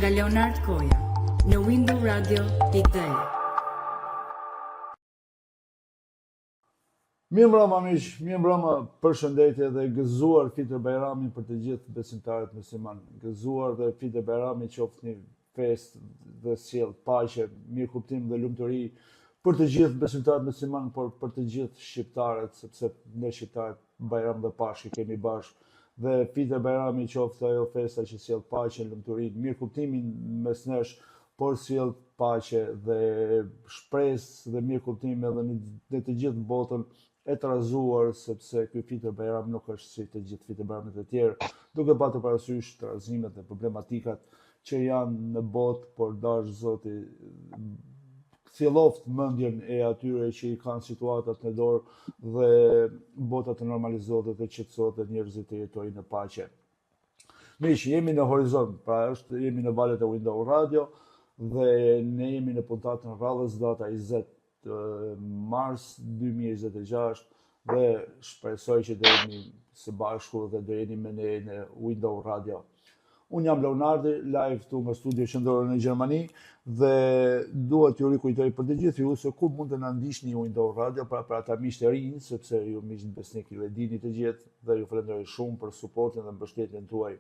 Nga Leonard Koja në windowradio.de. Mirëmbrëma miq, mirëmbrëma, përshëndetje dhe gëzuar Fitër Bajramin për të gjithë besimtarët musliman. Gëzuar dhe Fitër Bajrami qoftë një festë dhe sjell paqe, mirëkuptim dhe lumturi për të gjithë besimtarët musliman, por për të gjithë shqiptarët, sepse ne shqiptarët Bajram dhe Pashkë i kemi bashkë dhe Fitër Bajrami qoftë ajo festa që sjell paqen, lumturinë, mirëkuptimin mes nesh, por sjell paqe dhe shpresë dhe mirëkuptim edhe në, në të gjithë botën e trazuar sepse ky Fitër Bajram nuk është si të gjithë Fitër Bajramet e tjerë, duke patur parasysh trazimet dhe problematikat që janë në botë, por dashtë Zoti kthjelloftë mendjen e atyre që i kanë situatat në dorë dhe bota të normalizohet dhe të qetësohet dhe njerëzit të jetojnë në paqe. Miq, jemi në Horizont, pra është jemi në valët e Window Radio dhe ne jemi në puntatën radhës data 20 mars 2026 dhe shpresoj që do jemi së bashku dhe do jeni me ne në Window Radio. Unë jam Leonardi, live këtu nga studio qendrore në Gjermani dhe dua t'ju rikujtoj për të gjithë ju se ku mund të na ndiqni Window Radio, pra për ata miq të rinj, sepse ju miq besnik ju e dini të gjithë dhe ju falenderoj shumë për suportin dhe mbështetjen tuaj.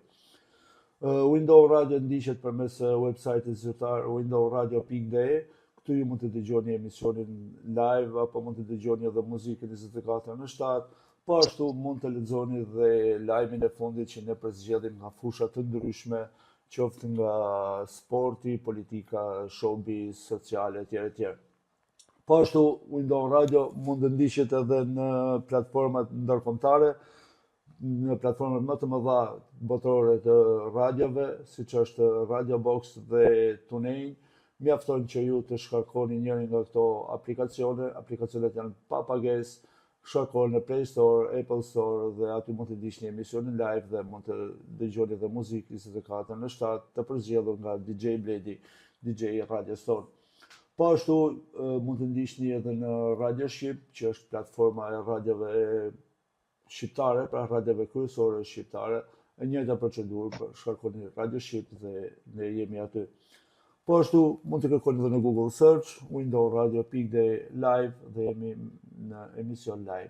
Window Radio ndiqet përmes website-it zyrtar windowradio.de. Këtu ju mund të dëgjoni emisionin live apo mund të dëgjoni edhe muzikën 24 në 7. Po ashtu mund të lexoni dhe lajmin e fundit që ne përzgjedhim nga fusha të ndryshme, qoftë nga sporti, politika, showbiz, sociale etj etj. Po ashtu Window Radio mund të ndiqet edhe në platformat ndërkombëtare, në platformat më të mëdha botërore të radiove, siç është Radio Box dhe TuneIn, mjafton që ju të shkarkoni njërin nga këto aplikacione, aplikacionet janë pa pagesë, shkarkohen në Play Store, Apple Store dhe aty mund të ndiqni emisionin live dhe mund të dëgjoni dhe muzikë 24 në 7 të përzgjedhur nga DJ Bledi, DJ i radios tonë. Po ashtu mund të ndiqni edhe në Radio Shqip, që është platforma e radiove shqiptare, pra radiove kryesore shqiptare, e njëjta procedurë, pra shkarkoni Radio Shqip dhe ne jemi aty. Po ashtu mund të kërkoni edhe në Google Search, Window Radio.de live dhe jemi në emision live.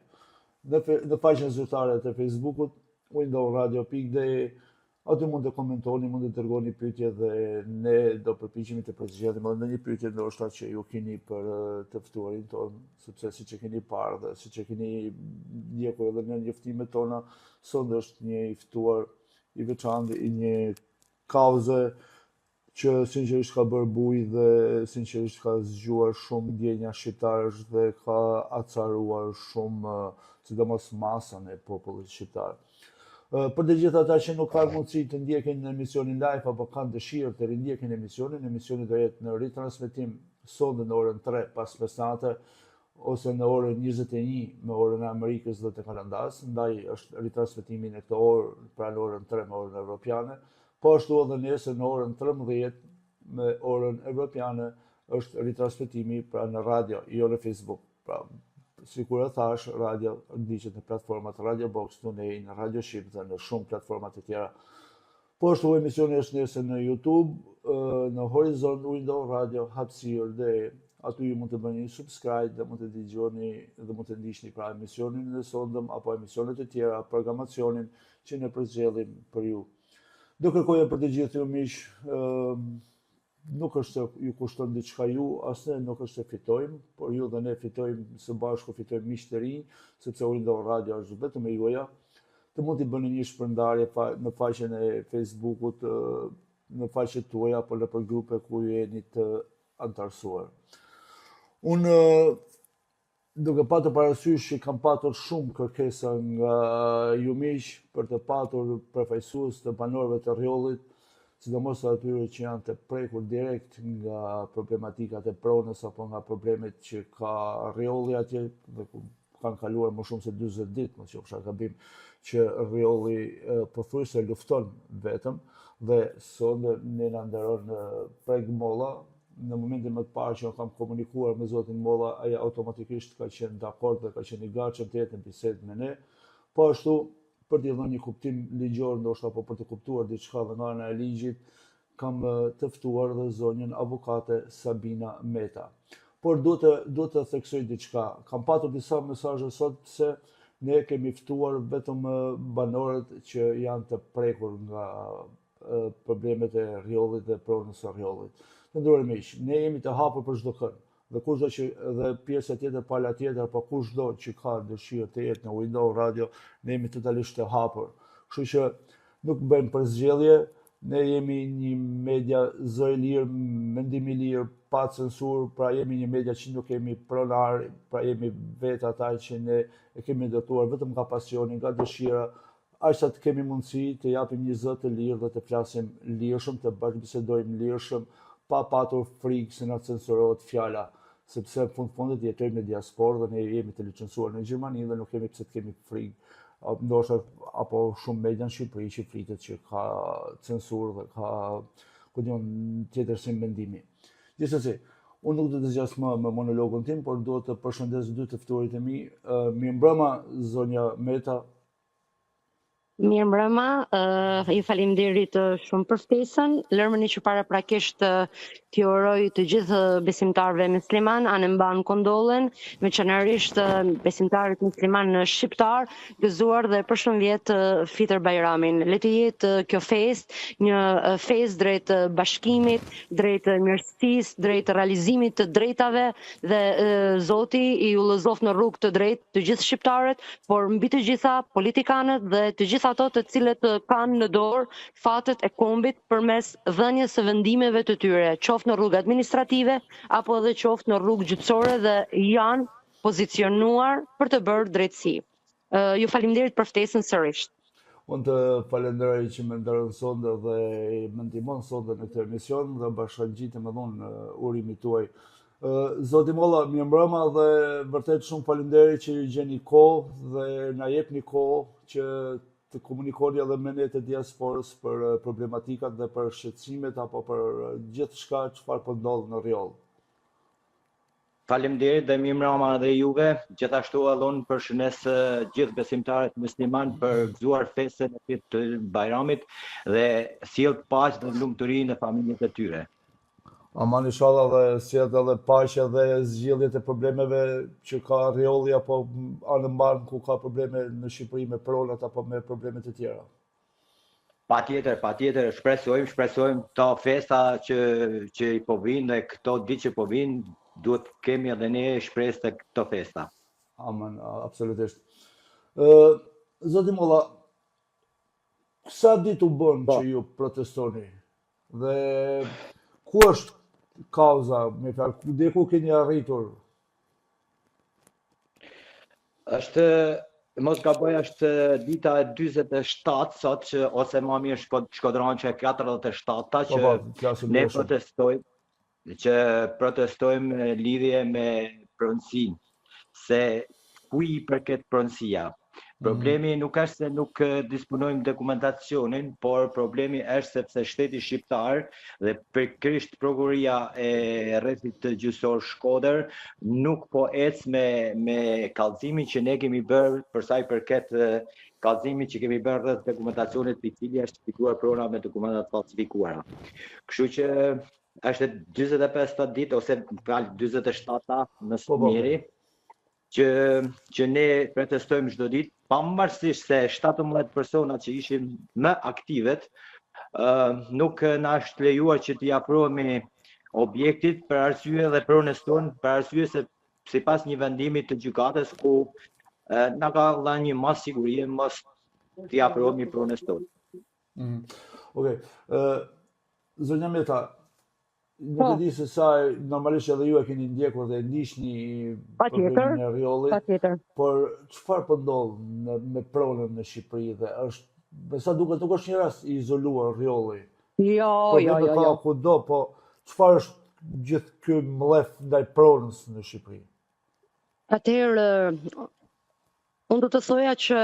Në, në faqen zyrtare të Facebookut, Window Radio.de Aty mund të komentoni, mund të dërgoni pyetje dhe ne do përpiqemi të përzgjedhim edhe ndonjë pyetje ndoshta që ju keni për të ftuarin tonë, sepse siç e keni parë dhe siç e keni ndjekur edhe në njoftimet tona, sot është një i ftuar i veçantë i një kauze që sinqerisht ka bërë bujë dhe sinqerisht ka zgjuar shumë ndjenja shqiptarësh dhe ka acaruar shumë, sidomos masën e popullit shqiptar. Për të gjithë ata që nuk kanë mundësi të ndjekin emisionin live apo kanë dëshirë të rindjekin emisionin, emisioni do jetë në ritransmetim sot në orën 3 pas mesnate ose në orën 21 me orën e Amerikës dhe të Kanadas, ndaj është ritransmetimi në këtë orë, pra në orën 3 me orën evropiane. Po ashtu edhe nesër në orën 13 me orën evropiane është ritransmetimi pra në radio, jo në Facebook. Pra, sikur e thash, radio ndiqet në platformat Radio Box, TuneIn, Radio Shqip dhe në shumë platforma të tjera. Po ashtu emisioni është nesër në YouTube, në Horizon Window Radio Hapësirë dhe aty ju mund të bëni një subscribe dhe mund të dëgjoni dhe mund të ndiqni pra emisionin e sondëm apo emisionet e tjera, programacionin që ne përzgjedhim për ju. Do kërkoja për të gjithë ju miq, nuk është se ju kushton diçka ju, as ne nuk është se fitojmë, por ju dhe ne fitojmë së bashku, fitojmë miq të rinj, sepse Window Radio është vetëm e juaja. Të mund t'i bëni një shpërndarje në faqen e Facebookut, në faqet tuaja apo nëpër grupe ku ju jeni të anëtarësuar. Unë Duke patur parasysh që kam patur shumë kërkesa nga ju miq për të patur përfaqësues të banorëve të Rrjollit, sidomos të atyre që janë të prekur direkt nga problematikat e pronës apo nga problemet që ka Rrjolli atje dhe ku kanë kaluar më shumë se 40 ditë, mos qofsha gabim, që Rrjolli pothuajse lufton vetëm dhe sot ne na nderon Preng Molla, në momentin më të parë që unë kam komunikuar me zotin Molla, ai automatikisht ka qenë dakord dhe ka qenë i gatshëm të jetë në bisedë me ne. Po ashtu, për t'i dhënë një kuptim ligjor ndoshta apo për të kuptuar diçka dhe nga ana e ligjit, kam të ftuar dhe zonjën avokate Sabina Meta. Por duhet të duhet të theksoj diçka. Kam patur disa mesazhe sot pse ne kemi ftuar vetëm banorët që janë të prekur nga problemet e Rrjollit dhe pronës së Rrjollit. Të nderuar miq, ne jemi të hapur për çdo kënd. Dhe kushdo që dhe pjesa tjetër, pala tjetër, apo kushdo që ka dëshirë të jetë në Window Radio, ne jemi totalisht të hapur. Kështu që nuk bëjmë përzgjedhje, ne jemi një media zë i lirë, mendim i lirë, pa censurë, pra jemi një media që nuk kemi pronar, pra jemi vetë ata që ne e kemi ndërtuar vetëm nga pasioni, nga dëshira, aq sa të kemi mundësi të japim një zë të lirë dhe të flasim lirshëm, të bashkëbisedojmë lirshëm, pa patur frikë se na censurohet fjala, sepse në fund fundit jetojmë në diasporë dhe ne jemi të licencuar në Gjermani dhe nuk kemi pse të kemi frikë ndoshta apo shumë media në Shqipëri që flitet që ka censurë dhe ka ku di unë tjetërsim mendimi. Gjithsesi, unë nuk do të zgjas më me monologun tim, por duhet të përshëndes dy të ftuarit e mi. Mirëmbrëma, zonja Meta, Mirëmbrëma, uh, ju faleminderit shumë për ftesën. Lërmëni që paraprakisht t'ju uroj të gjithë besimtarëve musliman anembanë Kondollën, veçanërisht besimtarët musliman shqiptar, gëzuar dhe për shumë vjet Fitër Bajramin. Le të jetë kjo festë një festë drejt bashkimit, drejt mirësisë, drejt realizimit të drejtave dhe Zoti i udhëzoftë në rrugë të drejtë të gjithë shqiptarët, por mbi të gjitha politikanët dhe të gjithë ato të cilët kanë në dorë fatet e kombit përmes dhënies së vendimeve të tyre, qoftë në rrugë administrative apo edhe qoftë në rrugë gjyqësore dhe janë pozicionuar për të bërë drejtësi. Ju faleminderit për ftesën sërish. Unë të falenderoj që më nderon sonte dhe më ndihmon sonte në këtë emision dhe bashkangjitem edhe unë urimit tuaj. Zoti Molla, mirëmbrëma dhe vërtet shumë faleminderit që ju gjeni kohë dhe na jepni kohë që të komunikoni edhe me ne të diasporës për problematikat dhe për shqetësimet apo për gjithçka çfarë po ndodh në Rrjoll. Faleminderit dhe mirëmbrëma edhe juve. Gjithashtu edhe unë përshëndes gjithë besimtarët musliman për gëzuar festën e Fitër Bajramit dhe sjelltë paqe dhe lumturi në familjet e tyre. Aman inshallah dhe sjelltë edhe paqe dhe zgjidhjet e problemeve që ka Rrjolli apo anembanë ku ka probleme në Shqipëri me pronat apo me probleme të tjera. Patjetër, patjetër, shpresojmë, shpresojmë këto festa që që i po vijnë dhe këto ditë që po vijnë, duhet të kemi edhe ne shpresë te këto festa. Aman, absolutisht. Ë, zoti Molla, sa ditë u bën po. që ju protestoni? Dhe ku është kauza, me fjalë, ku dhe ku keni arritur? Është mos gaboj është dita e 47 sot që ose ma mirë shkod, shkodran që e 47-ta po, që po, ne protestojmë që protestojmë në lidhje me pronësinë se kuj i përket pronësia. Mhm. Problemi nuk është se nuk disponojmë dokumentacionin, por problemi është sepse shteti shqiptar dhe pikërisht prokuroria e rrethit të gjyqësor Shkodër nuk po ec me me kallëzimin që ne kemi bërë për sa i përket kallëzimit që kemi bërë rreth dokumentacionit i cili është fituar prona me dokumenta të falsifikuara. Kështu që është 45-ta ditë ose fal 47-ta më së po, po. miri që që ne protestojmë çdo ditë, pavarësisht se 17 persona që ishim më aktivët, ë uh, nuk na është lejuar që t'i afrohemi objektit për arsye dhe pronës tonë, për arsye se sipas një vendimi të gjykatës ku uh, na ka dhënë një masë sigurie mos t'i afrohemi pronës tonë. Mm. Okej. Okay. Uh, zonja Meta, Nuk po. e di se sa normalisht edhe ju e keni ndjekur dhe e ndiqni problemin e Rrjollit. Patjetër. Por çfarë po ndodh në, me pronën në Shqipëri dhe është me sa duket nuk është një rast i izoluar Rrjolli. Jo, jo, jo, jo. Kudo, po çfarë është gjithë ky mllef ndaj pronës në Shqipëri? Atëherë, Unë do të thoja që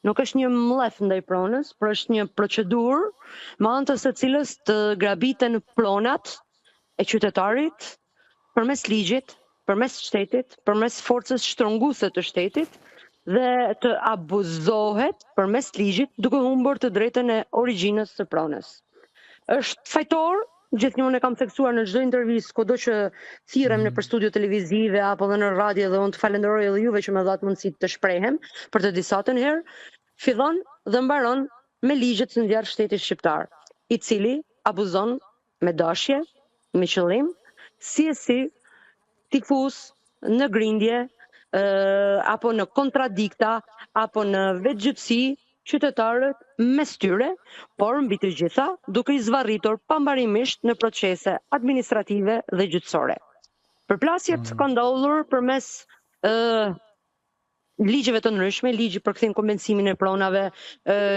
nuk është një mllef ndaj pronës, por është një procedurë me anë të së cilës të grabiten pronat e qytetarit përmes ligjit, përmes shtetit, përmes forcës shtrënguese të shtetit dhe të abuzohet përmes ligjit duke humbur të drejtën e origjinës së pronës. Është fajtor, gjithnjë unë e kam theksuar në çdo intervistë, kudo që thirrem mm. nëpër studio televizive apo dhe në radio dhe unë të falenderoj edhe juve që më dhatë mundësi të shprehem për të disatën herë, fillon dhe mbaron me ligjet që nxjerr shteti shqiptar, i cili abuzon me dashje, me qëllim, si e si t'i fusë në grindje apo në kontradikta apo në vetëgjyqësi qytetarët mes tyre, por mbi të gjitha duke i zvarritur pambarimisht në procese administrative dhe gjyqësore. Përplasjet mm. kanë ndodhur përmes ë ligjeve të ndryshme, ligji për kthim kompensimin e pronave,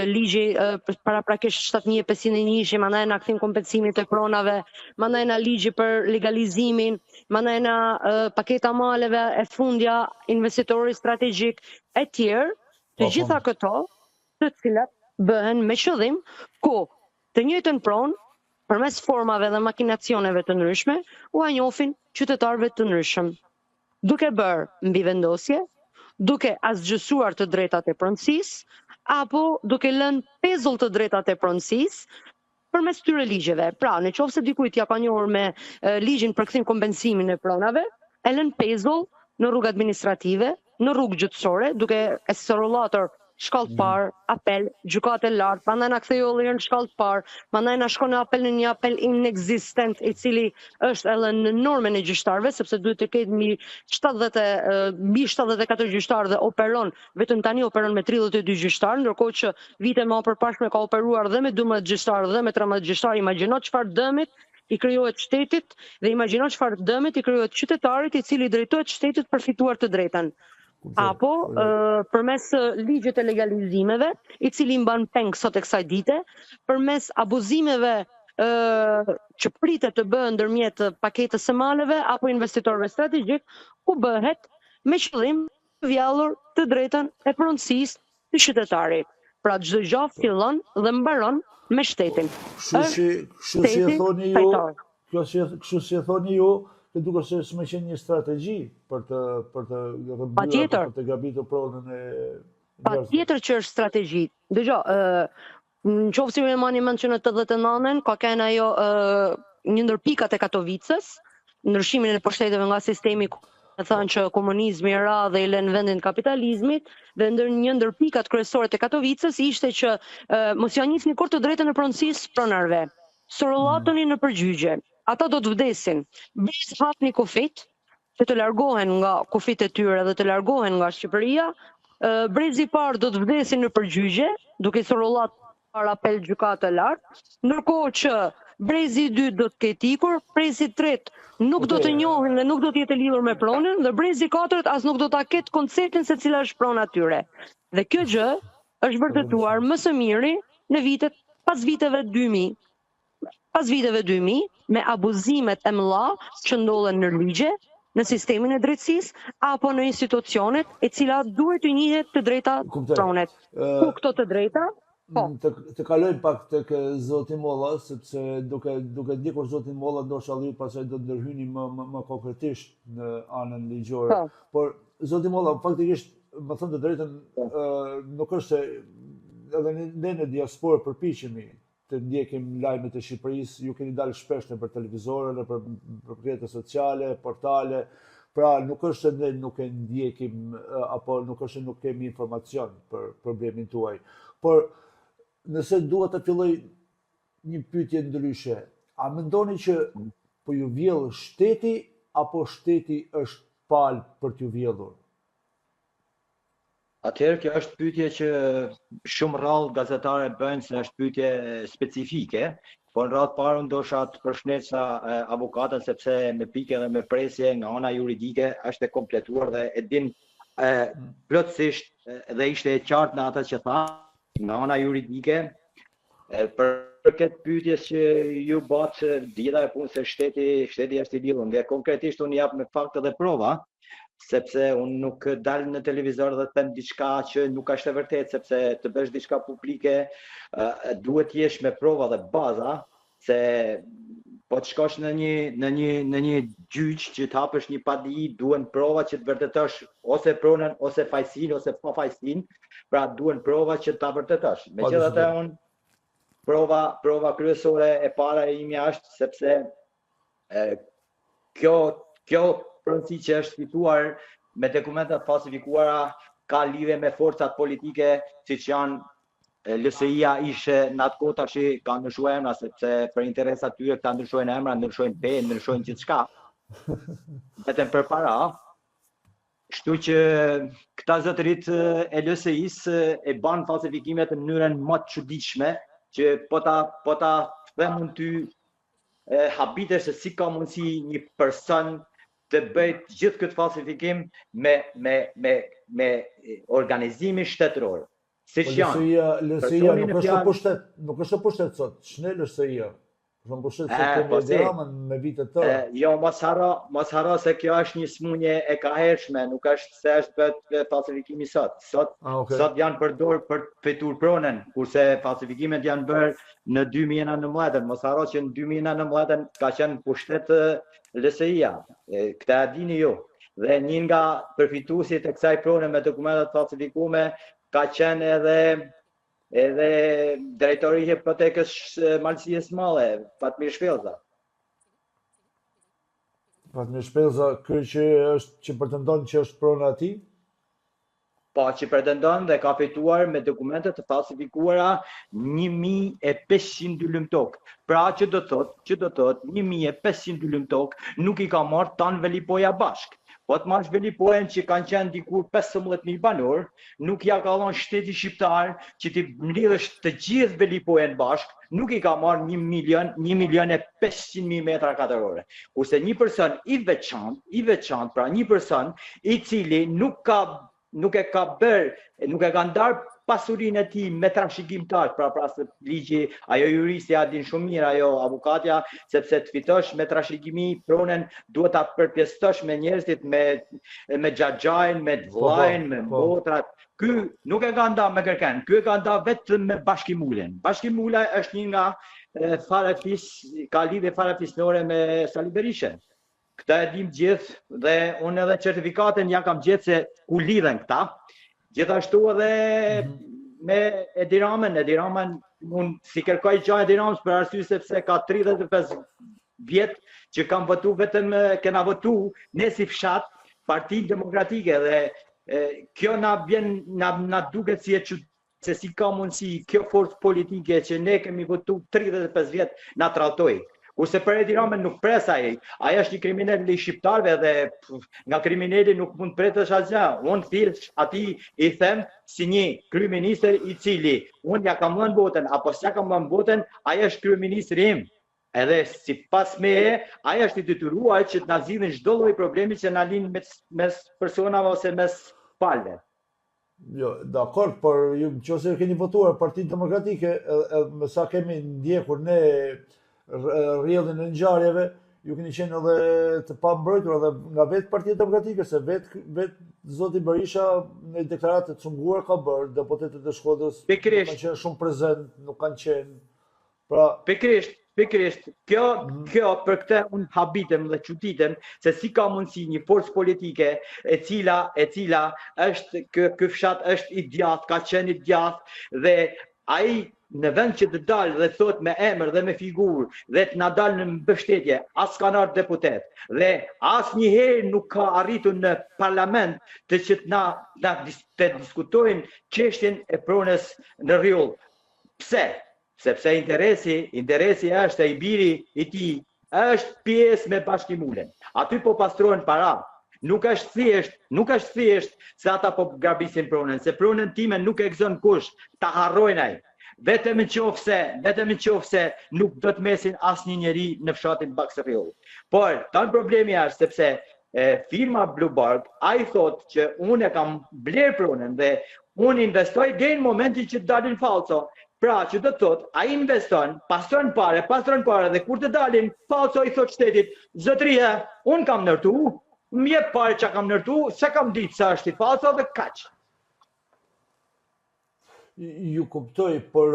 ligji paraprakisht 7501-shi, mandej kthim kompensimit të pronave, mandej ligji për legalizimin, mandej paketa maleve e fundja, investitori strategjik e tjerë, të po, po. gjitha këto, të cilat bëhen me qëllim ku të njëjtën pronë përmes formave dhe makinacioneve të ndryshme ua njohin qytetarëve të ndryshëm. Duke bërë mbivendosje, duke asgjësuar të drejtat e pronësisë, apo duke lënë pezull të drejtat e pronësisë përmes këtyre ligjeve. Pra, në qoftë se dikujt ia ka njohur me ligjin për kthim kompensimin e pronave, e lën pezull në rrugë administrative, në rrugë gjyqësore, duke e sorollatur shkallë të mm. parë, apel, gjykatë e lartë, mandej na ktheu edhe në shkallë të parë, mandej na shkon në apel në një apel inekzistent i cili është edhe në normën e gjyqtarëve, sepse duhet të ketë mbi 70 mbi 74 gjyqtarë dhe operon vetëm tani operon me 32 gjyqtarë, ndërkohë që vite më përparshme ka operuar dhe me 12 gjyqtarë dhe me 13 gjyqtarë, imagjino çfarë dëmit i krijohet shtetit dhe imagjino çfarë dëmit i krijohet qytetarit i cili drejtohet shtetit për fituar të drejtën. Apo përmes ligjit të legalizimeve, i cili mban peng sot e kësaj dite, përmes abuzimeve që pritet të bëhen ndërmjet paketës së maleve apo investitorëve strategjik, ku bëhet me qëllim vjellur të drejtën e pronësisë të qytetarit. Pra çdo gjë fillon dhe mbaron me shtetin. Kështu si, kështu si e thoni ju, kjo si kështu si e thoni ju, që duket se si me qenë një strategji për të për të rrëmbyer për të grabitur pronën e Patjetër që është strategji. Dëgjo, ë në qoftë se ju e mani mend që në 89-ën ka qenë ajo ë një ndër pikat e Katovicës, ndryshimin e pushteteve nga sistemi me thënë që komunizmi ra dhe i lënë vendin kapitalizmit dhe ndër një ndër pikat kryesore të Katovicës ishte që e, mos ja njihni kurrë të drejtën e pronësisë pronarëve. Sorollatuni mm. nëpër gjyqe. Ata do të vdesin. Brez hapni kufit, që të largohen nga kufit e tyre dhe të largohen nga Shqipëria, brezi i parë do të vdesin nëpër gjyqe, duke sorollat para apel gjykatë të lartë, ndërkohë që brezi i dytë do të ketë ikur, brezi i tretë nuk do të njohin dhe nuk do të jetë lidhur me pronën dhe brezi i katërt as nuk do ta ketë konceptin se cila është prona e tyre. Dhe kjo gjë është vërtetuar më së miri në vitet pas viteve 2000. Pas viteve 2000, me abuzimet e mëdha që ndodhen në ligje, në sistemin e drejtësisë apo në institucionet e cila duhet të njihet të drejta pronat. Ku këto të drejta? Po. Mm, të, të kalojmë pak tek zoti Molla, sepse duke duke ndjekur zotin Molla ndoshta ju pastaj do të ndërhyni më më, më konkretisht në anën ligjore. Po. Por zoti Molla faktikisht me thënë të drejtën po. nuk është se edhe ne në diasporë përpiqemi të ndjekim lajmet e Shqipërisë, ju keni dalë shpesh nëpër televizore, nëpër rrjete sociale, portale, pra nuk është se ne nuk e ndjekim apo nuk është se nuk kemi informacion për problemin tuaj. Por nëse dua të filloj një pyetje ndryshe, a mendoni që po ju vjell shteti apo shteti është palë për t'ju vjedhur? Atëherë kjo është pyetje që shumë rrallë gazetarë bëjnë se është pyetje specifike, por në radhë të parë unë dosha të përshëndesja avokaten sepse me pikë dhe me presje nga ana juridike është e kompletuar dhe e din e, plotësisht dhe ishte e qartë në atë që tha nga ana juridike e, për këtë pyetje që ju bëtë dita e punë se shteti shteti është i lidhur. Dhe konkretisht unë jap me fakte dhe prova, sepse unë nuk dal në televizor dhe them diçka që nuk është e vërtetë, sepse të bësh diçka publike duhet të jesh me prova dhe baza, se po të shkosh në një në një në një gjyq që të hapësh një padi, duhen prova që të vërtetosh ose pronën ose fajësinë ose pafajësinë, pra duhen prova që ta vërtetosh. Megjithatë unë. Prova, prova kryesore e para e imja është sepse e, kjo kjo pronësi që është fituar me dokumenta të falsifikuara ka lidhje me forcat politike siç janë LSI-ja ishe në atë kohë tashi ka ndryshuar emra sepse për interesat e tyre këta ndryshojnë emra, ndryshojnë fe, ndryshojnë gjithçka. Vetëm për para. Kështu që këta zotërit e LSI-së e banë falsifikimet në mënyrën më të çuditshme që po ta po ta them unë ty e habitesh se si ka mundësi një person të bëjë gjithë këtë falsifikim me me me me organizimin shtetëror. Siç po janë. LSI-ja, LSI-ja nuk është në pushtet, nuk është në pushtet sot. Ç'ne LSI-ja? Është në pushtet sot kemi po Edi Ramën me vite të tëra. Jo, mos harro, mos harro se kjo është një smunje e kahershme, nuk është se është bërë falsifikimi sot. Sot ah, okay. sot janë përdor për të fituar pronën, kurse falsifikimet janë bërë në 2019-ën. Mos harro që në 2019-ën ka qenë pushtet LSI-ja. Këtë e dini ju. Dhe një nga përfituesit e kësaj prone me dokumenta të falsifikume ka qenë edhe edhe drejtori i hipotekës Malësisë së Madhe, Fatmir Shpellza. Fatmir Shpellza, ky që është që pretendon që është prona e tij? Po, që pretendon dhe ka fituar me dokumente të falsifikuara 1500 dylym tokë. Pra që do të thotë, që do të thotë 1500 dylym tokë nuk i ka marrë tanë Velipoja bashkë. Po të marrësh Velipojën që kanë qenë dikur 15000 banorë, nuk ja ka dhënë shteti shqiptar që t'i mblidhësh të gjithë Velipojën bashkë, nuk i ka marrë 1 milion, 1 milion e 500 mijë metra katrore. Kurse një person i veçantë, i veçantë, pra një person i cili nuk ka nuk e ka bërë, nuk e ka ndarë pasurinë e tij me trashëgimtar, pra pra se ligji, ajo juristja din shumë mirë, ajo avokatja, sepse të fitosh me trashëgimi pronën, duhet ta përpjestosh me njerëzit, me me xhaxhain, me po, po, vëllain, me po. motrat. Ky nuk e ka nda me kërken, ky e ka nda vetëm me Bashkim Ulën. Bashkim Ula është një nga farefis, ka lidhje farefisnore me Sali Berishën. Këtë e dim gjithë dhe unë edhe certifikatën ja kam gjetë se ku lidhen këta. Gjithashtu edhe mm -hmm. me Edi Ramën, Edi Ramën, unë s'i kërkoj gja Edi Ramës për arsye sepse ka 35 vjet që kam votu vetëm kena votu ne si fshat Partinë Demokratike dhe e, kjo na vjen na na duket si e çuditshme se si ka mundësi kjo forcë politike që ne kemi votu 35 vjet na tradhtoi. Kurse për Edi Ramën nuk pres ai. Ai është një kriminel i shqiptarëve dhe nga krimineli nuk mund të presësh asgjë. Unë thjesht atij i them si një kryeministër i cili unë ja kam dhënë votën apo s'ja kam dhënë votën, ai është kryeministri im. Edhe sipas meje, ai është i detyruar që të na zgjidhin çdo lloj problemi që na lind mes, mes personave ose mes palëve. Jo, dakord, por ju në qoftë se keni votuar Partinë Demokratike, edhe me sa kemi ndjekur ne rrjedhën e ngjarjeve, ju keni qenë edhe të pambrojtur edhe nga vetë Partia Demokratike, se vetë vetë zoti Berisha në deklaratë të cunguar ka bërë, deputetët e Shkodrës nuk kanë qenë shumë prezent, nuk kanë qenë. Pra, pikërisht, pikërisht, kjo mm -hmm. kjo për këtë unë habitem dhe çuditem se si ka mundësi një forcë politike e cila e cila është ky ky fshat është i djathtë, ka qenë i djathtë dhe ai në vend që të dalë dhe thotë me emër dhe me figurë dhe të na dalë në mbështetje, as kanë ardhur deputet dhe asnjëherë nuk ka arritur në parlament të që të na, na të diskutojnë çështjen e pronës në Rrjoll. Pse? Sepse interesi, interesi është se i biri i tij është pjesë me Bashkim Ulën. Aty po pastrohen para. Nuk është thjesht, nuk është thjesht se ata po grabisin pronën, se pronën time nuk e gëzon kush, ta harrojnë ai. Vetëm në qoftë se, vetëm në qoftë se nuk do të mesin asnjë njeri në fshatin Baksë-Rrjoll. Por, tani problemi është sepse e, firma Bluebark, ai thotë që unë e kam blerë pronën dhe unë investoj deri në momentin që të dalin fallco. Pra, që do të thotë, ai investon, pastron pare, pastron pare dhe kur të dalin fallco i thotë shtetit, zotëria, unë kam ndërtu, më jep pare që kam ndërtu, s'e kam ditë se është i fallco dhe kaq. Ju kuptoj, por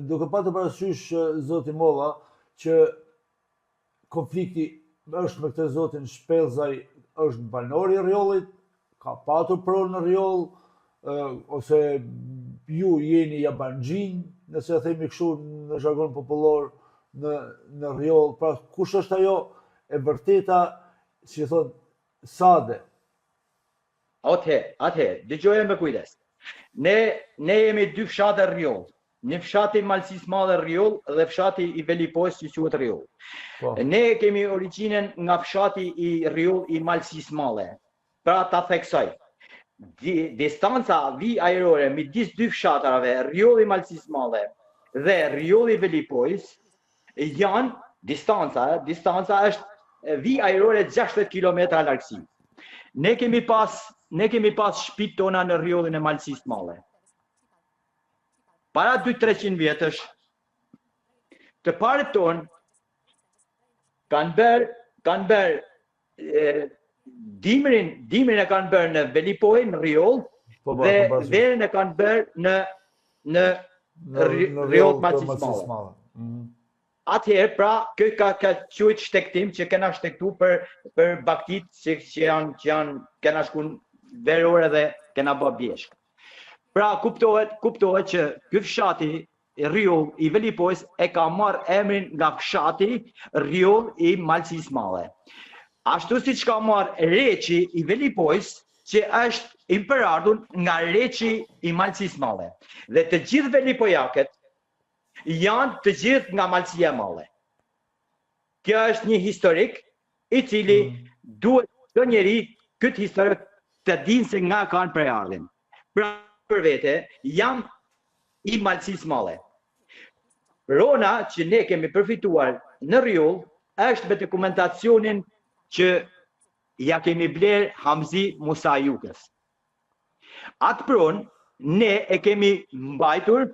duke patur parasysh zoti Molla që konflikti është me këtë zotin Shpellzaj, është banor i Rrjollit, ka patur pronë në Rrjoll, ose ju jeni jabanxhinj, nëse e themi kështu në zhargon popullor, në në Rrjoll, pra kush është ajo e vërteta, si i thonë, sade. Atëherë, atëherë, dëgjoje me kujdes. Ne ne jemi dy fshate Rrjoll. Një fshat i Malësisë Madhe Rrjoll dhe fshati i Velipojës që quhet Rrjoll. Po. Ne kemi origjinën nga fshati i Rrjoll i Malësisë Madhe. Pra ta theksoj, distanca vijë ajrore midis dy fshatrave, Rrjolli i Malësisë Madhe dhe Rrjolli i Velipojës, janë distanca, distanca është vijë ajrore 60 kilometra largësi. Ne kemi pas ne kemi pas shtëpitë tona në Rrjollin e Malësisë Madhe. Para 2-300 vjetësh, të parët tonë kanë bërë kanë bërë dimrin, dimrin e kanë bërë në Velipojë, në Rrjoll, po, po, dhe po, verën e kanë bërë në në në Rrjoll të Malësisë Madhe. Mhm. Atëherë, pra, kjo ka ka quajt shtegtim që kena shtegtu për për bagëtitë që, që janë që janë kena shku verore dhe kena bë bjeshkë. Pra, kuptohet, kuptohet që ky fshati Rrjoll i Velipojës e ka marrë emrin nga fshati Rrjoll i Malësisë Madhe. Ashtu siç ka marrë Reçi i Velipojës, që është i përardhur nga Reçi i Malësisë Madhe. Dhe të gjithë velipojakët janë të gjithë nga Malësia e Madhe. Kjo është një historik i cili mm. duhet çdo njeri këtë historik të dinë se nga kanë prejardhjen. Pra për vete jam i Malësisë Madhe. Prona që ne kemi përfituar në Rrjoll është me dokumentacionin që ja kemi blerë Hamzi Musa Jukës. Atë pronë ne e kemi mbajtur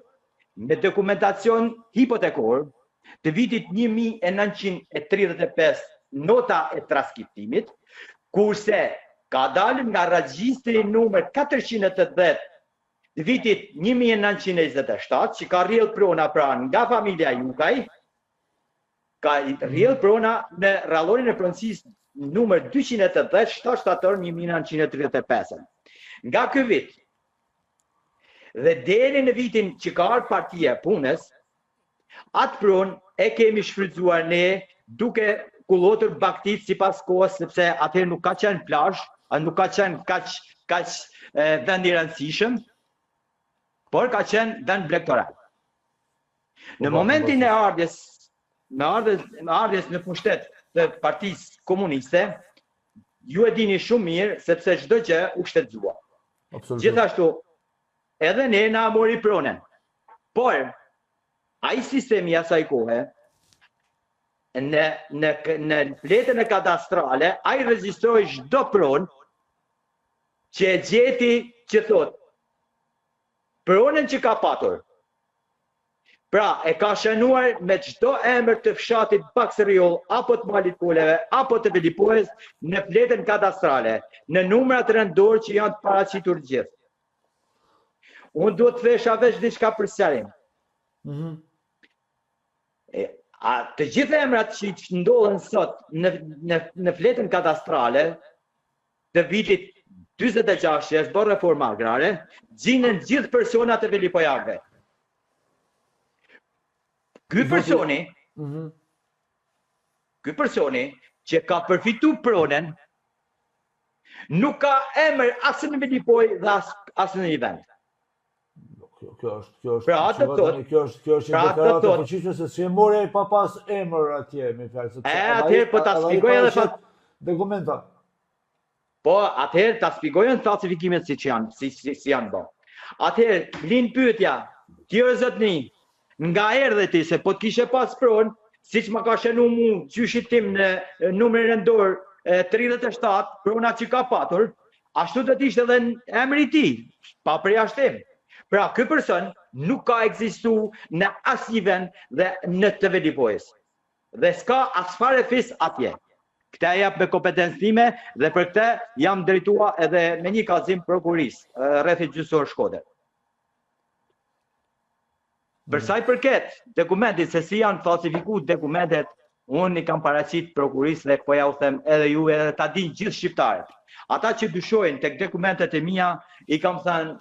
me dokumentacion hipotekor të vitit 1935 nota e transkriptimit, kurse ka dalë nga regjistri numër 480 të vitit 1927, që ka rrjedh prona pra nga familja Jukaj, ka rrjedh prona në rrallorin e pronësisë numër 280, 7 shtator 1935. Nga ky vit, dhe deri në vitin që ka ardhur partia e punës, atë pronë e kemi shfrytëzuar ne duke kullotur bagëtitë sipas kohës, sepse atëherë nuk ka qenë plazh, nuk ka qenë kaq kaq vend i rëndësishëm, por ka qenë vend blegtoral. Në po, momentin e ardhjes, me ardhjes, me ardhjes në pushtet të Partisë Komuniste, ju e dini shumë mirë sepse çdo gjë u shtetëzua. Gjithashtu, edhe ne na mori pronën. Por, ai sistemi i asaj kohe, në, në, në fletën e kadastrale, ai regjistroi çdo pronë që e gjeti që thot, pronën që ka patur, Pra, e ka shënuar me çdo emër të fshatit Baksërrjoll apo të Malit Poleve apo të Velipojës në fletën kadastrale, në numrat rendorë që janë të paraqitur të gjithë. Unë duhet të thesha veç diçka për sqarim. Mm -hmm. e, a, të gjithë emrat që ndodhen sot në, në, në fletën kadastrale të vitit 46 që është bërë reforma agrare, gjinden gjithë personat e velipojakëve. Ky personi, mm -hmm. ky personi që ka përfitu pronën, nuk ka emër as në Velipojë dhe as, as në një vend. Kjo, kjo është, kjo është, pra, atë thot, kjo është, kjo është një pra, deklaratë e fuqishme se si e mori ai pa pas emër atje, me fjalë, sepse e, atëherë po ta shpjegoj edhe pa dokumenta. Po, atëherë ta shpjegoj falsifikimet siç janë, si si, si janë bë. Atëherë lind pyetja, ti o zotni, nga erdhe ti se po të kishe pas pronë, siç ma ka shënu mu gjyshit tim në numrin rendor 37, prona që ka patur, ashtu do të ishte edhe emri i tij, pa përjashtim. Pra, ky person nuk ka ekzistu në asnjë vend dhe në të Velipojës. Dhe s'ka asfarë fis atje. Këtë e jap me kompetencë time dhe për këtë jam drejtua edhe me një kallëzim prokurorisë, rrethit gjyqësor Shkodër. Për sa i përket dokumentit se si janë falsifiku dokumentet, unë i kam paraqit prokurorisë dhe po ja u them edhe juve edhe ta dinë gjithë shqiptarët. Ata që dyshojnë tek dokumentet e mia, i kam thënë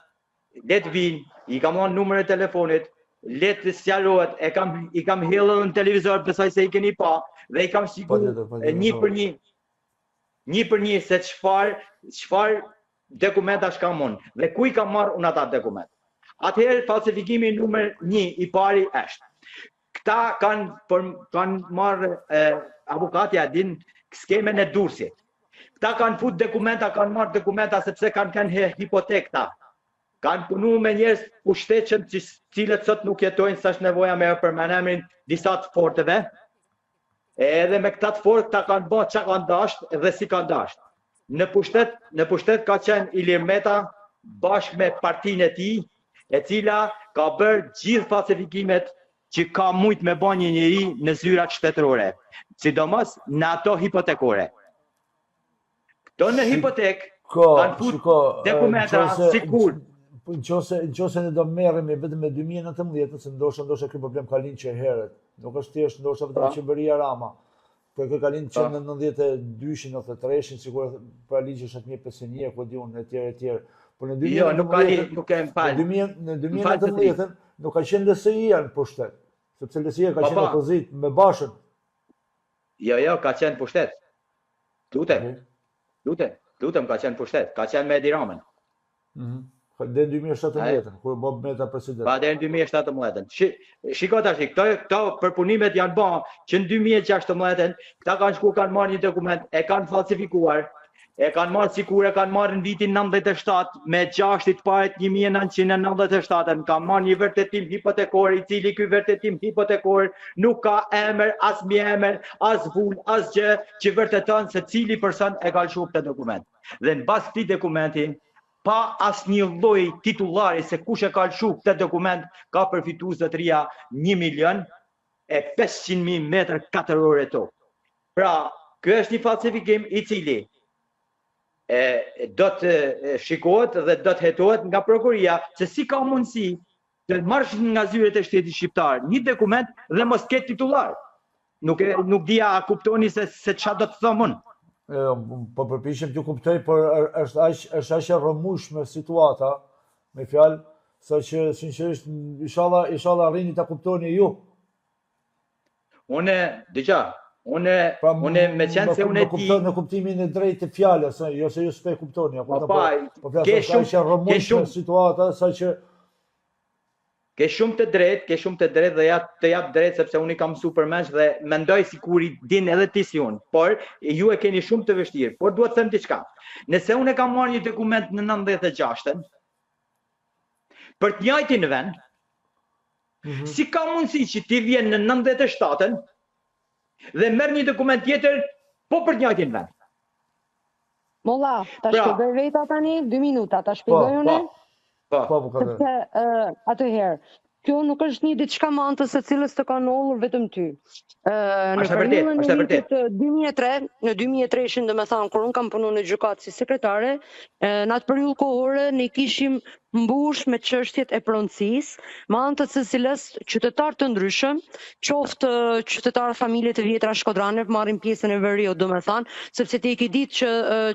le të vinë, i kam dhënë numrin e telefonit. Le të sqarohet, e kam i kam hedhur edhe në televizor, besoj se i keni pa dhe i kam shpjegu një për një një për një se çfarë çfarë dokumentash kam unë dhe ku i kam marrë unë ata dokument. Atëherë falsifikimi numër 1 i pari është. Këta kanë për, kanë marrë avokatja e din skemën e Durrësit. Këta kanë fut dokumenta, kanë marrë dokumenta sepse kanë kanë hipotekë këta. Kanë punu me njerëz pushtetshëm të cilët sot nuk jetojnë, s'është nevoja me e përmend emrin disa të fortëve. Edhe me këta të fortë këta kanë bërë çka kanë dasht dhe si kanë dasht. Në pushtet, në pushtet ka qenë Ilir Meta bashkë me partinë e tij, e cila ka bërë gjithë falsifikimet që ka mujt me ba një njeri në zyrat shtetërore, sidomos në ato hipotekore. Këto në hipotekë kanë fut dokumenta sikur. Po në qoftë në qoftë ne do merremi vetëm me 2019, se ndoshta ndoshta ky problem ka lind që herët. Nuk është thjesht ndoshta vetëm po. qeveria Rama. Po kjo ka lind që po. në 92-shin, 93-shin, sikur pra ligji 7151, ku di unë etj etj. Po në 2019, jo, nuk ka lind, nuk e më fal. Në 2019 nuk ka qenë LSI-ja në pushtet, sepse LSI-ja ka po, qenë opozitë me Bashën. Jo, jo, ka qenë pushtet. Lutem, mhm. lutem, lutem, ka qenë pushtet, ka qenë me Edi Ramën. Mm -hmm. Deri në 2017, kur u bë Meta president. Pa deri në 2017. Shi, shiko tash, këto këto përpunimet janë bë që në 2016, këta kanë shku kanë marrë një dokument, e kanë falsifikuar, E kanë marrë sikur e kanë marrë në vitin 97 me 6 të parit 1997 kanë marrë një vërtetim hipotekor i cili ky vërtetim hipotekor nuk ka emër, as mbiemër, as vulë, as gjë që vërteton se cili person e ka lëshu këtë dokument. Dhe në bazë këtij dokumenti, pa asnjë lloj titullari se kush e ka lëshu këtë dokument, ka përfitu zotëria 1 milion e 500.000 metër katrore tokë. Pra, ky është një falsifikim i cili e do të shikohet dhe do të hetohet nga prokuroria se si ka mundësi të marrësh nga zyret e shtetit shqiptar një dokument dhe mos ketë titullar. Nuk e nuk di a kuptoni se se çfarë do të them unë. E, po përpiqem të kuptoj, por është aq është aq e rrëmujshme situata, me fjalë, sa që sinqerisht inshallah inshallah arrini ta kuptoni ju. Unë, dëgjo, unë, pra, unë me qenë se unë e di... Në kuptimin e drejtë të fjalës, jo se ju s'po e kuptoni, apo po, po, po flas se është e rrëmujshme situata, sa që... Ke shumë të drejtë, ke shumë të drejtë dhe ja të jap drejtë sepse unë i kam mësu përmendsh dhe mendoj sikur i din edhe ti si unë, por ju e keni shumë të vështirë, por duhet të them diçka. Nëse unë e kam marrë një dokument në 96-ën, për të njëjtin vend, Mm -hmm. Si ka mundësi që ti vjen në 97-ën dhe merr një dokument tjetër po për të njëjtin vend? Molla, ta pra, shpjegoj veta tani, 2 minuta, ta shpjegoj po, unë? Po, po, po, po, uh, atëherë, kjo nuk është një diçka me anë të së cilës të ka ndodhur vetëm ty. Ë në periudhën e vitit 2003, në 2003-shin, domethënë kur unë kam punuar në gjykatë si sekretare, në atë periudhë kohore ne kishim mbush me çështjet e pronësisë, me anë të së cilës qytetarë të ndryshëm, qoftë qytetarë familje të vjetra shkodrane, marrin pjesën e veriut, domethënë, sepse ti e ke ditë që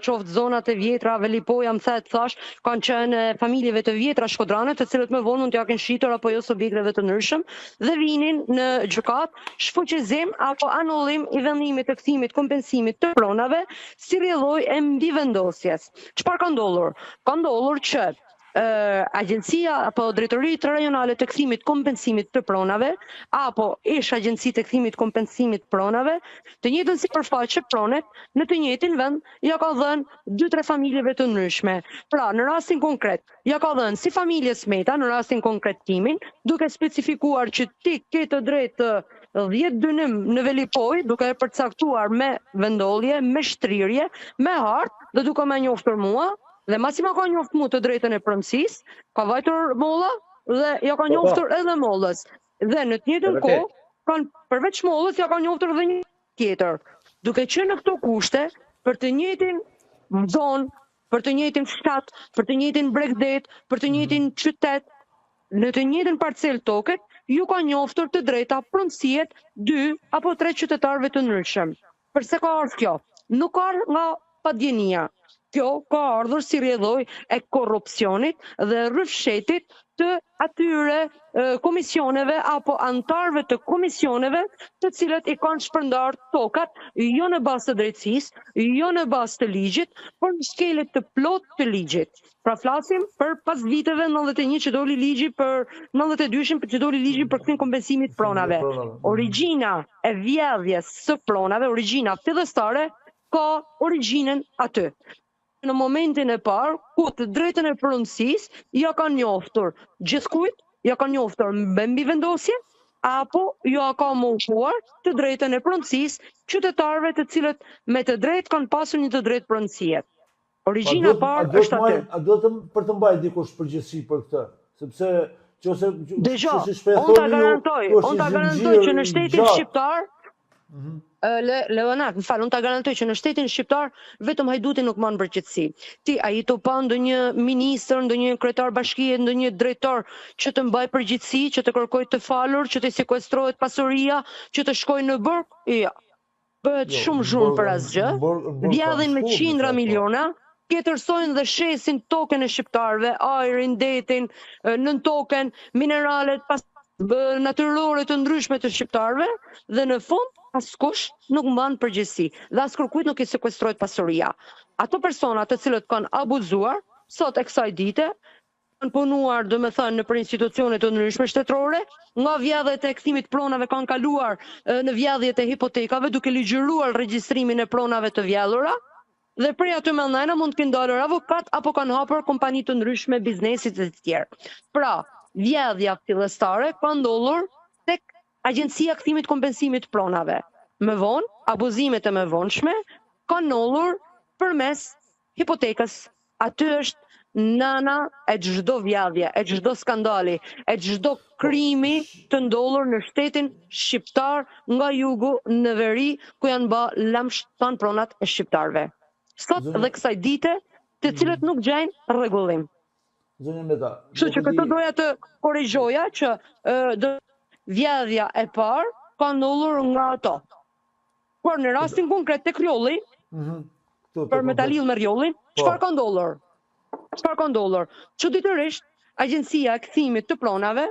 qoftë zonat e vjetra, Velipoja, më the të thash, kanë qenë familjeve të vjetra shkodrane, të cilët më vonë mund t'ia kenë shitur apo jo subjekteve të ndryshëm dhe vinin në gjykatë shfuqizim apo anullim i vendimit të kthimit kompensimit të pronave si rrjedhojë e mbivendosjes. Çfarë ka ndodhur? Ka ndodhur që agjencia apo drejtoritë rajonale të kthimit kompensimit të pronave apo ish agjencitë e kthimit kompensimit të pronave, të njëjtën sipërfaqe prone në të njëjtin vend ja ka dhënë 2-3 familjeve të ndryshme. Pra, në rastin konkret, ja ka dhënë si familjes Meta, në rastin konkret timin, duke specifikuar që ti ke të drejtë të 10 dynym në Velipojë, duke e përcaktuar me vendndodhje, me shtrirje, me hartë dhe duke më njoftur mua, dhe masi ma ka njoftur mua të drejtën e pronësisë, ka vajtur molla dhe ja ka po, po. njoftur edhe mollës. Dhe në të njëjtën kohë, kanë përveç mollës ja ka njoftur edhe një tjetër. Duke qenë në këto kushte, për të njëjtin zonë, për të njëjtin fshat, për të njëjtin bregdet, për të mhm. njëjtin qytet, në të njëjtën parcelë toke, ju ka njoftur të drejta pronësie dy apo tre qytetarëve të ndryshëm. Përse ka ardhur kjo? Nuk ka ardhur nga. padijenia. Kjo ka ardhur si rrjedhojë e korrupsionit dhe rryfshetit të atyre komisioneve apo anëtarëve të komisioneve të cilët i kanë shpërndarë tokat jo në bazë të drejtësisë, jo në bazë të ligjit, por në shkelje të plotë të ligjit. Pra flasim për pas viteve 91 që doli ligji për 92-shin që doli ligji për kthim kompensimit të pronave. Origjina e vjedhjes së pronave, origjina fillestare ka origjinën aty. Në momentin e parë, ku të drejtën e pronësisë ja kanë njoftur gjithkujt, ja kanë njoftur me mbivendosje, apo ja ka mohuar të drejtën e pronësisë qytetarëve të cilët me të drejtë kanë pasur një të drejtë pronësie. Origjina e parë është aty. A duhet të për të mbajë dikush përgjegjësi për këtë? Sepse qose Dëgjo, unë ta garantoj, unë ta garantoj që në shtetin shqiptar mhm. Le, Leonard, më fal, unë ta garantoj që në shtetin shqiptar vetëm hajduti nuk mban përgjegjësi. Ti a je tu pa ndonjë ministër, ndonjë kryetar bashkie, ndonjë drejtor që të mbajë përgjegjësi, që të kërkojë të falur, që të sekuestrohet pasuria, që të shkojë në burg? Jo. Bëhet jo, shumë zhurmë për asgjë, vjedhin me qindra po. miliona, tjetërsojnë dhe shesin tokën e shqiptarëve, ajrin, detin, nëntokën, mineralet pas natyrore të ndryshme të shqiptarëve dhe në fund askush nuk mban përgjegjësi dhe askërkujt nuk i sekuestrohet pasuria. Ato persona të cilët kanë abuzuar sot e kësaj dite kanë punuar, domethënë, nëpër institucione të ndryshme shtetërore, nga vjedhjet e kthimit të pronave kanë kaluar në vjedhjet e hipotekave, duke ligjëruar regjistrimin e pronave të vjedhura, dhe prej aty mandena mund të kenë dalur avokat apo kanë hapur kompani të ndryshme biznesit e të tjerë. Pra, vjedhja fillestare ka ndodhur tek Agjencia e Kthimit Kompensimit të Pronave. Më vonë, abuzimet e mëvonshme kanë ndodhur përmes hipotekës. Aty është nëna e çdo vjedhje, e çdo skandali, e çdo krimi të ndodhur në shtetin shqiptar nga jugu në veri ku janë ba lëmsh tanë pronat e shqiptarëve. Sot dhe kësaj dite, të cilët nuk gjejnë rregullim. Zonja Meta, Kështu që këtë doja të korrigjoja që do vjedhja e parë ka ndodhur nga ato. Por në rastin konkret tek Rrjolli, mm për me ta lidhur me Rrjollin, po. çfarë ka ndodhur? Çfarë ka ndodhur? Çuditërisht, Agjencia e Kthimit të Pronave,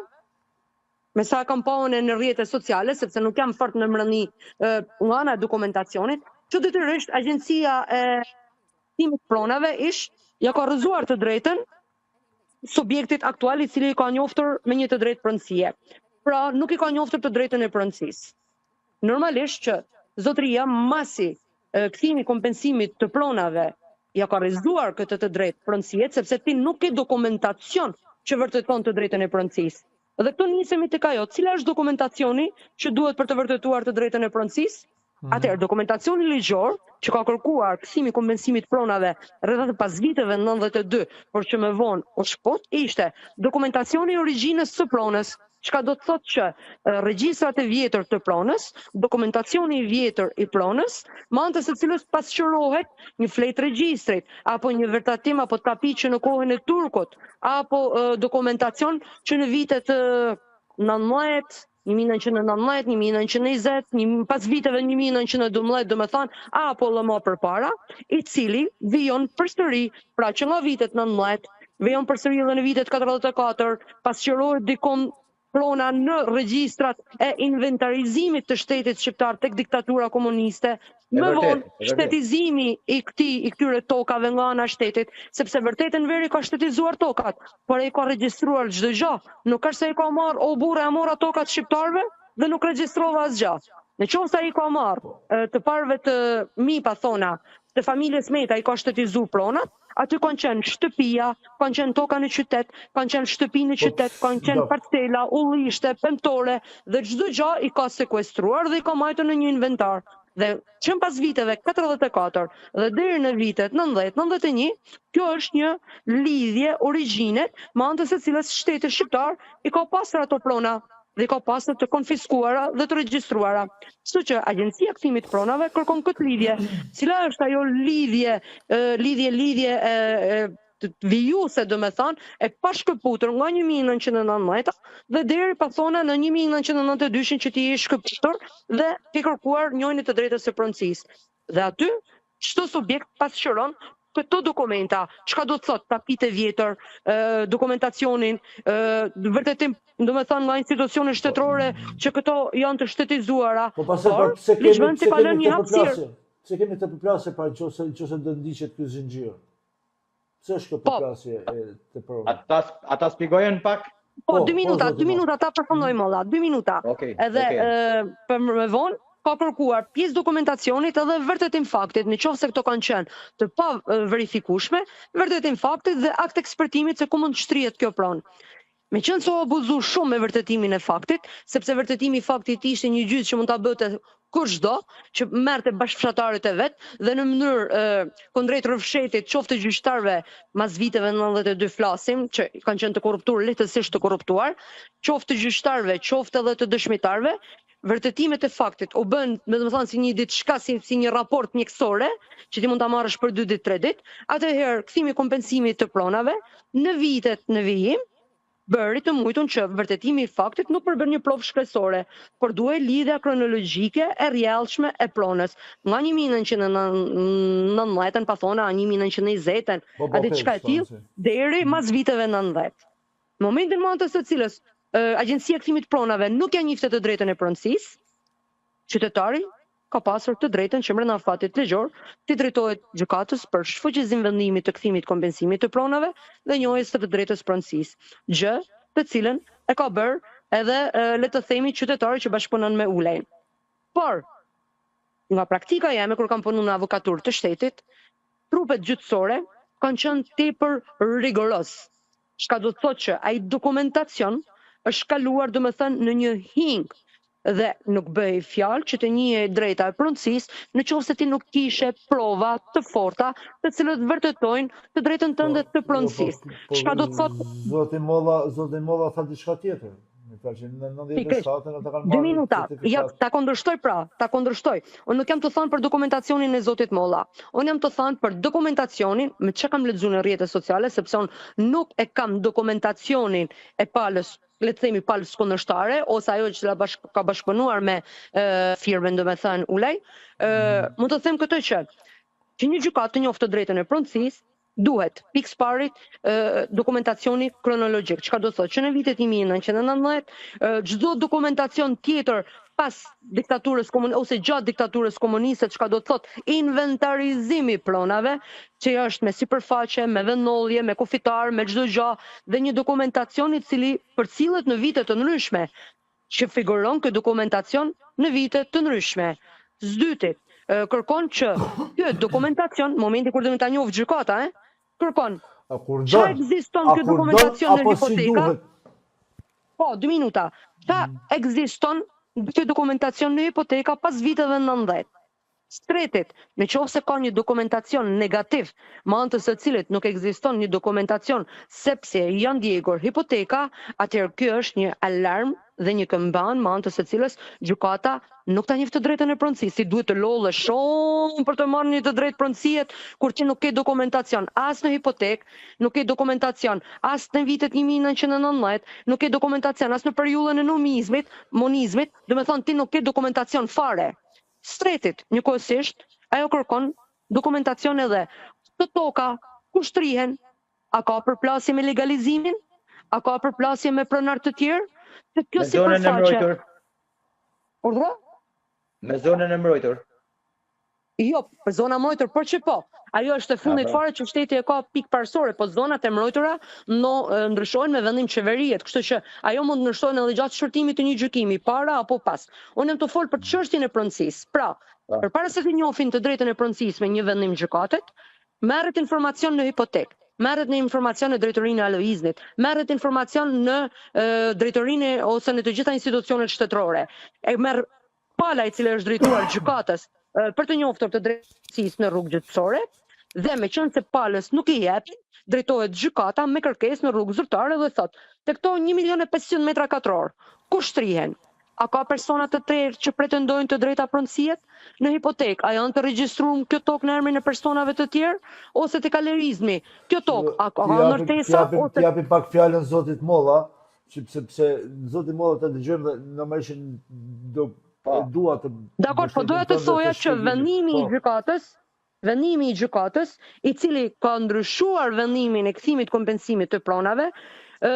me sa kam pa unë në rrjete sociale, sepse nuk jam fort në mrëni nga ana e dokumentacionit, çuditërisht Agjencia e Kthimit të Pronave ish ja ka rrëzuar të drejtën subjektit aktual i cili i ka njoftur me një të drejtë pronësie. Pra, nuk i ka njoftur të drejtën e pronësisë. Normalisht që zotëria masi kthimi i kompensimit të pronave ja ka rrëzuar këtë të drejtë pronësie, sepse ti nuk ke dokumentacion që vërteton të drejtën e pronësisë. Dhe këtu nisemi tek ajo, cila është dokumentacioni që duhet për të vërtetuar të drejtën e pronësisë? Mm. Atëherë, dokumentacioni ligjor që ka kërkuar kthimi i kompensimit të pronave rreth pas viteve 92, por që më vonë u shkput, ishte dokumentacioni i origjinës së pronës, çka do të thotë që regjistrat e vjetër të pronës, dokumentacioni i vjetër i pronës, me anë të së cilës pasqyrohet një fletë regjistrit apo një vërtetim apo tapi që në kohën e turkut, apo dokumentacion që në vitet 19, 1919, 1920, një, pas viteve 1912, domethënë, apo dhe më përpara, i cili vijon përsëri, pra që nga vitet 19, vijon përsëri edhe në vitet 44, pasqyrohet dikun prona në regjistrat e inventarizimit të shtetit shqiptar tek diktatura komuniste, më vonë shtetizimi i këtij i këtyre tokave nga ana e shtetit, sepse vërtet Enveri ka shtetizuar tokat, por ai ka regjistruar çdo gjë. Nuk është se i ka marrë o burrë e mora tokat shqiptarëve dhe nuk regjistrova asgjë. Në qoftë se ai ka marrë të parëve të mi pa thona, të familjes Meta i ka shtetizu pronat, aty kanë qenë shtëpia, kanë qenë toka në qytet, kanë qenë shtëpi në po, qytet, kanë qenë parcela, ullishte, pemtore dhe çdo gjë i ka sekuestruar dhe i ka majtur në një inventar. Dhe që pas viteve 44 dhe deri në vitet 90, 91, kjo është një lidhje origjine me anë të së cilës shteti shqiptar i ka pasur ato prona dhe i ka pasur të konfiskuara dhe të regjistruara. Kështu që Agjencia e Kthimit të Pronave kërkon këtë lidhje. Cila është ajo lidhje, lidhje, lidhje e, e vijuese, domethënë, e pashkëputur nga 1919 dhe deri pa thona në 1992-shin që ti je shkëputur dhe ke kërkuar njohjen e të drejtës së pronësisë. Dhe aty. Çdo subjekt pasqyron këto dokumenta, çka do të thotë tapitë e vjetër, dokumentacionin, vërtetim, domethënë nga institucione shtetërore që këto janë të shtetizuara. Po pastaj pra pse kemi pse kemi këtë përplasje? Pse kemi këtë përplasje pra nëse nëse do ndiqet ky zinxhir? Pse është kjo po. përplasje e të pronës? Ata ata shpjegojnë pak Po, po dy po, minuta, dy minuta ta përfundoj molla, dy minuta. Okay, edhe okay. për më vonë ka kërkuar pjesë dokumentacionit edhe vërtetim faktit, në qoftë se këto kanë qenë të paverifikueshme, vërtetim faktit dhe akt ekspertimit se ku mund të shtrihet kjo pronë. Meqenëse u abuzu shumë me vërtetimin e faktit, sepse vërtetimi i faktit ishte një gjë që mund ta bëte kushdo, që merrte bashkëfshatarët e vet dhe në mënyrë kundrejt rrufshetit, qoftë të gjyqtarëve mas viteve 92 flasim, që kanë qenë të korruptuar, lehtësisht të korruptuar, qoftë të gjyqtarëve, qoftë edhe të dëshmitarëve, vërtetimet e faktit u bënë, me të thënë si një diçka si si një raport mjekësore, që ti mund ta marrësh për 2 ditë, 3 ditë, atëherë kthimi i kompensimit të pronave në vitet në vijim bëri të mujtun që vërtetimi i faktit nuk përbën një provë shkresore, por duhej lidhja kronologjike e rrjedhshme e pronës, nga 1990-ën, pa thona 1920-ën, po, po, a diçka e tillë, deri mas viteve 90. Në momentin me anë të së cilës Agjencia e Kthimit të Pronave nuk ja njihte të drejtën e pronësisë, qytetari ka pasur të drejtën që brenda afatit ligjor t'i drejtohet gjykatës për shfuqizim vendimit të kthimit kompensimit të pronave dhe njohjes së të drejtës pronësisë, gjë të cilën e ka bërë edhe le të themi qytetari që bashkëpunon me Ulejn. Por, nga praktika jeme kur kam punu në avokaturë të shtetit, trupet gjyqësore kanë qenë tepër rigoroz Çka do të thotë që ai dokumentacion është kaluar domethënë në një hinkë dhe nuk bëhej fjalë që të njihej e drejta e pronësisë në qoftë se ti nuk kishe prova të forta të cilët vërtetojnë të drejtën tënde të po, jo, po, pronësisë. Po, Çka do të thotë Zoti Molla, zoti Molla tha diçka tjetër. Më fal që në 97-ën ata kanë marrë Dy minuta. Ja, ta kundërshtoj pra, ta kundërshtoj. Unë nuk jam tu thënë për dokumentacionin e zotit Molla. Unë jam tu thënë për dokumentacionin, me çka kam lexuar në rrjetet sociale, sepse unë nuk e kam dokumentacionin e palës le të themi palës kundërshtare ose ajo që bashk, ka bashkëpunuar me e, firmën, domethënë Ulaj, ë mm. mund të them këtë që që një gjykatë të njohë të drejtën e pronësisë, Duhet, pikë së pari, dokumentacioni kronologjik, çka do të thotë që në vitet 1990, çdo dokumentacion tjetër pas diktaturës komuniste ose gjatë diktaturës komuniste, çka do të thotë inventarizimi i pronave, që është me sipërfaqe, me vendndodhje, me kufitar, me çdo gjë dhe një dokumentacion i cili përcillet në vite të ndryshme, që figuron ky dokumentacion në vite të ndryshme. Së dyti, kërkon që ky dokumentacion, në momentin kur do ta njohë gjykata, e, kërkon A kur don? Ça ekziston ky dokumentacion në hipoteka? Po, dy minuta. Ça mm. ekziston ky dokumentacion në hipoteka pas viteve 90? Së tretit, në qoftë se ka një dokumentacion negativ, me anë të së cilit nuk ekziston një dokumentacion sepse janë djegur hipoteka, atëherë ky është një alarm dhe një këmbanë me anë të së cilës gjykata nuk ta njeh të drejtën e pronësisë. Ti duhet të lodhesh shumë për të marrë një të drejtë pronësie kur ti nuk ke dokumentacion as në hipotekë, nuk ke dokumentacion as në vitet 1990, nuk ke dokumentacion as në periudhën e numizmit, monizmit, domethënë ti nuk ke dokumentacion fare. Së tretit, njëkohësisht, ajo kërkon dokumentacion edhe këto toka ku shtrihen, a ka përplasje me legalizimin, a ka përplasje me pronarë të tjerë, që kjo Me zonën e mbrojtur. Urdhëro? Me zonën e mbrojtur. Jo, për zona mbrojtur, por që po. Ajo është e fundit fare që shteti e ka pikë parësore, po zonat e mbrojtura no, ndryshojnë me vendim qeverie, kështu që ajo mund të ndryshojnë edhe gjatë shqyrtimit të një gjykimi, para apo pas. Unë jam tu fol për çështjen e pronësisë. Pra, po. përpara se të njohin të drejtën e pronësisë me një vendim gjykatet, merret informacion në hipotekë merret në informacion në drejtorinë e Aloiznit, merret informacion në drejtorinë ose në të gjitha institucionet shtetërore. E merr pala e cila është drejtuar gjykatës për të njoftur të drejtësisë në rrugë gjyqësore dhe meqenëse palës nuk i jepin, drejtohet gjykata me kërkesë në rrugë zyrtare dhe thotë, te këto 1 milion e 500 metra katror, ku shtrihen? A ka persona të tjerë që pretendojnë të drejta pronësie? Në hipotekë, a janë të regjistruar kjo tokë në emrin e personave të tjerë ose tek alerizmi? Kjo tokë, a ka ndërtesa ose T'i japim pak fjalën zotit Molla, që sepse zoti Molla të dëgjojmë dhe normalisht do po. dua të Dakor, po doja të thoja që vendimi i po. gjykatës. Vendimi i gjykatës, i cili ka ndryshuar vendimin e kthimit kompensimit të pronave, ë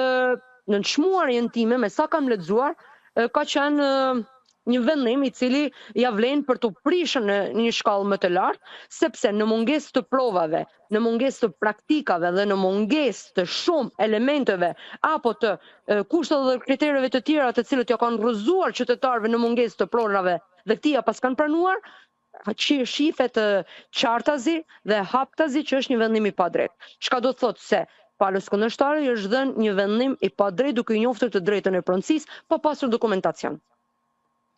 në çmuarjen time, me sa kam lexuar, ka qenë një vendim i cili ja vlen për t'u prishur në një shkallë më të lartë, sepse në mungesë të provave, në mungesë të praktikave dhe në mungesë të shumë elementeve apo të kushteve dhe kritereve të tjera të cilët ja kanë rrëzuar qytetarëve në mungesë të pronave dhe këtij ja paskan pranuar, që shifet qartazi dhe haptazi që është një vendim i padrejtë. Çka do të thotë se palës kundërshtare i është dhënë një vendim i padrejtë duke i njoftur të drejtën e pronësisë pa pasur dokumentacion.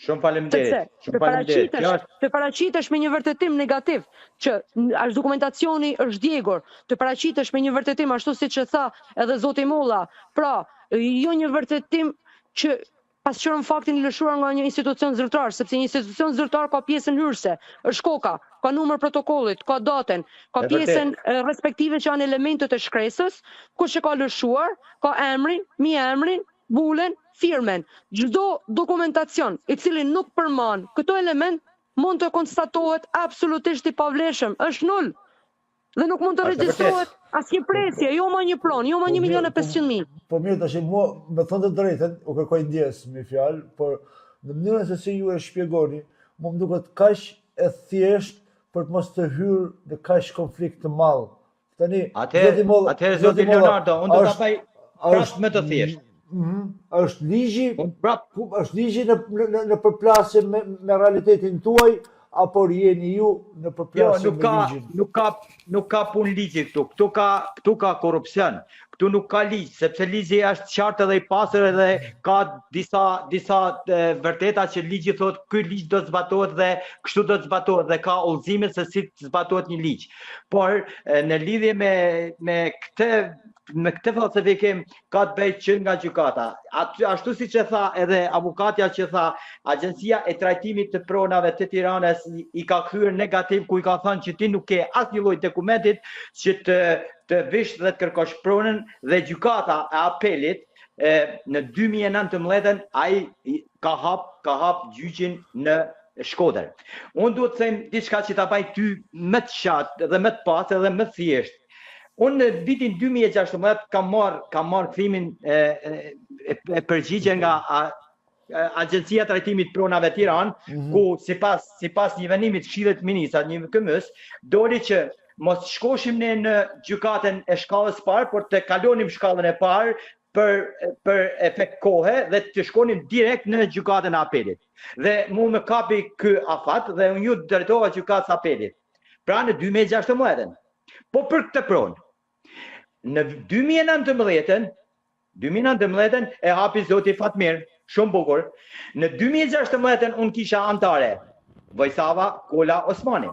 Shumë faleminderit. Sepse të paraqitesh, të paraqitesh me një vërtetim negativ që as dokumentacioni është djegur, të paraqitesh me një vërtetim ashtu siç e tha edhe zoti Molla, pra jo një vërtetim që pasqyron faktin i lëshuar nga një institucion zyrtar, sepse një institucion zyrtar ka pjesën hyrëse, është koka, ka numër protokollit, ka datën, ka pjesën respektive që janë elementet e shkresës, kush e ka lëshuar, ka emrin, mbiemrin, vulën, firmën. Çdo dokumentacion i cili nuk përmban këto element mund të konstatohet absolutisht i pavlefshëm, është nul. Dhe nuk mund të regjistrohet asnjë presje, jo më një pronë, jo më 1 milion e 500 mijë. Po mirë, tash mua, me thënë të drejtën, u kërkoj ndjesë me fjalë, por në mënyrën se si ju e shpjegoni, mua më duket kaq e thjeshtë për të mos të hyrë në kaq konflikt të madh. Tani, zoti Molla, atëherë zoti Leonardo, unë do ta bëj prapë më të thjeshtë. Mhm. Është ligji, prap, është ligji në në në përplasje me me realitetin tuaj apo jeni ju në përplasje jo, nuk ka, me ligjin? Nuk ka nuk ka punë ligji këtu. Këtu ka këtu ka korrupsion. Këtu nuk ka ligj, sepse ligji është qartë edhe i pastër edhe ka disa disa të vërteta që ligji thotë ky ligj do të zbatohet dhe kështu do të zbatohet dhe ka udhëzime se si të zbatohet një ligj. Por në lidhje me me këtë me këtë falsifikim ka të bëjë që nga gjykata. Aty, ashtu siç e tha edhe avokatja që tha, Agjencia e Trajtimit të Pronave të Tiranës i ka kthyer negativ ku i ka thënë që ti nuk ke asnjë lloj dokumentit që të të vish dhe të kërkosh pronën dhe gjykata e apelit e, në 2019 ai ka hap ka hap gjyqin në Shkodër. Unë duhet të them diçka që ta baj ty më të qartë dhe më të pastër dhe më të thjeshtë. Unë në vitin 2016 kam marr kam marr kthimin e, e, e përgjigje nga a, Agjencia e Trajtimit Pronave Tiranë, mm -hmm. ku sipas sipas një vendimi të Këshillit të Ministrave, një KMS, doli që mos shkoshim ne në gjykatën e shkallës parë, por të kalonim shkallën e parë për për efekt kohe dhe të shkonim direkt në gjykatën e apelit. Dhe mu më kapi ky afat dhe unë iu drejtova gjykatës apelit. Pra në 2016-ën. Po për këtë pronë. Në 2019-ën, 2019-ën e hapi zoti Fatmir, shumë bukur. Në 2016-ën unë kisha antare Vojsava Kola Osmani.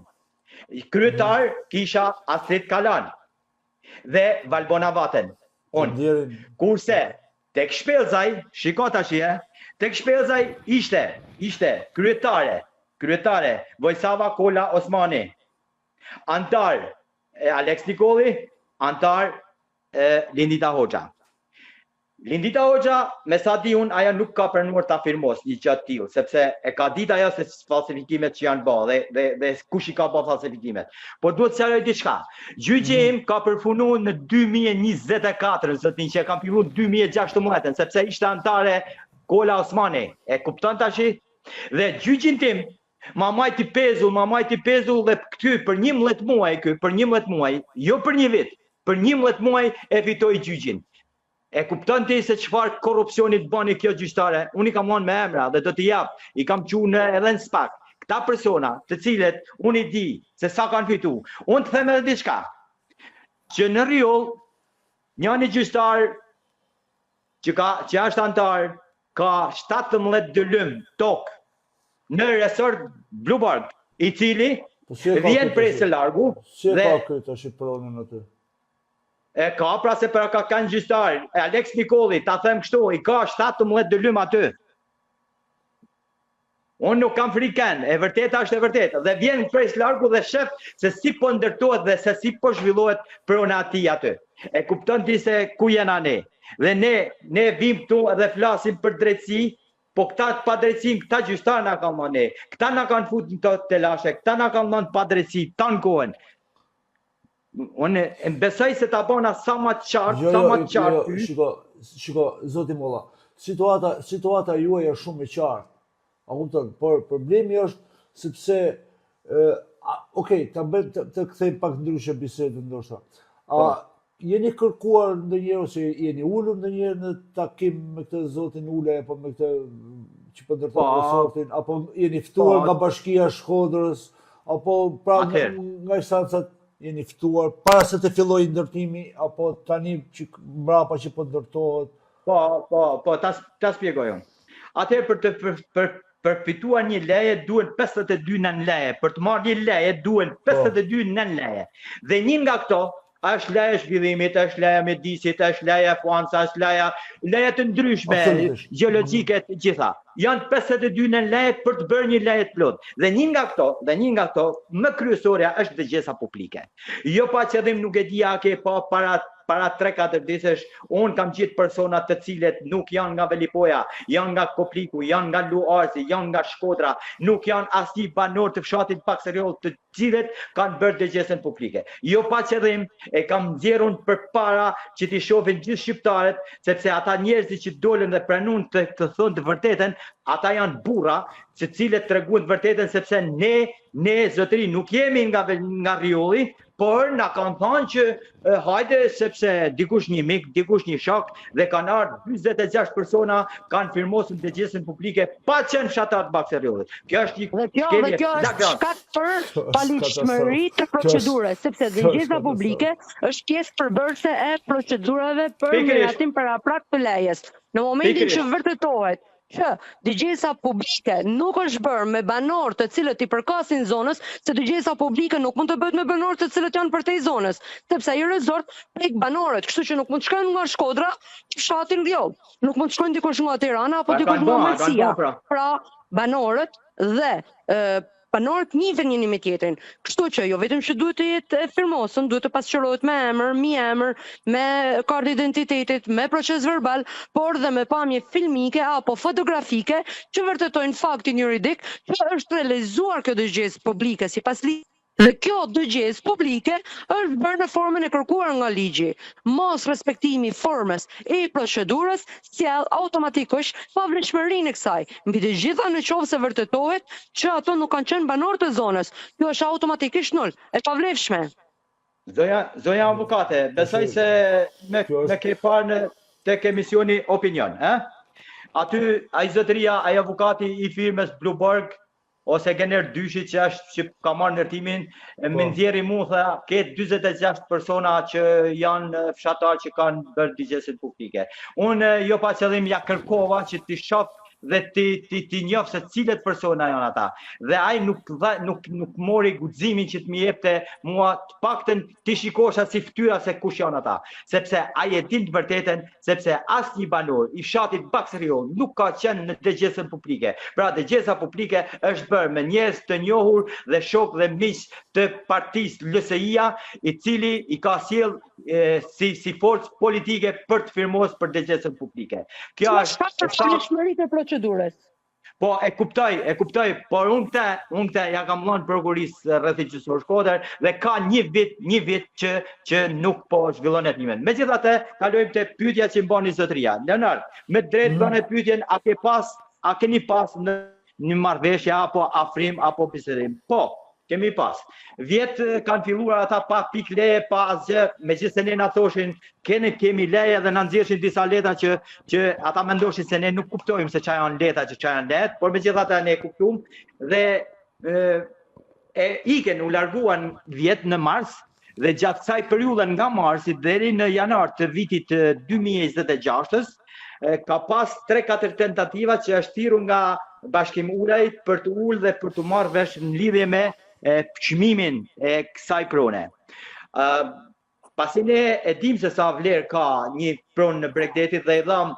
Kryetar kisha Astrit Kalan. dhe Valbona Vaten. Unë. Kurse, tek Shpellzaj, shiko tash e, tek Shpellzaj ishte, ishte kryetare, kryetare Vojsava Kola Osmani. Antar Aleks Nikolli, antar Lindita Hoxha. Lindita Hoxha, me sa di unë, ajo nuk ka pranuar ta firmos një gjë të tillë, sepse e ka ditë ajo se falsifikimet që janë bë dhe dhe dhe kush i ka bë falsifikimet. Por duhet të sqaroj diçka. Gjyqi mhm. im ka përfunduar në 2024, zotni që e kam filluar 2016, sepse ishte antare Kola Osmani. E kupton tashi? Dhe gjyqin tim ma majti pezull, ma majti pezull dhe këty për 11 muaj ky, për 11 muaj, jo për një vit, për 11 muaj e fitoi gjyqin. E kupton ti se çfarë korrupsioni të bani kjo gjyqtare? Unë i kam marrë me emra dhe do t'i jap. I kam çu në edhe në SPAK. Këta persona, të cilët unë i di se sa kanë fitu. Unë të them edhe diçka. Që në Rrjoll, njani gjyqtar që ka që është antar ka 17 dylym tokë në resort Bluebird, i cili po si vjen prej së largu si e ka këtë tash pronën aty? E ka pra se pra ka kanë gjyqtar, e Aleks Nikolli, ta them kështu, i ka 17 dylym aty. Unë nuk kam frikë ken, e vërteta është e vërtetë. Dhe vjen prej së largu dhe shef se si po ndërtohet dhe se si po zhvillohet prona e tij aty. E kupton ti se ku jena ne. Dhe ne, ne vim këtu dhe flasim për drejtësi. Po këta padrejtësinë, këta gjyqtarë na kanë dhënë ne. Këta na kanë fut në këto telashe, këta na kanë dhënë padrejtësi tanë kohën. Unë e besoj se ta bona sa më të qartë, jo, sa jo, më të qartë. Jo, jo, shiko, shiko, zoti Molla, situata, situata juaj është shumë e qartë. A kupton? Por problemi është sepse ë ok, ta bëjmë të, të kthejmë pak ndryshe bisedën ndoshta. A po. jeni kërkuar ndonjëherë ose jeni ulur ndonjëherë në takim me këtë zotin Ulaj apo me këtë që po ndërton po. resortin apo jeni ftuar po. nga bashkia e Shkodrës apo pra nga, nga instancat jeni ftuar para se të fillojë ndërtimi apo tani që mbrapa që po ndërtohet? Po, po, po, ta ta shpjegoj unë. Atëherë për të për, për përfituar një leje duhen 52 nën leje, për të marrë një leje duhen 52 po. nën leje. Dhe një nga këto është leja e zhvillimit, është leja e mjedisit, është leja e FUANSA, është leja leje të ndryshme, gjeologjike të gjitha. Janë 52 nën leje për të bërë një leje të plotë. Dhe një nga këto, dhe një nga këto, më kryesorja është dëgjesa publike. Jo pa qëllim nuk e di a ke pa para para 3-4 ditësh, unë kam gjetë persona të cilët nuk janë nga Velipoja, janë nga Kopliku, janë nga Luarzi, janë nga Shkodra, nuk janë asnjë banor të fshatit Baksërjoll të cilët kanë bërë dëgjesën publike. Jo pa qëllim, e kam nxjerrë unë përpara që t'i shohin gjithë shqiptarët, sepse ata njerëzit që dolën dhe pranun të, të thonë të vërtetën, ata janë burra të cilët treguan të vërtetën sepse ne ne zotëri nuk jemi nga nga Rrjolli, por na kanë thënë që e, hajde sepse dikush një mik, dikush një shok dhe kanë ardhur 46 persona kanë firmosur dëgjesën publike pa qenë fshatar të Baksërrjollit. Kjo është një Dhe kjo, dhe kjo është shkak për paligjshmëri të procedurës, sepse dëgjesa publike është pjesë përbërëse e procedurave për miratim paraprak të lejes. Në momentin që vërtetohet që dëgjesa publike nuk është bërë me banorë të cilët i përkasin zonës, se dëgjesa publike nuk mund të bëhet me banorë të cilët janë përtej zonës, sepse ai resort prek banorët, kështu që nuk mund të shkojnë nga Shkodra në fshatin Rrjoll, nuk mund të shkojnë dikush nga Tirana apo dikush nga Malësia. Pra. pra, banorët dhe e, banorët njihen njëri me tjetrin. Kështu që jo vetëm që duhet të jetë e firmosur, duhet të pasqyrohet me emër, mbiemër, me kartë identitetit, me proces verbal, por dhe me pamje filmike apo fotografike që vërtetojnë faktin juridik që është realizuar kjo dëgjesë publike sipas ligjit. Dhe kjo dëgjesë publike është bërë në formën e kërkuar nga ligji. Mos respektimi i formës i procedurës sjell automatikisht pavlefshmërinë e kësaj. Mbi të gjitha në qoftë se vërtetohet që ato nuk kanë qenë banorë të zonës, kjo është automatikisht nul, e pavlefshme. Zonja, zonja avokate, besoj se me, me ke parë në tek emisioni Opinion, eh? Aty, ai zotëria, ai avokati i firmës Blueborg, ose Gener Dyshi që është që ka marrë ndërtimin, po. më nxjerri mu tha, ke 46 persona që janë fshatar që kanë bërë dëgjesën publike. Unë jo pa qëllim ja kërkova që t'i shoh dhe t'i t'i t'i njoh se cilët persona janë ata. Dhe ai nuk dha nuk nuk mori guximin që të më jepte mua të paktën t'i shikosha si fytyra se kush janë ata, sepse ai e din të vërtetën, sepse asnjë banor i fshatit Baksërjoll nuk ka qenë në dëgjesën publike. Pra dëgjesa publike është bërë me njerëz të njohur dhe shokë dhe miq të partisë LSI-ja, i cili i ka sjellë si si forcë politike për të firmosur për dëgjesën publike. Kjo është shkak për procedurës. Po e kuptoj, e kuptoj, por unë këtë, unë këtë ja kam dhënë prokurorisë rrethit gjyqësor Shkodër dhe ka një vit, një vit që që nuk po zhvillon hetimin. Megjithatë, kalojmë te pyetja që më bani zotëria. Leonard, me drejt mm. bëne pyetjen, a ke pas, a keni pas në një marrëveshje apo afrim apo bisedim? Po, Kemi pas. Vjet kanë filluar ata pa pikë leje, pa asgjë, megjithëse ne na thoshin, keni kemi leje dhe na nxjerrshin disa letra që që ata mendoshin se ne nuk kuptojmë se çfarë janë letra, që çfarë janë lejet, por megjithatë ne kuptuam dhe e, e ikën u larguan vjet në mars dhe gjatë kësaj periudhe nga marsi deri në janar të vitit 2026-ës ka pas 3-4 tentativa që është thirrur nga Bashkim Ulaj për të ulë dhe për të marrë vesh në lidhje me çmimin e kësaj prone. Ë pasi ne e dim se sa vlerë ka një pronë në bregdetit dhe i dhamë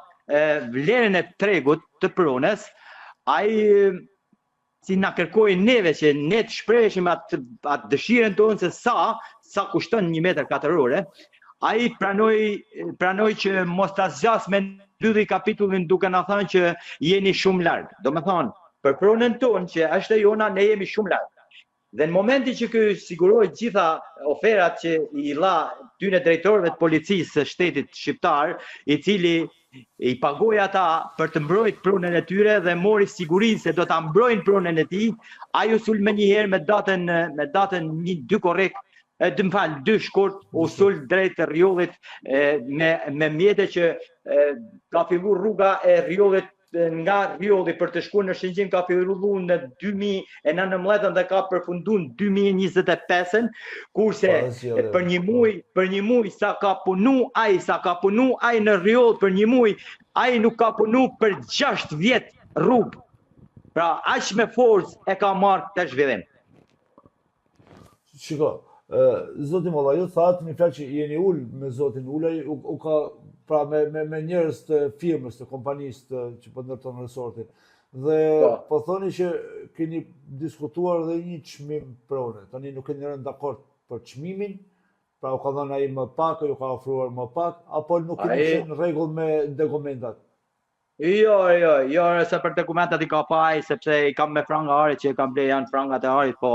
vlerën e tregut të pronës, ai si na kërkoi neve që ne të shpreheshim atë atë dëshirën tonë se sa sa kushton një metër katrore, ai pranoi pranoi që mos ta zgjas me mbylli kapitullin duke na thënë që jeni shumë larg. Domethënë, për pronën tonë që është e jona, ne jemi shumë larg. Dhe në momentin që ky siguroi gjitha oferat që i dha tyne drejtorëve të policisë së shtetit shqiptar, i cili i pagoi ata për të mbrojt pronën e tyre dhe mori sigurinë se do ta mbrojnë pronën e tij, ai u sul menjëherë me datën me datën 1 2 korrik, e më fal, 2 shkurt u sul drejt rrjollit me me mjete që e, ka fillu rruga e rrjollit nga rrjolli për të shkuar në Shëngjin ka fillu në 2019 dhe ka përfundu në 2025-ën, kurse po, për një muaj, për një muaj sa ka punu ai, sa ka punu ai në rrjoll për një muaj, ai nuk ka punu për 6 vjet rrugë. Pra, aq me forcë e ka marrë këtë zhvillim. Shiko, zoti Molla, ju thatë një fjalë që jeni ul me zotin Ulaj, u, u ka pra me me me njerëz të firmës, të kompanisë të, që po ndërton resortin. Dhe po. po thoni që keni diskutuar dhe një çmim prone. Tani nuk keni rënë dakord për çmimin, pra u ka dhënë ai më pak, ju ka ofruar më pak, apo nuk keni qenë në rregull me dokumentat? Jo, jo, jo, se për dokumentat i ka pa ai, sepse i kam me franga arit që e kam ble janë frangat e arit, po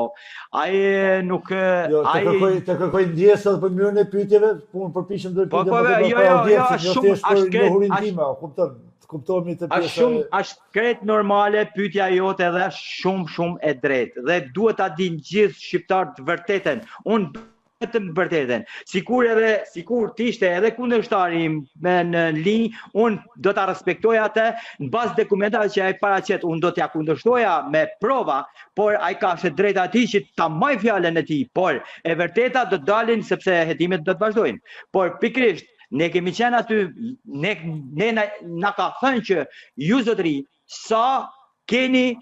ai nuk... Jo, të kërkoj, të kërkoj ndjesë edhe për mënyrën e pyetjeve, po unë përpiqem të po, po, jo, jo, jo, jo, shumë, është për njohurinë time, kupton, të kuptohemi të pjesa. Është shumë, është krejt normale pyetja jote edhe është shumë, shumë e drejtë dhe duhet ta dinë gjithë shqiptarët të vërtetën. Unë vetëm të vërtetën. Sikur edhe sikur të ishte edhe kundërshtari im me në linjë, unë do ta respektoja atë në bazë dokumentave që ai paraqet, unë do t'ja kundërshtoja me prova, por ai ka është e drejta e tij që ta mbaj fjalën e tij, por e vërteta do të dalin sepse hetimet do të vazhdojnë. Por pikërisht ne kemi qenë aty, ne ne na, na ka thënë që ju zotëri sa keni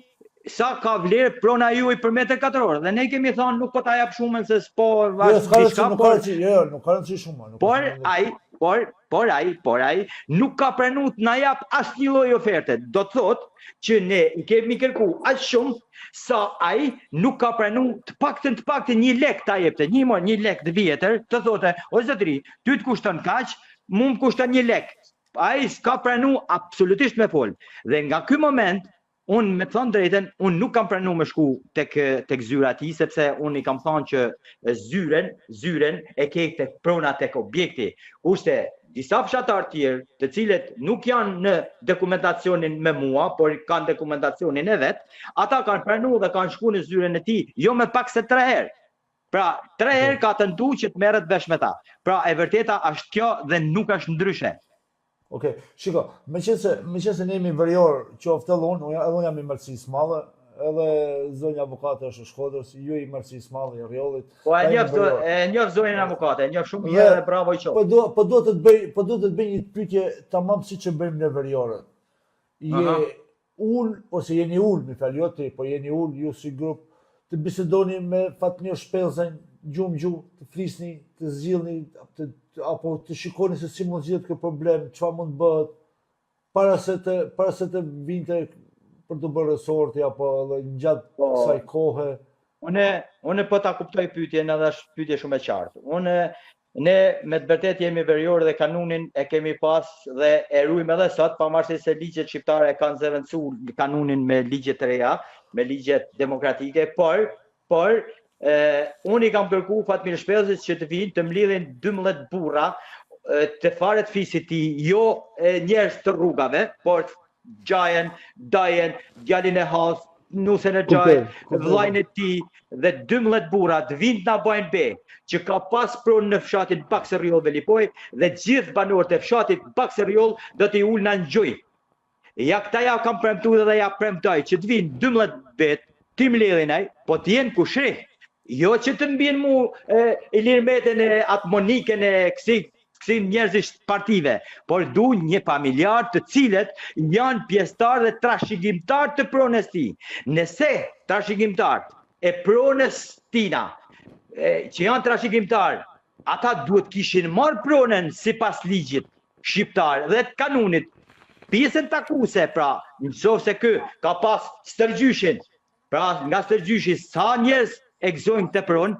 sa ka vlerë prona juaj për metër katror dhe ne kemi thonë nuk po ta jap shumën se s'po jo, s'ka rëndësi, nuk ka rëndësi, jo, jo, nuk ka rëndësi shuma, nuk por ai, por por ai, por ai nuk ka pranu të na jap asnjë lloj oferte. Do të thotë që ne i kemi kërku aq shumë sa ai nuk ka pranu të paktën të paktën një lek ta jepte, një mo, një lek të vjetër, të thote, o zotëri, ty të kushton kaq, mu më kushton një lek. Ai s'ka pranu absolutisht me fol. Dhe nga ky moment, unë me të thënë drejtën, unë nuk kam pranu me shku tek tek zyra e tij sepse unë i kam thënë që zyren, zyren e ke tek prona tek objekti. Kurse disa fshatarë tjerë, të cilët nuk janë në dokumentacionin me mua, por kanë dokumentacionin e vet, ata kanë pranu dhe kanë shku në zyrën e tij, jo më pak se 3 herë. Pra, tre herë ka tentu që të merret vesh me ta. Pra, e vërteta është kjo dhe nuk është ndryshe. Okej, okay. shiko, meqenëse, meqenëse ne jemi verior, qoftë edhe unë, edhe unë jam i Malësisë së Madhe, edhe zonja avokate është e Shkodrës, ju i Malësisë së Madhe, i Rrjollit. Po e njoh e njoh zonjën avokate, e njoh shumë mirë dhe bravo i qoftë. Po do po do të të bëj, po do të të bëj një pyetje tamam siç e bëjmë ne veriorët. Je ul ose jeni ul, më fal, jo ti, po jeni ul ju si grup të bisedoni me Fatmir Shpellzajn gjuhë më gjuhë, të flisni, të zgjidhni, të, apo të shikoni se si mund zgjidhet ky problem, çfarë mund të bëhet para se të para se të vinte për të bërë resorti apo edhe gjatë po, kësaj kohe. Unë unë po ta kuptoj pyetjen edhe është pyetje shumë e qartë. Unë Ne me të vërtetë jemi veriorë dhe kanunin e kemi pas dhe e ruajmë edhe sot, pavarësisht se ligjet shqiptare e kanë zëvendësu kanunin me ligje të reja, me ligje demokratike, por por e, unë i kam kërku Fatmir Shpellzit që të vinë të mlidhin 12 burra të fare të fisit tij, jo njerëz të rrugave, por xhajën, dajën, djalin e hallës, nusen e xhajt, vllajn e tij dhe 12 burra të vinë të na bajnë be, që ka pas pronë në fshatin Baksë Rrjoll Velipojë dhe gjithë banorët e fshatit Baksë Rrjoll do t'i ulna në gjunjë. Ja këta ja kam premtu dhe ja premtoj që të vinë 12 vetë, t'i mbledhin ai, po të jenë kushri. Jo që të më bien mu e, Ilir Metën e atë Monikën e kësi kësi njerëzish të partive, por du një familjar të cilët janë pjesëtar dhe trashëgimtar të pronës tij. Nëse trashëgimtar e pronës tina, e, që janë trashëgimtar, ata duhet kishin marrë pronën sipas ligjit shqiptar dhe të kanunit, pjesën takuese, pra, në qoftë se ky ka pas stërgjyshin, Pra, nga stërgjyshi, sa njerëz e gëzojnë këtë pronë,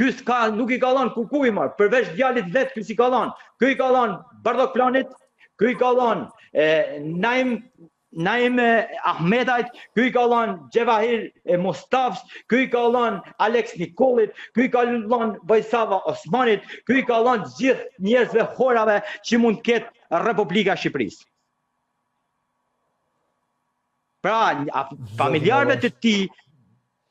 ky s'ka, nuk i ka dhanë kukuj marë, përveç djalit vet, ky s'i ka dhanë. Ky i ka dhanë Bardhok Pllanit, Ky i ka dhënë Naim Naim Ahmetajt, ky i ka dhënë Xhevahir Mustafës, ky i ka dhënë Aleks Nikollit, ky i ka dhënë Vojsava Osmanit, ky i ka dhënë gjithë njerëzve horave që mund të ketë Republika e Shqipërisë. Pra, familjarëve të tij,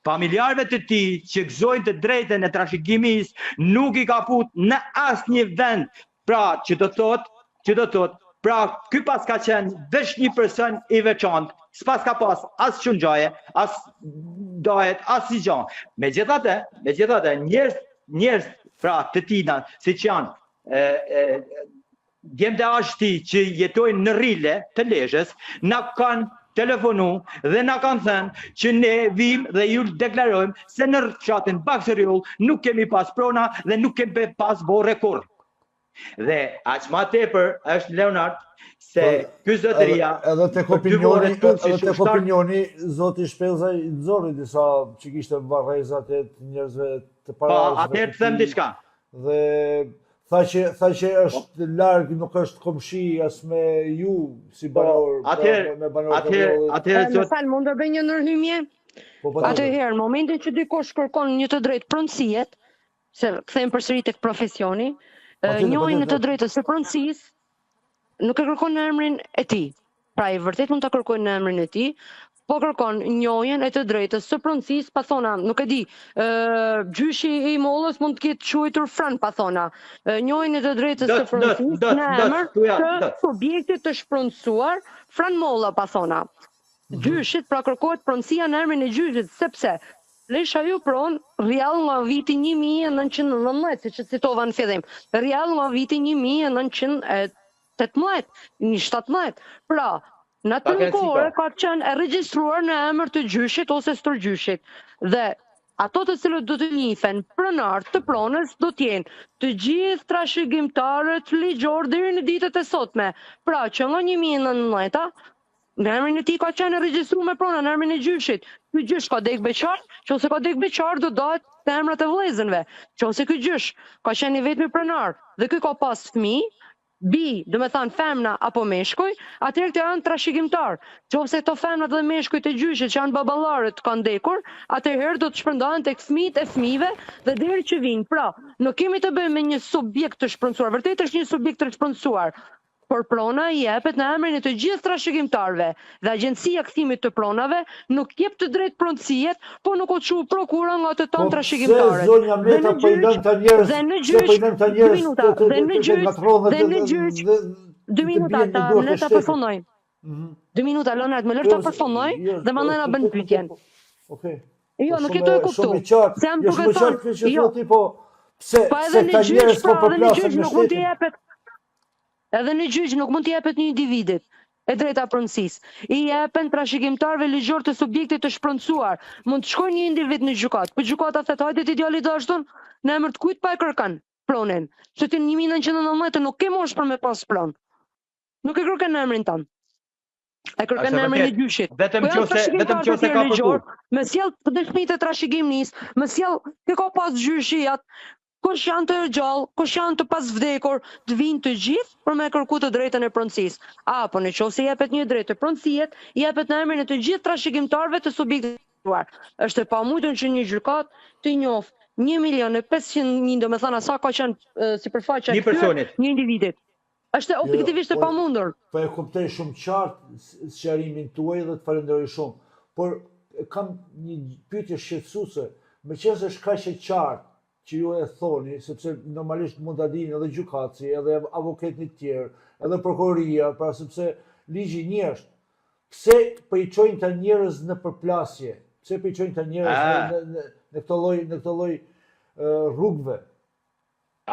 familjarëve të tij që gëzojnë të drejtën e trashëgimisë, nuk i ka fut në asnjë vend. Pra, që do të thotë, që do të thotë, pra ky paska qenë veç një person i veçantë, s'paska pas as çungjaje, as dajet, asnjë gja. Megjithatë, megjithatë, njerëz, njerëz pra të tina, siç janë e, e, Djemtë e axhës tij që jetojnë në Rrile të Lezhës, na kanë telefonu dhe na kanë thënë që ne vijmë dhe ju deklarojmë se në fshatin Baksërjoll nuk kemi pas prona dhe nuk kemi pas vorre kurrë. Dhe aq ma tepër është Leonard se po, ky zotëria edhe, edhe tek opinioni edhe tek opinioni zoti Shpellzaj nxori disa që kishte varrezat e njerëzve të para. Po, atëherë të them diçka. Dhe Tha që tha që është larg, nuk është komshi as me ju si po, banor, po, atëherë me banorë të atëherë atëherë zot. Më fal, mund të bëj një ndërhyrje? Po, po, atëherë, në momentin që dikush kërkon një të drejtë pronësie, se kthehem përsëri tek profesioni, njohjen e të drejtës së pronësisë, nuk e kërkon në emrin e tij. Pra ai vërtet mund ta kërkojë në emrin e tij, po kërkon njohjen e të drejtës së pronësisë, pa thona, nuk e di, ë gjyshi i Mollës mund të ketë quajtur Fran pa thona. Njohjen e të drejtës së pronësisë në emër të subjektit të shpronësuar Fran Molla pa thona. Mhm. Gjyshit, pra kërkohet pronësia në emrin e gjyshit, sepse lesh ajo pronë rrjedh nga viti 1919, siç e citova në fillim, rrjedh nga viti 1918, një 17. Pra, në atë kohë ka qenë e regjistruar në emër të gjyshit ose stërgjyshit. Dhe ato të cilët do të njihen pronarë të pronës do të jenë të gjithë trashëgimtarët ligjorë deri në ditët e sotme. Pra, që nga 1919-a Në emrin e tij ka qenë e regjistruar prona, në emrin e gjyshit. Ky gjysh ka dek beqar, qofse ka dek beqar do dahet në emrat e vëllezërve. Qofse ky gjysh ka qenë i vetmi pronar dhe ky ka pas fëmijë, bij, domethënë femna apo meshkuj, atëherë këto janë trashëgimtar. Qofse këto femnat dhe meshkujt e gjyshit që janë baballarët kanë vdekur, atëherë do të shpërndahen tek fëmijët e fëmijëve dhe deri që vijnë. Pra, nuk kemi të bëjmë me një subjekt të shpronësuar. Vërtet është një subjekt të shpronësuar, por prona i jepet në emrin e të gjithë trashëgimtarëve dhe Agjencia e Kthimit të Pronave nuk jep të drejtë pronësie, po nuk u çu prokura nga të tanë po trashëgimtarët. Zonja Meta po i lënë këta njerëz, dhe në gjyq, po i lënë këta njerëz, minuta, dhe në gjyq, dhe në gjyq, dy minuta, ta lë ta përfundoj. Mhm. Dy minuta, Leonard, më lër ta përfundoj jo, dhe mandej na po, bën po, po, pyetjen. Okej. Jo, nuk je tu e kuptu. Shumë e qartë. Se jam jo, duke thënë, jo. Po, pse, po edhe në gjyq, pra, edhe në gjyq nuk mund të jepet Edhe në gjyq nuk mund t'i jepet një individit e drejta e pronësisë. I jepen trashëgimtarëve ligjorë të subjektit të shpronësuar. Mund të shkojë një individ në gjykatë, po gjykata thotë hajde ti djalë i dashtun, në emër të kujt pa e kërkon pronën? Se ti në 1919 nuk ke moshë për me pas pronë. Nuk e kërkon në emrin tënd. E kërkon në emrin e gjyshit. Vetëm po qofse vetëm qofse ka përkur. Më sjell dëshmitë e trashëgimisë, më sjell kë ka pas gjyshi jat, kush janë të gjallë, kush janë të pasvdekur, të vijnë të gjithë për me kërku të drejtën e pronësisë. Apo në qoftë se jepet një drejtë pronësie, jepet në emrin e të gjithë trashëgimtarëve të subjektit të shpronësuar. Është e pamundur që një gjykatë të njohë 1 milion e 500 mijë, domethënë sa ka qenë sipërfaqja e kthyer një individit. Është jo, jo, objektivisht e pamundur. Po e kuptoj shumë qartë sqarimin tuaj dhe të falenderoj shumë. Por kam një pyetje shqetësuese, meqenëse është kaq e qartë që ju e thoni, sepse normalisht mund ta dinë edhe gjykatësi, edhe avokatët e tjerë, edhe prokuroria, pra sepse ligji një është. Pse po i çojnë këta njerëz në përplasje? Pse po i çojnë këta njerëz në në në këtë lloj në këtë lloj rrugëve?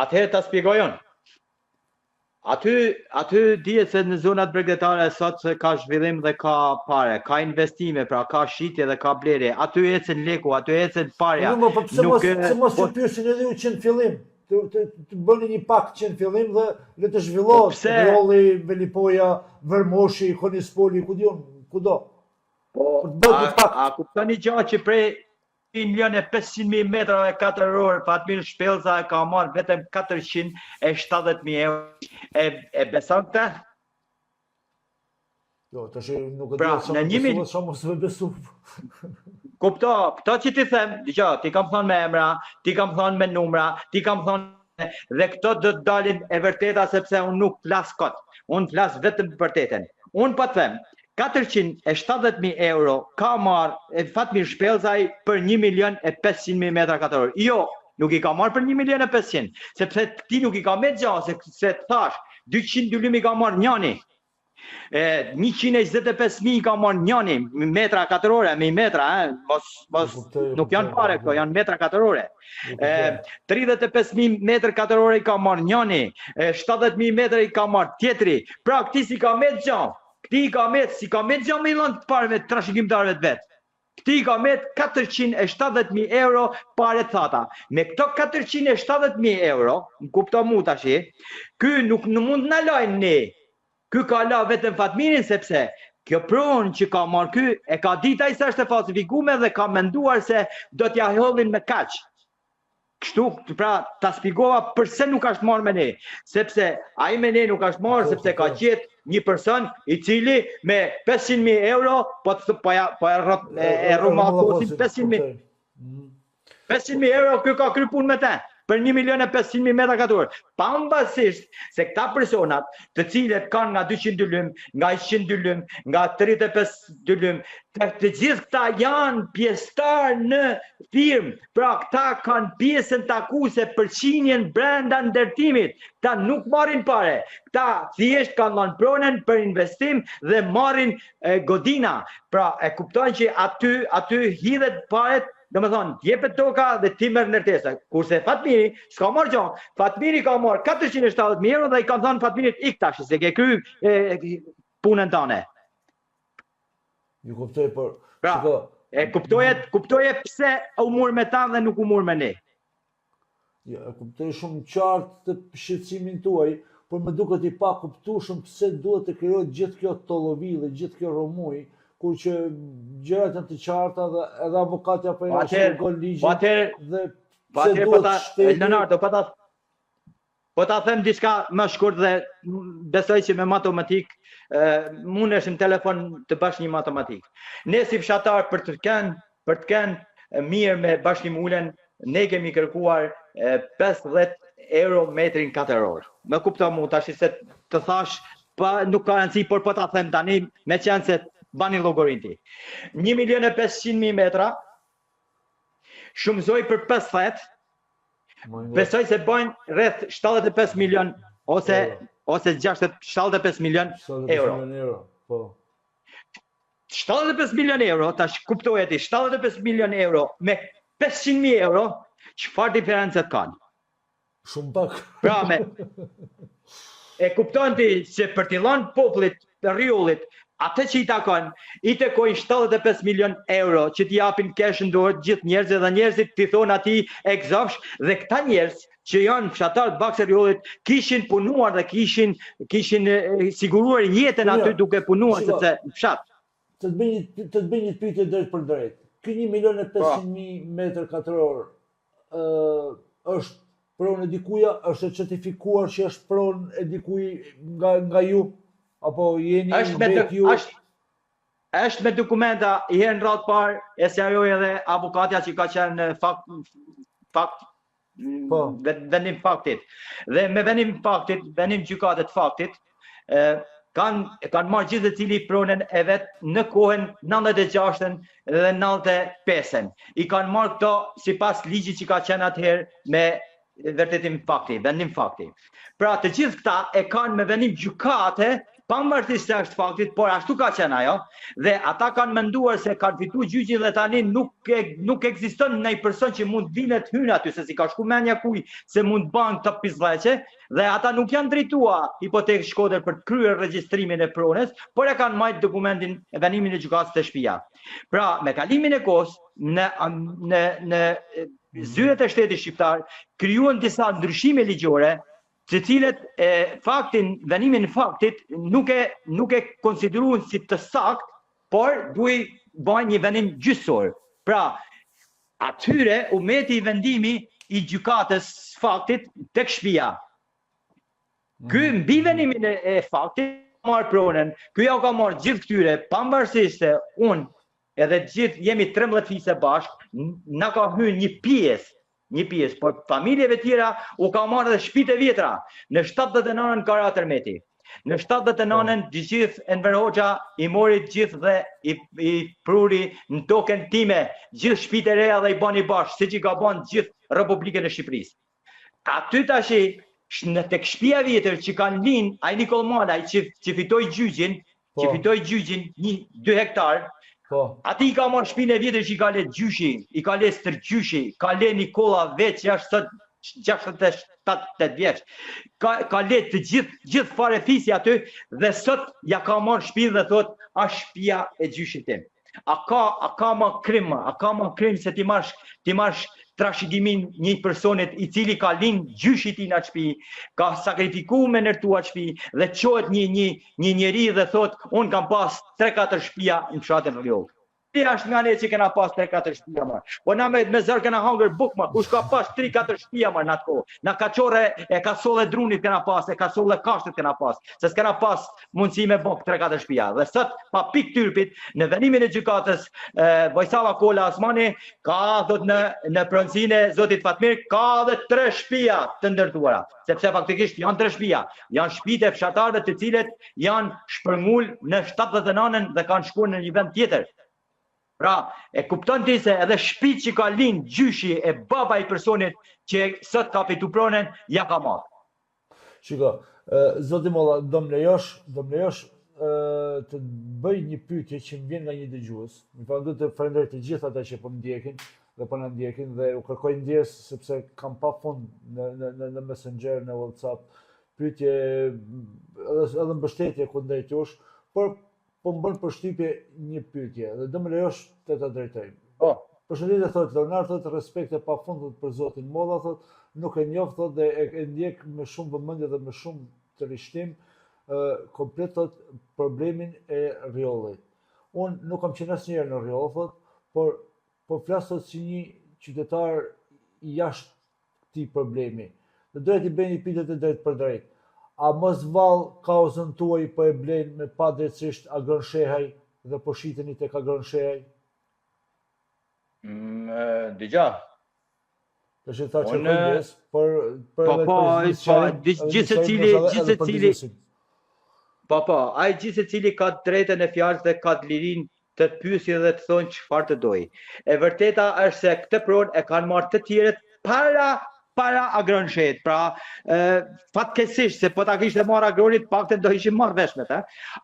Atëherë ta shpjegoj unë. Aty, aty dihet se në zonat bregdetare sot ka zhvillim dhe ka pare, ka investime, pra ka shitje dhe ka blerje. Aty ecën leku, aty ecën parja. Po, po pse mos pse mos po, pyesin edhe ju që në fillim, të, të, të bëni një pakt që në fillim dhe le të zhvillohet po, pse... Rrjolli, Velipoja, Vermoshi, Konispoli, ku di unë, kudo. Po, a, a kuptoni gjë që prej 1 milion e 500 mijë metrave katrorë, Fatmir Shpellza ka marrë vetëm 470 mijë euro. E, e beson këtë? Jo, tash nuk e di pra, sa më besu, sa mos më besu. Kupto, këto që t'i them, dëgjo, t'i kam thonë me emra, t'i kam thonë me numra, t'i kam thonë dhe këto do të dalin e vërteta sepse unë nuk flas kot. Unë flas vetëm të vërtetën. Unë po të them, 470.000 euro ka marrë Fatmir Shpellzaj për 1 milion e 500.000 metra katror. Jo, nuk i ka marrë për 1 milion e 500, sepse këtij nuk i ka met gja, se, se të thash, 200 dynym i ka marrë njani, E, 125.000 i ka marrë njani metra katrore, me metra, e, mos, mos, nuk janë pare këto, janë metra katrore. E, 35.000 metër katrore i ka marrë njani, e, 70.000 metër i ka marrë tjetri, pra këtij s'i ka met gja, këtij i ka met, s'i ka met gja me i lënë pareve trashëgimtarëve të vet. Këtij i ka met 470.000 euro pare të thata. Me këto 470.000 euro, më kupto mu tashi, ky nuk në mund të na lajë ne. Ky ka la vetëm Fatmirin sepse kjo pronë që ka marrë ky e ka ditë ai se është e falsifikume dhe ka menduar se do t'ja hollin me kaq. Kështu, pra, ta shpjegova përse nuk është marrë me ne, sepse ai me ne nuk është marrë, po, sepse ka po. gjetë një person i cili me 500.000 euro, po të po ja, po e rrot, e, e rrumakosin 500.000. 500.000 mm. euro, ky ka kry punë me te, për 1 milion e 500.000 metra katror. Pavarësisht se këta personat, të cilët kanë nga 200 dylym, nga 100 dylym, nga 35 dylym, të, të gjithë këta janë pjesëtar në firmë, Pra këta kanë pjesën takuese përqindjen brenda ndërtimit. Këta nuk marrin pare. Këta thjesht kanë dhënë pronën për investim dhe marrin e, godina. Pra e kupton që aty aty hidhet paret, domethënë jepet toka dhe ti merr ndërtesa. Kurse Fatmiri s'ka marrë gjë. Fatmiri ka marrë 470.000 euro dhe i kanë thënë Fatmirit ik tash se ke kry e, punën tane. Ju kuptoj, por... Pra, shiko, e kuptoje, kuptoje pse u mur me ta dhe nuk u mur me ne. Jo, e kuptoj shumë qartë të shqetësimin tuaj, por më duket i pakuptueshëm pse duhet të krijohet gjithë kjo tollovi dhe gjithë kjo rrëmujë, kur që gjërat janë të qarta dhe edhe avokatja po e shpjegon ligjin po atëherë, dhe po pse duhet po ta, shteti... Leonardo, po ta, Po ta them diçka më shkurt dhe besoj që me matematik mundesh në telefon të bash një matematik. Ne si fshatar për të kenë për të kenë mirë me Bashkim Ulën, ne kemi kërkuar 50 euro metrin katror. Më kupto mu tash se të thash pa nuk ka rëndësi, por po ta them tani, meqenëse bani llogarinë ti. 1 milion e 500 mijë metra, shumëzoj për 50, Besoj se bajnë rreth 75 milion ose ose 60 75 milion euro. euro. Po. 75 milion euro, tash kuptoje ti, 75 milion euro me 500.000 euro, çfarë diferencet kanë? Shumë pak. Pra me E kupton ti se për t'i dhënë popullit të Rrjollit atë që i takon, i takojnë 75 milion euro që t'i japin kesh në dorë gjithë njerëzve dhe njerëzit t'i thonë atij e gëzofsh dhe këta njerëz që janë fshatarë të Baksë Rrjollit kishin punuar dhe kishin kishin siguruar jetën aty duke punuar sepse në fshat. Të të bëj një të të bëj një pyetje drejtpërdrejt. Ky 1 milion e 500 po. mijë metër katror ë është pronë e dikuja, është e certifikuar që është pronë e dikuj nga nga ju apo jeni është me vetë ju? Është është me dokumenta i herë në radhë parë e sqaroi edhe avokatja që ka qenë në fakt fakt po vendim faktit. Dhe me vendim faktit, vendim gjykate të faktit, ë kanë kanë marrë gjithsecili pronën e vet në kohën 96-ën dhe 95-ën. I kanë marrë këto sipas ligjit që ka qenë atëherë me vërtetim fakti, vendim fakti. Pra të gjithë këta e kanë me vendim gjykate, pavarësisht se është faktit, por ashtu ka qenë ajo, dhe ata kanë menduar se kanë fituar gjyqin dhe tani nuk e, nuk ekziston ndonjë person që mund të vinë të hynë aty, se s'i ka shku mendja kuj se mund të banë këto pisllëqe, Dhe ata nuk janë drejtua hipotekë Shkodër për të kryer regjistrimin e pronës, por e kanë majtë dokumentin e vendimin e gjykatës te shtëpia. Pra, me kalimin e kohës në në në zyret e shtetit shqiptar krijuan disa ndryshime ligjore, të cilët e faktin, vendimin e faktit nuk e nuk e konsideruan si të saktë, por duhej bajnë një vendim gjyqësor. Pra, Atyre u meti vendimi i gjykatës faktit tek shtëpia. Ky mhm. mbi vendimin e, e faktit. marrë pronën, ky ja u ka marrë gjithë këtyre, pavarësisht se unë edhe të gjithë jemi 13 fise bashkë, na ka hy një pjesë, një pjesë, por familjeve tjera u ka marrë edhe shpitë e vjetra. Në 79-ën ka ra tërmeti. Në 79-ën po. gjithë Enver Hoxha i mori gjithë dhe i, i pruri në tokën time, gjithë shpitë e reja dhe i bani bashkë, siç i ka banë gjithë Republikën e Shqipërisë. Aty tashi, në tek shpia e vjetër që kanë linë, ai Nikoll Malaj që, që fitoi gjyqin, po. që fitoi gjyqin një, 2 hektar, po. Atij i ka marrë shpinë e vjetër që i ka le gjyshi, i ka le stërgjyshi, ka le Nikolla vetë që është sot 67 vjeç. Ka, ka le të gjithë gjithë farefisi aty dhe sot ja ka marrë shpinë dhe thot a shpia e gjyshit tim. A ka a ka ma krim ma, a ka ma krim se t'i marrsh t'i marrsh trashëgiminë një personit i cili ka lind gjyshi i tij në atë shtëpi, ka sakrifiku me ndërtu atë shtëpi dhe çohet një një një njeri dhe thot un kam pas 3-4 shtëpia në fshatin Rrjoll. Ti është nga ne që kena pas 3-4 shtëpia më. Po na me me zor kena hangër buk më, kush ka pas 3-4 shtëpia më në atë kohë. Na kaçorre e kasolle drunit kena pas, e kasolle kashtët kena pas, se s'kena pas mundësi me bo 3-4 shtëpia. Dhe sot pa pik turpit në vendimin e gjykatës Vojsava Kola Osmani ka thot në në pronësinë e zotit Fatmir ka edhe tre shtëpia të ndërtuara, sepse faktikisht janë tre shtëpia, janë shtëpitë e fshatarëve të cilët janë shpërngul në 79-ën dhe kanë shkuar në një vend tjetër. Pra, e kupton ti se edhe shtëpitë që ka lind gjyshi e baba i personit që sot ka fitu pronën, ja ka marrë. Shiko, zoti Molla, do më lejosh, do më lejosh të bëj një pyetje që më vjen nga një dëgjues. Më falni, duhet të falenderoj të gjithë ata që po më ndjekin dhe po na ndjekin dhe u kërkoj ndjesë sepse kam pafund në në në në Messenger, në WhatsApp pyetje edhe edhe mbështetje kundrejt jush, por po më bën përshtypje një pyetje dhe do më lejosh të ta drejtoj. Po. Përshëndetje thotë Leonard thotë respekte pafund thotë për zotin Molla thotë nuk e njoh thotë dhe e, e ndjek me shumë vëmendje dhe me shumë trishtim ë komplet thotë problemin e Rrjollit. Unë nuk kam qenë asnjëherë në Rrjoll thotë, por po flas thotë si një qytetar jashtë këtij problemi. Dhe doja t'i bëj një pyetje të drejtpërdrejtë. A mos vallë kauzën tuaj po e blen me padrejtësisht Agron Shehaj dhe po shiteni tek Agron Shehaj? Mm, dëgjo. Tash i thashë kërkoj ndjesë, por për po, po, po, gjithsecili, gjithsecili Po po, ai gjithsecili ka të drejtën e fjalës dhe ka të lirinë të pyesi dhe të thonë çfarë të dojë. E vërteta është se këtë pronë e kanë marrë të tjerët para para Agron Shehit. Pra, ë fatkeqësisht se po ta kishte marrë Agroni, të paktën do ishim marrë vesh me të.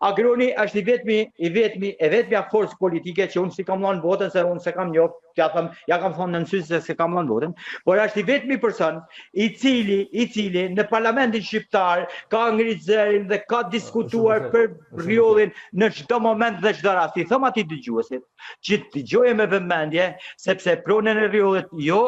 Agroni është i vetmi, i vetmi, e vetmja forcë politike që unë s'i kam dhënë votën se unë s'e kam njoh, ja them, ja kam thonë në sy se s'e kam dhënë votën, por është i vetmi person i cili, i cili në parlamentin shqiptar ka ngrit zërin dhe ka diskutuar për Rrjollin në çdo moment dhe çdo rast. I them atij dëgjuesit që të dëgjojë me vëmendje sepse pronën e Rrjollit jo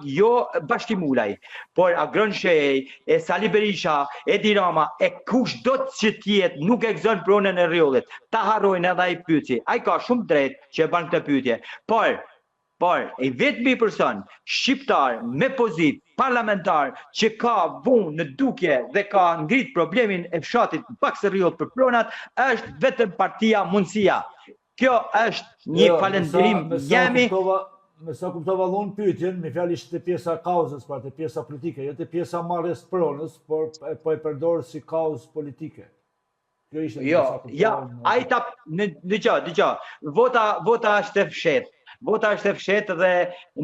jo Bashkim Ulaj, por Agron Shehaj, e Sali Berisha, Edi Rama e kushdo që të jetë nuk e gëzon pronën e Rrjollit. Ta harrojnë edhe ai pyetësi. Ai ka shumë drejt që e bën këtë pyetje. Por Por, i vetmi person shqiptar me pozitë parlamentar që ka vu në dukje dhe ka ngrit problemin e fshatit Baksë-Rrjoll për pronat është vetëm partia Mundësia. Kjo është një jo, falënderim jemi. Me sa kuptova unë pyetjen, me fjalë ishte te pjesa e kauzës, pra te pjesa politike, jo te pjesa marrjes pronës, por po e përdor si kauzë politike. Kjo ishte jo, ja, ai ta në dëgjo, dëgjo. Vota vota është e fshehtë. Vota është e fshehtë dhe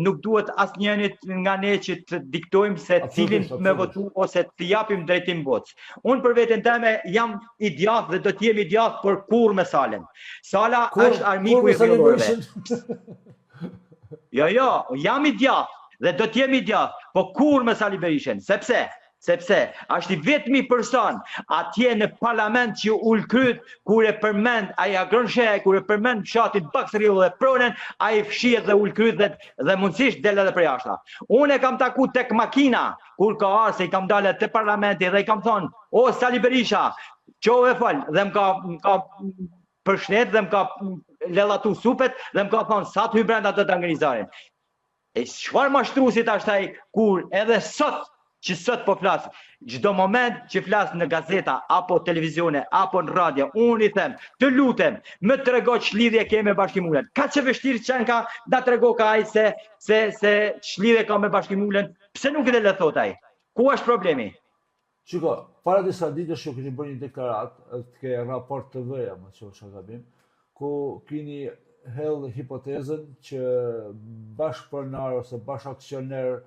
nuk duhet asnjërit nga ne që të diktojmë se cilin me votu ose të japim drejtim votës. Unë për veten teme jam i djathtë dhe do të jem i djathtë, por kurrë me Salën. Sala kur, është armiku i rrjollorëve. Jo, jo, jam i djathtë dhe do të jem i djathtë, po kurrë me Sali Berishën, sepse Sepse është i vetmi person atje në parlament që ul kryt kur e përmend ai Agron Shehaj kur e përmend fshatin Baksë-Rrjoll dhe pronën, ai fshihet dhe ul kryt dhe dhe mundësisht del edhe përjashta. Unë e kam taku tek makina kur ka ardhur se i kam dalë te parlamenti dhe i kam thonë, "O Sali Berisha, çove fol" dhe më ka më ka përshnet dhe më ka lellatu supet dhe më ka thonë sa të hy brenda do ta ngri zarin. E çfarë mashtruesit është ai kur edhe sot. Që sot po flas, çdo moment që flas në gazeta apo televizione apo në radio, unë i them, të lutem, më trego ç'lidhje ke me Bashkim Ulën. Kaq e vështirë qenka, na tregoka ai se se se ç'lidhje ka me Bashkim Ulën, pse nuk e del e thotë ai? Ku është problemi? Shiko, para disa ditësh ju keni bërë një deklaratë te Raport TV-ja, mos qofsha gabim, ku kini hedh hipotezën që bashkëpronar ose bashkaksioner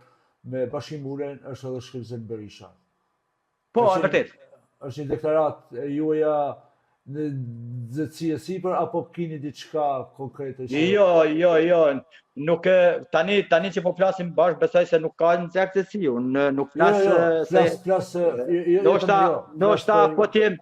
me Bashkim Ulajn është edhe Shkëlzen Berisha. Po, e vërtetë. Është një deklaratë e juaja në nxehtësi e sipër apo kini diçka konkrete që Jo, jo, jo, nuk e tani tani që po flasim bashkë besoj se nuk ka nxehtësi, unë nuk flas jo, jo, flas flas jo, jo, jo, ndoshta jo, ndoshta po të jem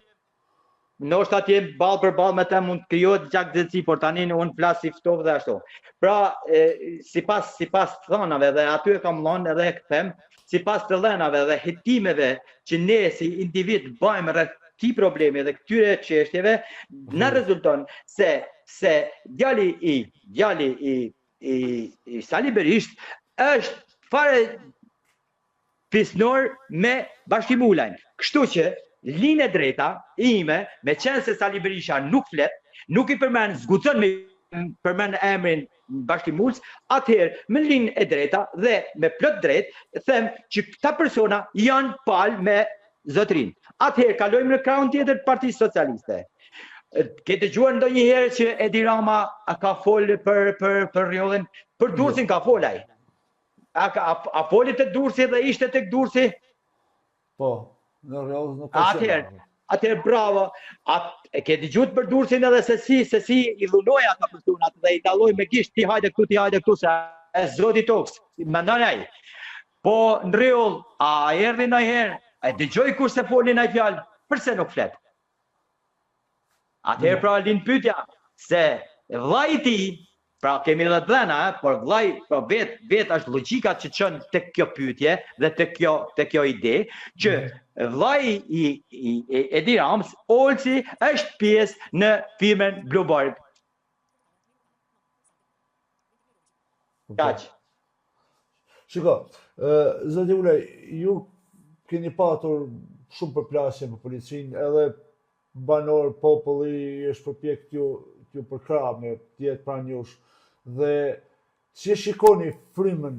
Ndoshta të jem ballë për ballë me të mund të krijohet gjaknxehtësi, por tani unë flas i ftohtë dhe ashtu. Pra, e, sipas sipas të thënave dhe aty e kam lënë edhe e them, sipas të dhënave dhe hetimeve që ne si individ bëjmë rreth këtij problemi dhe këtyre çështjeve, na mhm. rezulton se se djali i djali i i, i Sali Berishës është fare fisnor me Bashkim Ulajn. Kështu që lind e drejta ime, meqenëse Sali Berisha nuk flet, nuk i përmend, s'guxon me përmend emrin Bashkim Ulës, atëherë më lind e drejta dhe me plot drejt them që këta persona janë palë me zotërinë. Atëherë kalojmë në krahun tjetër të Partisë Socialiste. Ke dëgjuar ndonjëherë që Edi Rama a ka folë për për për Rrjollin? Për Durrësin ka folë ai. A, a, a foli te Durrësi dhe ishte tek Durrësi? Po, në Rrjoll nuk ka qenë. Atëherë, atëherë bravo. A e ke dëgjuar për Durrësin edhe se si se si i dhunoi ata personat dhe i dalloi me gisht ti hajde këtu ti hajde këtu se e zoti tokës. Mendon ai. Po në Rrjoll, a erdhi ndonjëherë? A e dëgjoi kush se foli ndonjë fjalë? Përse nuk flet? Atëherë pra lind pyetja se vllai i tij, pra kemi edhe të dhëna, eh, por vllai, pra vet vet është logjika që çon tek kjo pyetje dhe tek kjo tek kjo ide që mhm. vllai i, i, i Edi Ramës, Olsi është pjesë në firmën Blue Bird. Kaq. Shiko, zoti Ulaj, ju keni patur shumë përplasje me policinë, edhe banorë, populli është përpjek t'ju t'ju përkrah me të jetë pranë jush. Dhe si e shikoni frymën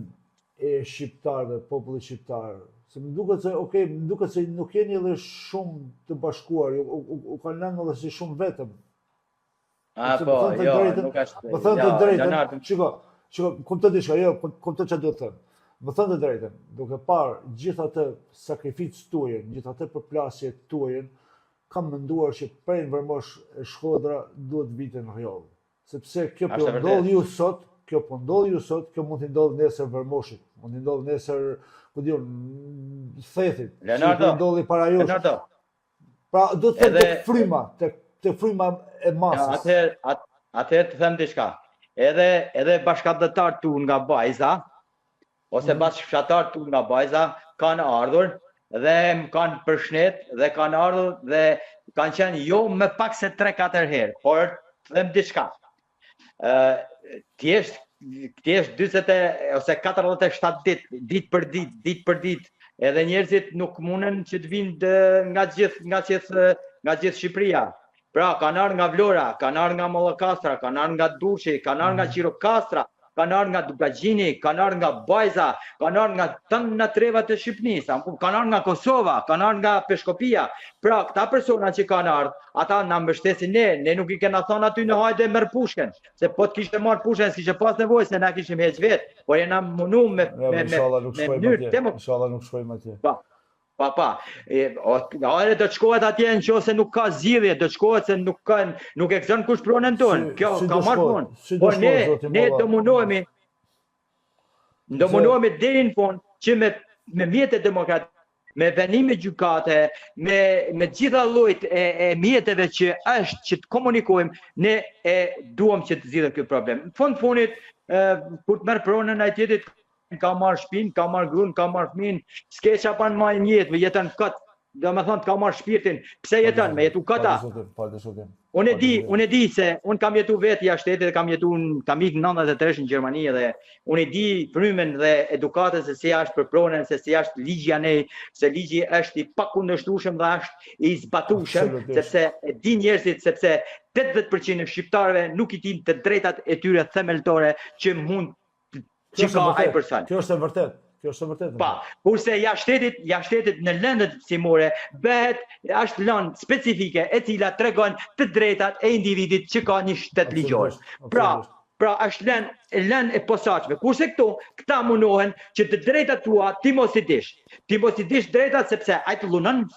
e shqiptarëve, popullit shqiptar? Se më duket se, okay, më duket se nuk jeni edhe shumë të bashkuar, ju, u, u, u kanë lënë edhe si shumë vetëm. A, po, jo, nuk është. Me thënë të drejtën, shiko, shiko, kupto diçka, jo, kupto çfarë do të them. Me thënë të drejtën, duke parë gjithë atë sakrificë tuajën, gjithë atë përplasje tuajën, kam menduar që prej në Vermosh e Shkodra duhet të vinte në Rrjoll. Sepse kjo po ndodh ju sot, kjo po ndodh ju sot, kjo mund t'i ndodhë nesër Vermoshit, mund t'i ndodhë nesër, ku di unë, Thethit, si ndodhi para jush. Leonardo, Pra, do të them tek fryma, tek te fryma e masës. Atëherë, at, atëherë të them diçka. Edhe edhe bashkatdhetarët tu nga Bajza ose mm -hmm. bashkëfshatarët tu nga Bajza kanë ardhur dhe më kanë përshnet dhe kanë ardhur dhe kanë qenë jo më pak se 3-4 herë, por të them diçka. Ë thjesht thjesht 40 ose 47 ditë, ditë për ditë, ditë për ditë, edhe njerëzit nuk munden që të vinë nga gjithë nga gjithë nga gjithë Shqipëria. Pra, kanë ardhur nga Vlora, kanë ardhur nga Mallakastra, kanë ardhur nga Durrësi, kanë ardhur nga mm. Gjirokastra, kanë ardhur nga Dukagjini, kanë ardhur nga Bajza, kanë ardhur nga tëna trevat e Shqipënisë, kanë ardhur nga Kosova, kanë ardhur nga Peshkopia. Pra, këta persona që kanë ardhur, ata na mbështesin ne, ne nuk i kena thonë aty në hajde merr pushkën, se po të kishte marrë pushkën s'kishte pas nevojë se na kishim heq vet, por jena mundu me me me me mënyrë demo. Inshallah nuk shkojmë atje. Pa. Pa, pa. E, o, do të shkohet atje në qoftë se nuk ka zgjidhje, do të shkohet se nuk ka nuk e gëzon kush pronën tonë. Si, Kjo si ka marrë punë. Si do por ne ne do mundohemi do mundohemi deri në fund që me me mjete demokratike me vendime gjykate, me me të gjitha llojet e, e mjeteve që është që të komunikojmë, ne e duam që të zgjidhet ky problem. Në fund fundit, e, kur të merr pronën ai tjetrit ka marrë shpinë, ka marrë gruan, ka marrë fëmin, s'ke çfarë ban më në jetë, jeton kot. Domethonë të ka marrë shpirtin, pse jeton, me jetu kot a? Pa diskutim. Unë e di, unë e di se unë kam jetu vetë jashtë shtetit dhe kam jetu në, kam ikë në 93 në Gjermani dhe unë e di frymën dhe edukatën se si është për pronën, se si është ligji anej, se ligji është i pakundërshtueshëm dhe është i zbatueshëm, sepse e di njerëzit sepse 80% e shqiptarëve nuk i dinë të drejtat e tyre themeltore që mund që ka ai person. Kjo është e vërtetë. Kjo është e vërtetë. Pa, kurse jashtë shtetit, jashtë shtetit në lëndët mësimore bëhet është lëndë specifike e cila tregon të drejtat e individit që ka një shtet ligjor. Pra, pra është lëndë lëndë e posaçme. Kurse këtu, këta mundohen që të drejtat tua ti mos i dish. Ti mos i dish drejtat sepse ai të dhunon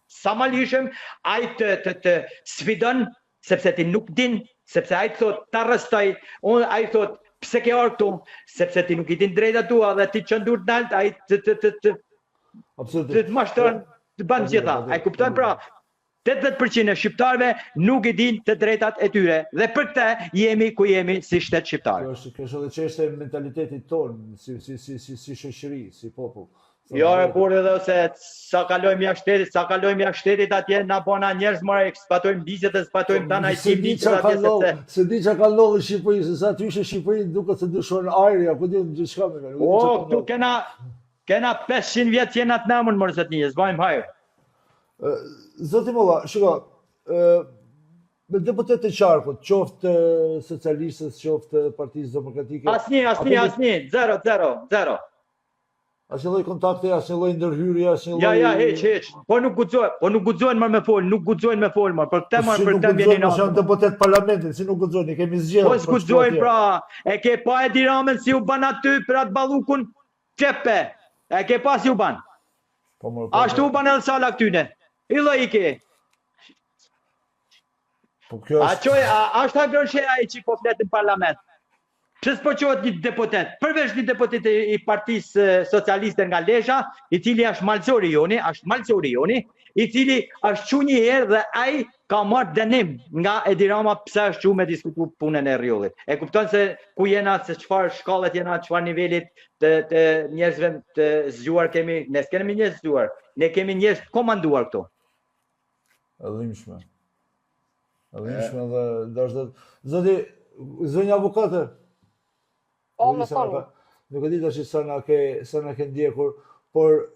sa ma lirshëm, ai të të të sfidon sepse ti nuk din, sepse ai të thotë të arrestoj, unë ai thotë pse ke ardhur këtu, sepse ti nuk i din drejtat tua dhe ti çon durt nalt, ai të të të të Absolutisht. Të mashtron, të bën gjitha. Ai kupton pra, 80% e shqiptarëve nuk i din të drejtat e tyre dhe për këtë jemi ku jemi si shtet shqiptar. Kjo është kjo është edhe çështje e mentalitetit tonë si si si si si shoqëri, si popull. Jo, e kur edhe ose sa kalojmë jashtë shtetit, sa kalojmë jashtë shtetit atje na bona njerëz more zbatojmë ligjet dhe zbatojmë tana i tim ligjet atje sepse s'e di çka ka ndodhur në Shqipëri, se sa ty në Shqipëri duket se ndryshon ajri, apo di gjithçka më vjen. Po, këtu kena kena 500 vjet jena të namën more zotni, s'bajmë hajr. Zoti Molla, shiko, ë me deputetë të qarkut, qoftë socialistës, qoftë Partisë Demokratike. Asnjë, asnjë, asnjë, zero, zero, zero. Asnjë lloj kontakti, asnjë lloj ndërhyrje, asnjë lloj Ja, ja, hiç, hiç. Po nuk guxojnë, po nuk guxojnë më me fol, nuk guxojnë me fol më. Për këtë më për këtë vjen inat. Si janë deputet parlamentit, si nuk guxojnë, i kemi zgjedhur. Po s'guxojnë pra, e ke pa Edi Ramën si u ban aty për atë ballukun? Qepe. E ke pa si u ban? Po më. Po, Ashtu u ban edhe sala këtyne. I lloj i ke. Po kjo është. A çoj, a është Agron Shehaj ai që po flet në parlament? Pse s'po çohet një deputet, përveç një deputet i Partisë Socialiste nga Lezha, i cili është malësori joni, është malësori joni, i cili është çu një herë dhe ai ka marrë dënim nga Edi Rama pse është çu me diskutu punën e Rrjollit. E kupton se ku jena, se çfarë shkallet jena, çfarë nivelit të, të njerëzve të zgjuar kemi, ne s'kemi njerëz zgjuar, ne kemi njerëz të komanduar këtu. E dhimbshme. E dhimbshme dhe dashtë. Zoti, zonja avokate. Po, më thoni. Nuk e di tash sa na ke sa na ke ndjekur, por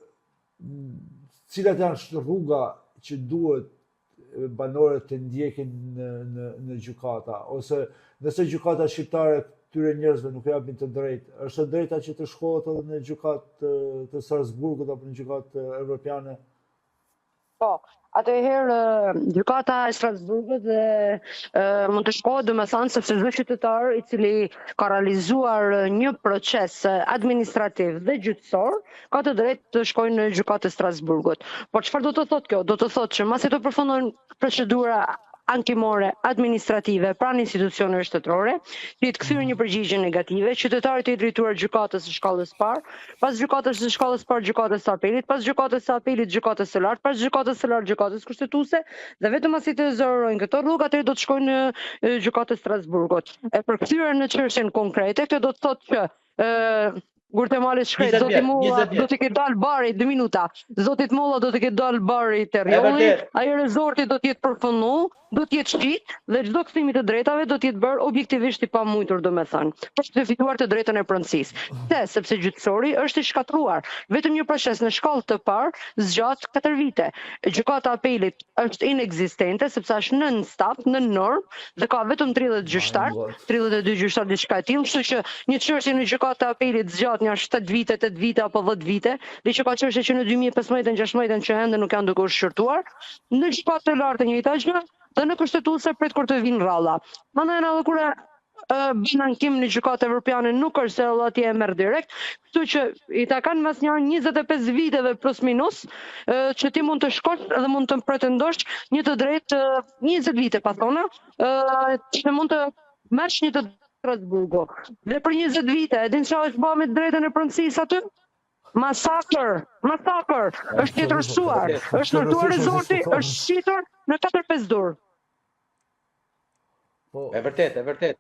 cilat janë rruga që duhet banorët të ndjekin në në në gjykata ose nëse gjykata shqiptare këtyre njerëzve nuk japin të drejtë, është e drejta që të shkohet edhe në gjykatë të, të Strasburgut apo në gjykatë evropiane? Po, atëherë gjykata e Strasburgut dhe e, mund të shkohet domethënë sepse çdo qytetar i cili ka realizuar një proces administrativ dhe gjyqësor ka të drejtë të shkojë në gjykatë e Strasburgut. Por çfarë do të thotë kjo? Do të thotë që masi të përfundojnë procedura ankimore administrative pranë institucioneve shtetërore, të jetë kthyer një përgjigje negative, qytetari të jetë drejtuar gjykatës së shkallës parë, pas gjykatës së shkallës parë gjykatës së apelit, pas gjykatës së apelit gjykatës së lartë, pas gjykatës së lartë gjykatës kushtetuese dhe vetëm masi të ezaurojnë këto rrugë, atëherë do të shkojnë në gjykatën e Strasburgut. E përkthyer në çështjen konkrete, kjo do të thotë që ë Gurtë e malit shkret, zoti Molla do t'i ketë dalë bari, dy minuta. Zotit Molla do t'i ketë dalë bari te Rrjolli, ai rezorti do të jetë përfundu, do të jetë shit dhe çdo kthim i të drejtave do të jetë bërë objektivisht i pamujtur, domethënë, për të fituar të drejtën e pronësisë. Pse? Sepse gjyqësori është i shkatërruar. Vetëm një proces në shkallë të parë zgjat 4 vite. Gjykata e Apelit është inekzistente sepse është nën staf, nën normë dhe ka vetëm 30 gjyqtar, 32 gjyqtar diçka e tillë, kështu që një çështje në gjykatë të apelit zgjat nja 7 vite, 8 vite apo 10 vite, dhe që ka çështje që në 2015, 16 që ende nuk janë duke u shqyrtuar, në gjykatë të lartë e njëjta gjë, dhe në kushtetuese pret kur të vinë rralla. Mandej edhe kur bën ankim në gjykatë evropiane nuk është se edhe atje e merr direkt, kështu që i takon mas një 25 viteve plus minus që ti mund të shkosh dhe mund të pretendosh një të drejtë 20 vite pa thona, që mund të marrësh një të Strasburgu. Dhe për 20 vite, e din çfarë është bërë me të drejtën e pronësisë aty? Masakër, masakër, është tjetërsuar, është ndërtuar rezorti, është shitur në 4-5 durë. Po. E vërtet, e vërtet.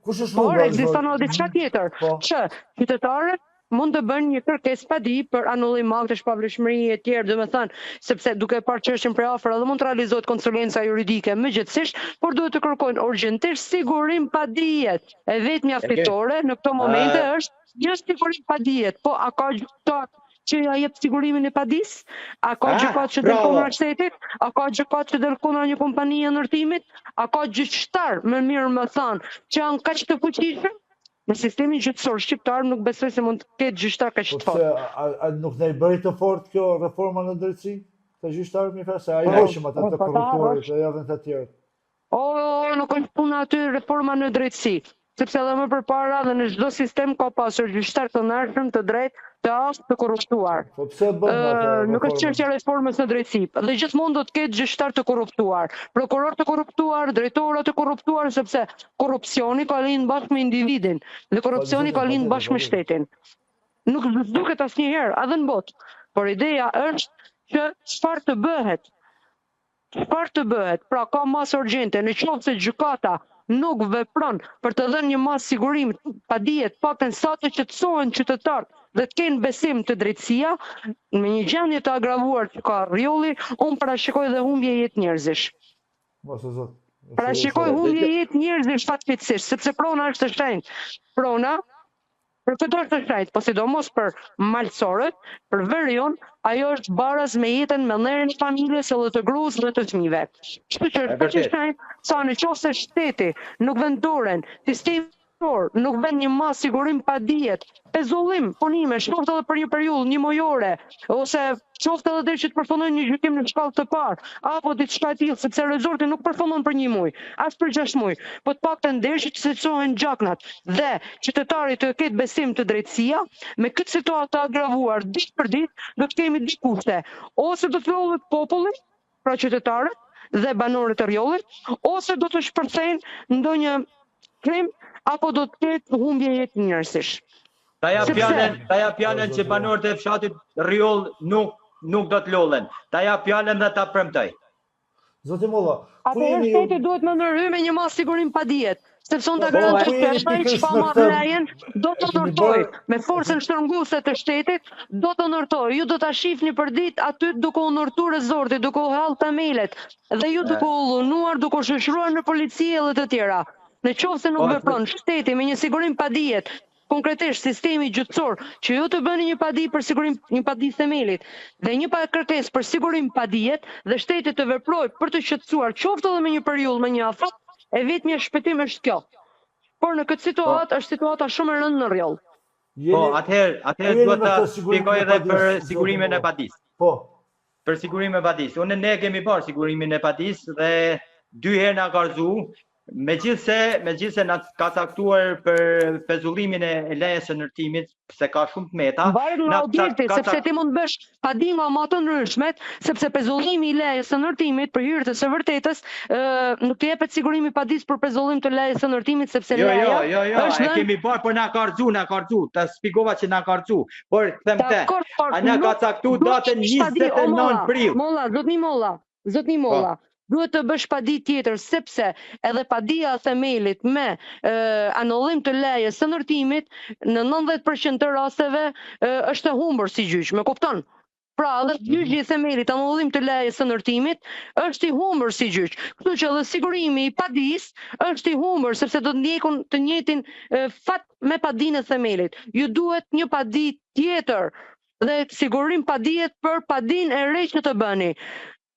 Kush është rruga? Por ekziston edhe diçka tjetër, po. që qytetarët. Mund të bëjnë një kërkesë padi për anullim aktesh, pavlefshmëri e tjerë, domethënë, sepse duke parë çështjen prej afër edhe mund të realizohet konsulenca juridike më gjerësisht, por duhet të kërkojnë urgjentisht sigurim padie. E vetmja fitore në këto momente është një sigurim padie. Po a ka gjykatë që ja jep sigurimin e padisë? A ka gjykatë që del kundra shtetit? A ka gjykatë që del kundra një kompanie ndërtimit? A ka gjyqtar, më mirë me thënë, që janë kaq të fuqishëm? Në sistemin gjyqësor shqiptar nuk besoj se mund të ketë gjyqtar kaq po të fortë. Po pse a, a nuk na i bëri të fortë kjo reforma në drejtësi? Të gjyqtarët mi se ai po, hoqëm ata po, të po, korruptuarit dhe javën të tjerë. O, nuk është puna aty reforma në drejtësi, sepse edhe më përpara dhe në çdo sistem ka pasur gjyqtar të ndershëm, të drejtë, të aftë, të korruptuar. Po pse bën atë? Nuk është çështja e reformës në drejtësi. Dhe gjithmonë do të ketë gjyqtar të korruptuar, prokuror të korruptuar, drejtorë të korruptuar, sepse korrupsioni ka lind bashkë me individin dhe korrupsioni ka lind bashkë me shtetin. Nuk zhduket asnjëherë, edhe në botë. Por ideja është që çfarë të bëhet? Çfarë të bëhet? Pra ka masë urgjente, në qoftë se gjykata nuk vepron për të dhënë një masë sigurim padie, të paktën sa të qetësohen qytetarët dhe të kenë besim te drejtësia, me një gjendje të agravuar që ka Rrjolli, unë parashikoj dhe humbje jetë njerëzish. Mos o zot. Parashikoj humbje jetë njerëzish fatkeqësisht, sepse prona është e shenjtë. Prona Për këdo është e shenjtë, po sidomos për malësorët, për veriun, ajo është baraz me jetën, me nderin e familjes edhe të gruas dhe të fëmijëve. Kështu që është kaq e shenjtë sa në qoftë se shteti nuk vën dorën, sistemi gjyqësor nuk vën një masë sigurim padie, pezullim punimesh, qoftë edhe për një periudhë një mujore, ose qoftë edhe deri që të përfundojë një gjykim në shkallë të parë, apo diçka e tillë, sepse rezorti nuk përfundon për një muaj, as për 6 muaj, po të paktën deri që të qetësohen gjaknat dhe qytetari të ketë besim te drejtësia, me këtë situatë të agravuar ditë për ditë, do të kemi dy kushte, ose do të lodhet populli, pra qytetarët dhe banorët e Rrjollit, ose do të shpërthejnë ndonjë krim apo do të ketë humbje jetë njerëzish. Ta jap fjalën, ta jap fjalën që banorët e fshatit Rrjoll nuk nuk do të lodhen. Ta jap fjalën dhe ta premtoj. Zoti Molla, ku jeni ju? Shteti duhet me ndërhy me një masë sigurim padie, sepse unë ta po, garantoj se ai që pa marrë lejen do të ndërtojë me forcën shtrënguese të shtetit, do të ndërtojë. Ju do ta shihni për ditë aty duke u ndërtuar rezorti, duke u hedhur themelet dhe ju duke u dhunuar, duke u shoqëruar në polici edhe të tjera. Në qoftë se nuk po, vepron shteti me një sigurim padie, konkretisht sistemi gjyqësor, që ju të bëni një padi për sigurim, një padi themelit dhe një pa kërkesë për sigurim padie dhe shteti të veprojë për të qetësuar qoftë edhe me një periudhë, me një afat, e vetmja shpëtim është kjo. Por në këtë po. situatë është situata shumë e rëndë në Rrjoll. Po, atëherë, atëherë duhet ta shpjegoj edhe për sigurimin e padisë. Po. Për sigurimin e padisë. Unë ne kemi bërë sigurimin e padisë dhe dy herë na ka rrëzu, megjithëse, megjithëse na ka caktuar për pezullimin e lejes së ndërtimit, se ka shumë të meta. Varet nga objekti, sepse ti mund të bësh padi nga më të ndryshmet, sepse pezullimi i lejes së ndërtimit për hir të së vërtetës, ë nuk të jepet sigurimi i padisë për pezullim të lejes së ndërtimit sepse jo, leja jo, jo, jo, është e kemi bërë, por na ka rrëzu, na ka rrëzu, ta shpjegova që na ka rrëzu. Por them te, a na ka caktu datën 29 prill. Molla, zotni Molla, zotni po. Molla, duhet të bësh padi tjetër sepse edhe padia e themelit me e, anullim të lejes së ndërtimit në 90% të rasteve e, është e humbur si gjyq, më kupton? Pra edhe mhm. gjyqi i themelit anullim të lejes së ndërtimit është i humbur si gjyq. Kështu që edhe sigurimi i padisë është i humbur sepse do të ndjekun të njëjtin fat me padinë e themelit. Ju duhet një padi tjetër dhe sigurim padie për padinë e re që të bëni.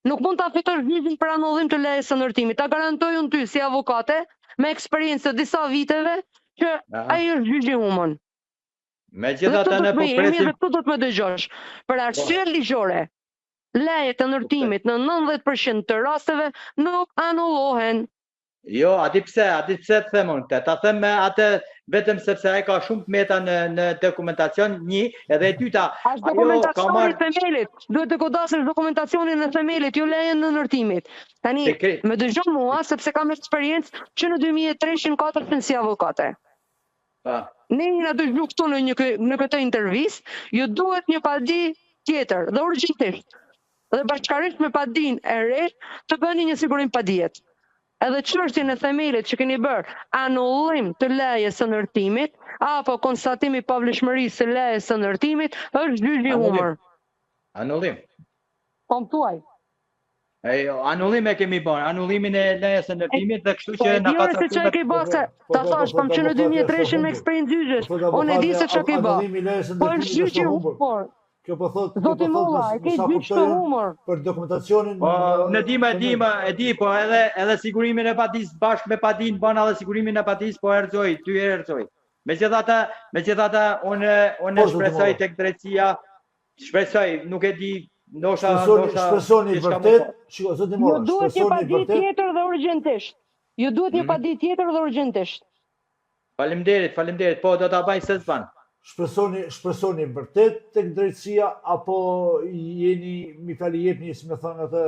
Nuk mund ta fitosh gjyqin për anullim të lejes së ndërtimit. Ta garantoj unë ty si avokate me eksperiencë të disa viteve që ai është gjyq i humbur. Megjithatë ne po presim. Dhe këtu do të më dëgjosh. Për arsye ligjore, lejet e ndërtimit në 90% të rasteve nuk anullohen. Jo, a di pse, a di pse të them unë këtë? Ta them me atë vetëm sepse ai ka shumë të meta në në dokumentacion, një, edhe e dyta, ajo ka marrë i themelit. Duhet të godasësh dokumentacionin e themelit, jo lejen e ndërtimit. Tani, më dëgjo mua sepse kam eksperiencë që në 2003-shin 4 si avokate. Pa. Ne jena dëgju këtu në një në këtë intervistë, ju duhet një padi tjetër dhe urgjentisht. Dhe bashkarisht me padinë e re të bëni një sigurim padie. Edhe çështjen e themelit që keni bërë anullim të lejes së ndërtimit, apo konstatim i pavlefshmërisë së lejes së ndërtimit, është gjyq i humbur. Anullim. Po më thuaj. E jo, anullim e kemi bërë, anullimin e lejes së ndërtimit dhe kështu po që na ka caktuar. Po se çka ke bërë se po, ta po, thash, kam qenë në 2003-shin me eksperiencë gjyqesh. Unë e di se çka ke bërë. Po është gjyq i humbur. Kjo po thotë, kjo po thotë, e ke gjyq të humbur. Për dokumentacionin Po, në di më e di më e di, po edhe edhe sigurimin e padisë bashkë me padinë bën edhe sigurimin e padisë, po e rrëzoi, dy herë e rrëzoi. Megjithatë, megjithatë unë unë po, shpresoj tek drejtësia, shpresoj, nuk e di, ndoshta ndoshta shpresoni vërtet, shiko zoti Molla, shpresoni vërtet. Ju duhet një padi tjetër dhe urgjentisht. Ju duhet një mhm. padi tjetër dhe urgjentisht. Faleminderit, faleminderit. Po do ta bëj se s'bën. Shpresoni, shpresoni vërtet tek drejtësia apo jeni, mi fali jepni, si me thënë atë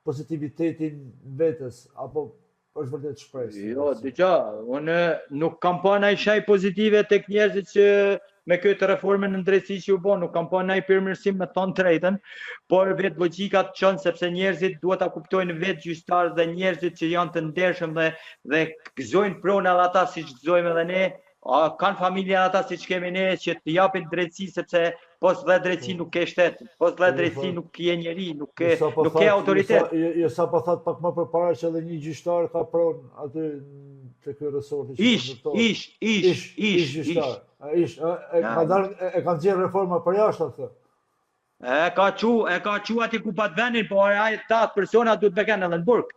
pozitivitetin vetes apo është vërtet shpresë? Jo, dëgjo, unë nuk kam pa naj shenjë pozitive tek njerëzit që me këtë reformën në drejtësi që u bë, nuk kam pa naj përmirësim me thonë drejtën, por vetë logjika të çon sepse njerëzit duhet ta kuptojnë vetë gjyqtarët dhe njerëzit që janë të ndershëm dhe dhe gëzojnë pronë edhe ata siç gëzojmë edhe ne, a kanë familje edhe ata siç kemi ne që të japin drejtësi sepse po s'dhe drejtësi po. nuk ke shtet, po s'dhe po, drejtësi nuk je njeri, nuk ke po nuk ke autoritet. Jo, jo sapo thatë pak më përpara që edhe një gjyqtar ka pronë aty te ky resorti që ish, ish, ish, ish, ish, ish, ish, ish, e ka dalë e ka nxjerrë reforma përjashta atë. E ka çu, e ka çu aty ku pat venin, po ai ta persona duhet me kenë edhe në burg.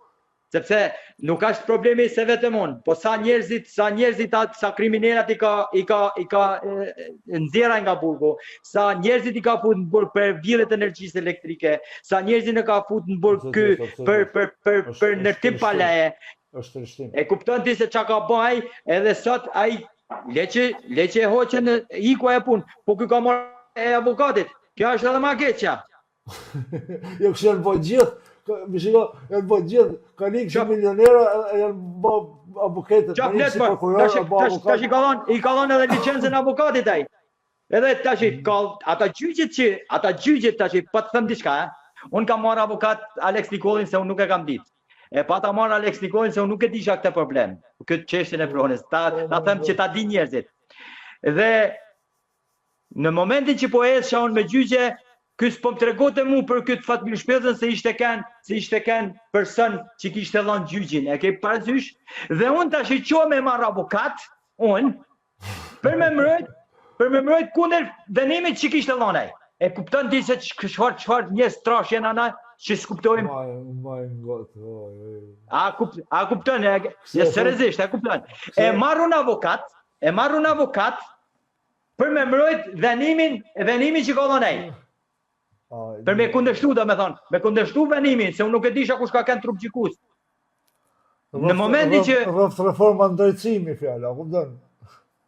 Sepse nuk është problemi se vetëm unë, po sa njerëzit, sa njerëzit atë, sa kriminelat i ka i ka i ka nxjerrë nga burgu, sa njerëzit i ka fut në burg për vjedhje të energjisë elektrike, sa njerëzit i ka fut në burg ky për për për për ndërtim pa leje. Është trishtim. E kupton ti se çka ka bë ai, edhe sot ai le që le që e hoqën iku ajo punë, po ky ka marrë e avokatit. Kjo është edhe ma keqja. jo kështu janë bo gjithë, më shiko, janë bo gjithë, kanë ikë si milionera, janë bo avokatët, kanë ikë si po, prokurorë, bo avokatë. Tash i ka dhënë, i ka dhënë edhe licencën avokatit ai. Edhe tash mm. ka ata gjyqet që ata gjyqet tash po të them diçka, eh? Unë kam marrë avokat Alex Nikollin se unë nuk e kam ditë. E pata marrë Alex Nikollin se unë nuk e disha këtë problem, këtë çështjen e pronës. Ta po, ta them që ta di njerëzit. Dhe Në momentin që po ecsha unë me gjyqe, ky s'po më tregonte mu për këtë Fatmir Shpellzën se ishte ken, se ishte ken person që kishte dhënë gjyqin, e ke parasysh? Dhe unë tash i çohem e marr avokat, unë, për me mbrojt, për me mbrojt kundër venimit që kishte dhënë ai. E kupton ti se çfarë çfarë njerëz trash janë ana që s'kuptojmë? My, my God. Oh, oh. A kup, a kupton? E, e seriozisht, e kupton. E marr unë avokat, e marr unë avokat, Për me mbrojt venimin, venimin që ka dhënë ai. Për me kundërshtu, do me thonë, me kundërshtu venimin, se unë nuk e disha kush ka kenë trup gjykues. Në momentin që... Rroftë reforma në drejtësi, mi fjallë, a kupton?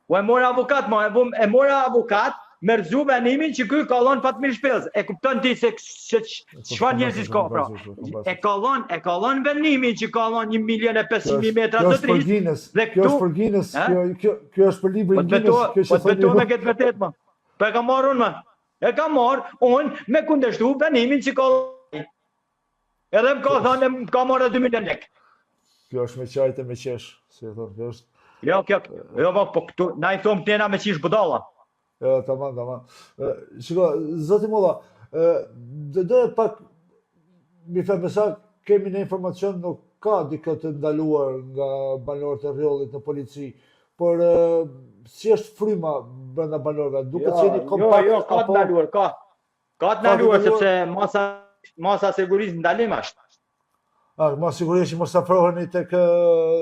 Po e mora avokat, ma, e, e mora avokat, me rrëzu venimin që ky ka dhënë Fatmir Shpellës. E kupton ti se se çfarë njerëzish ka pra. E ka dhënë, e ka dhënë venimin që ka dhënë 1 milion e 500 mijë metra të drejtë. Dhe këtu kjo është për Guinness, kjo kjo kjo është për librin po Guinness, kjo që po thonë. Po me këtë vërtet më. Po e kam marrë unë më. E kam marrë unë me kundërshtu venimin që ka dhënë. Edhe më ka thënë, më ka marrë 2 milion lek. Kjo është me qajtë e me qesh, si e thonë, kjo është... Jo, kjo, jo, po, po këtu, na i thomë këtena me qish budalla. Jo, tamam, tamam. Shiko, zoti Molla, do doja pak, mi thënë me sa kemi në informacion nuk ka dikë të ndaluar nga banorët e Rrjollit në polici, por si është fryma brenda banorëve? Duket jo, se jeni kompakt jo, jo, ka të ndaluar, ka. Ka të ndaluar sepse masa masa sigurisë ndalim është. A, masë sigurie që mos afroheni tek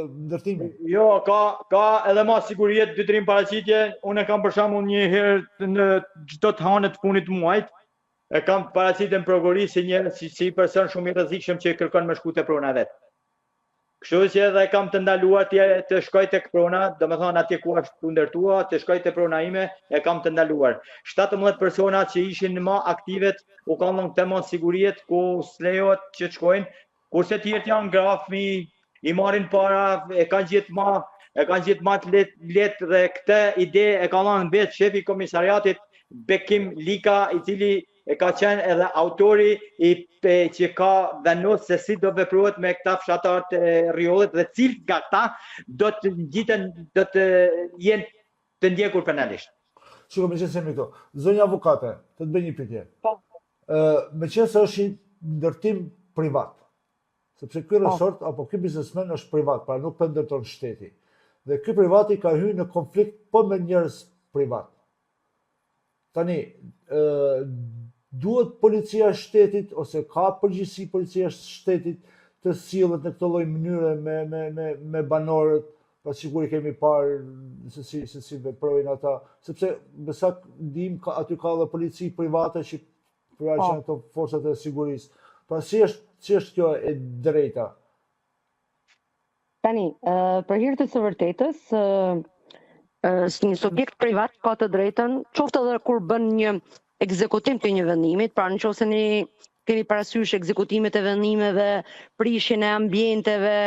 ndërtimi? Jo, ka, ka edhe masë sigurie dy tri paraqitje. Unë e kam për shembull një herë në çdo të hanë të fundit të muajit, e kam paraqitje në prokurori si një si, si person shumë i rrezikshëm që kërkon me shku te prona vet. Kështu që edhe kam të ndaluar të, të shkoj tek prona, domethënë atje ku është tu ndërtua, të shkoj te prona ime, e kam të ndaluar. 17 persona që ishin më aktivet, u kanë dhënë këtë masë sigurie ku s'lejohet që të shkojnë, kurse të tjerët janë gra, fëmijë, i marrin para, e kanë gjetë ma, e kanë gjetë ma të lehtë lehtë dhe këtë ide e ka dhënë vetë shefi i komisariatit Bekim Lika, i cili e ka qenë edhe autori i pe, që ka vendosur se si do veprohet me këta fshatarët e Rrjollit dhe cilët nga këta do të ngjiten do të jenë Të ndjekur penalisht. Shiko, meqenëse jemi këtu. Zonja avokate, të të bëj një pyetje. Po. Ë, meqenëse është një ndërtim privat, sepse ky po. resort apo ky biznesmen është privat, pra nuk po ndërton shteti. Dhe ky privati ka hyrë në konflikt po me njerëz privat. Tani, ë duhet policia e shtetit ose ka përgjegjësi policia e shtetit të sillet në këtë lloj mënyre me me me me banorët, pra sikur i kemi parë se si se si veprojnë ata, sepse me sa dim ka aty ka edhe polici private që pra që po. janë këto forcat e sigurisë. Pra si është si është kjo e drejta? Tani, për hir të së vërtetës, si një subjekt privat ka të drejtën, qoftë edhe kur bën një ekzekutim të një vendimit, pra në qoftë se ne kemi parasysh ekzekutimet e vendimeve, prishjen e ambienteve,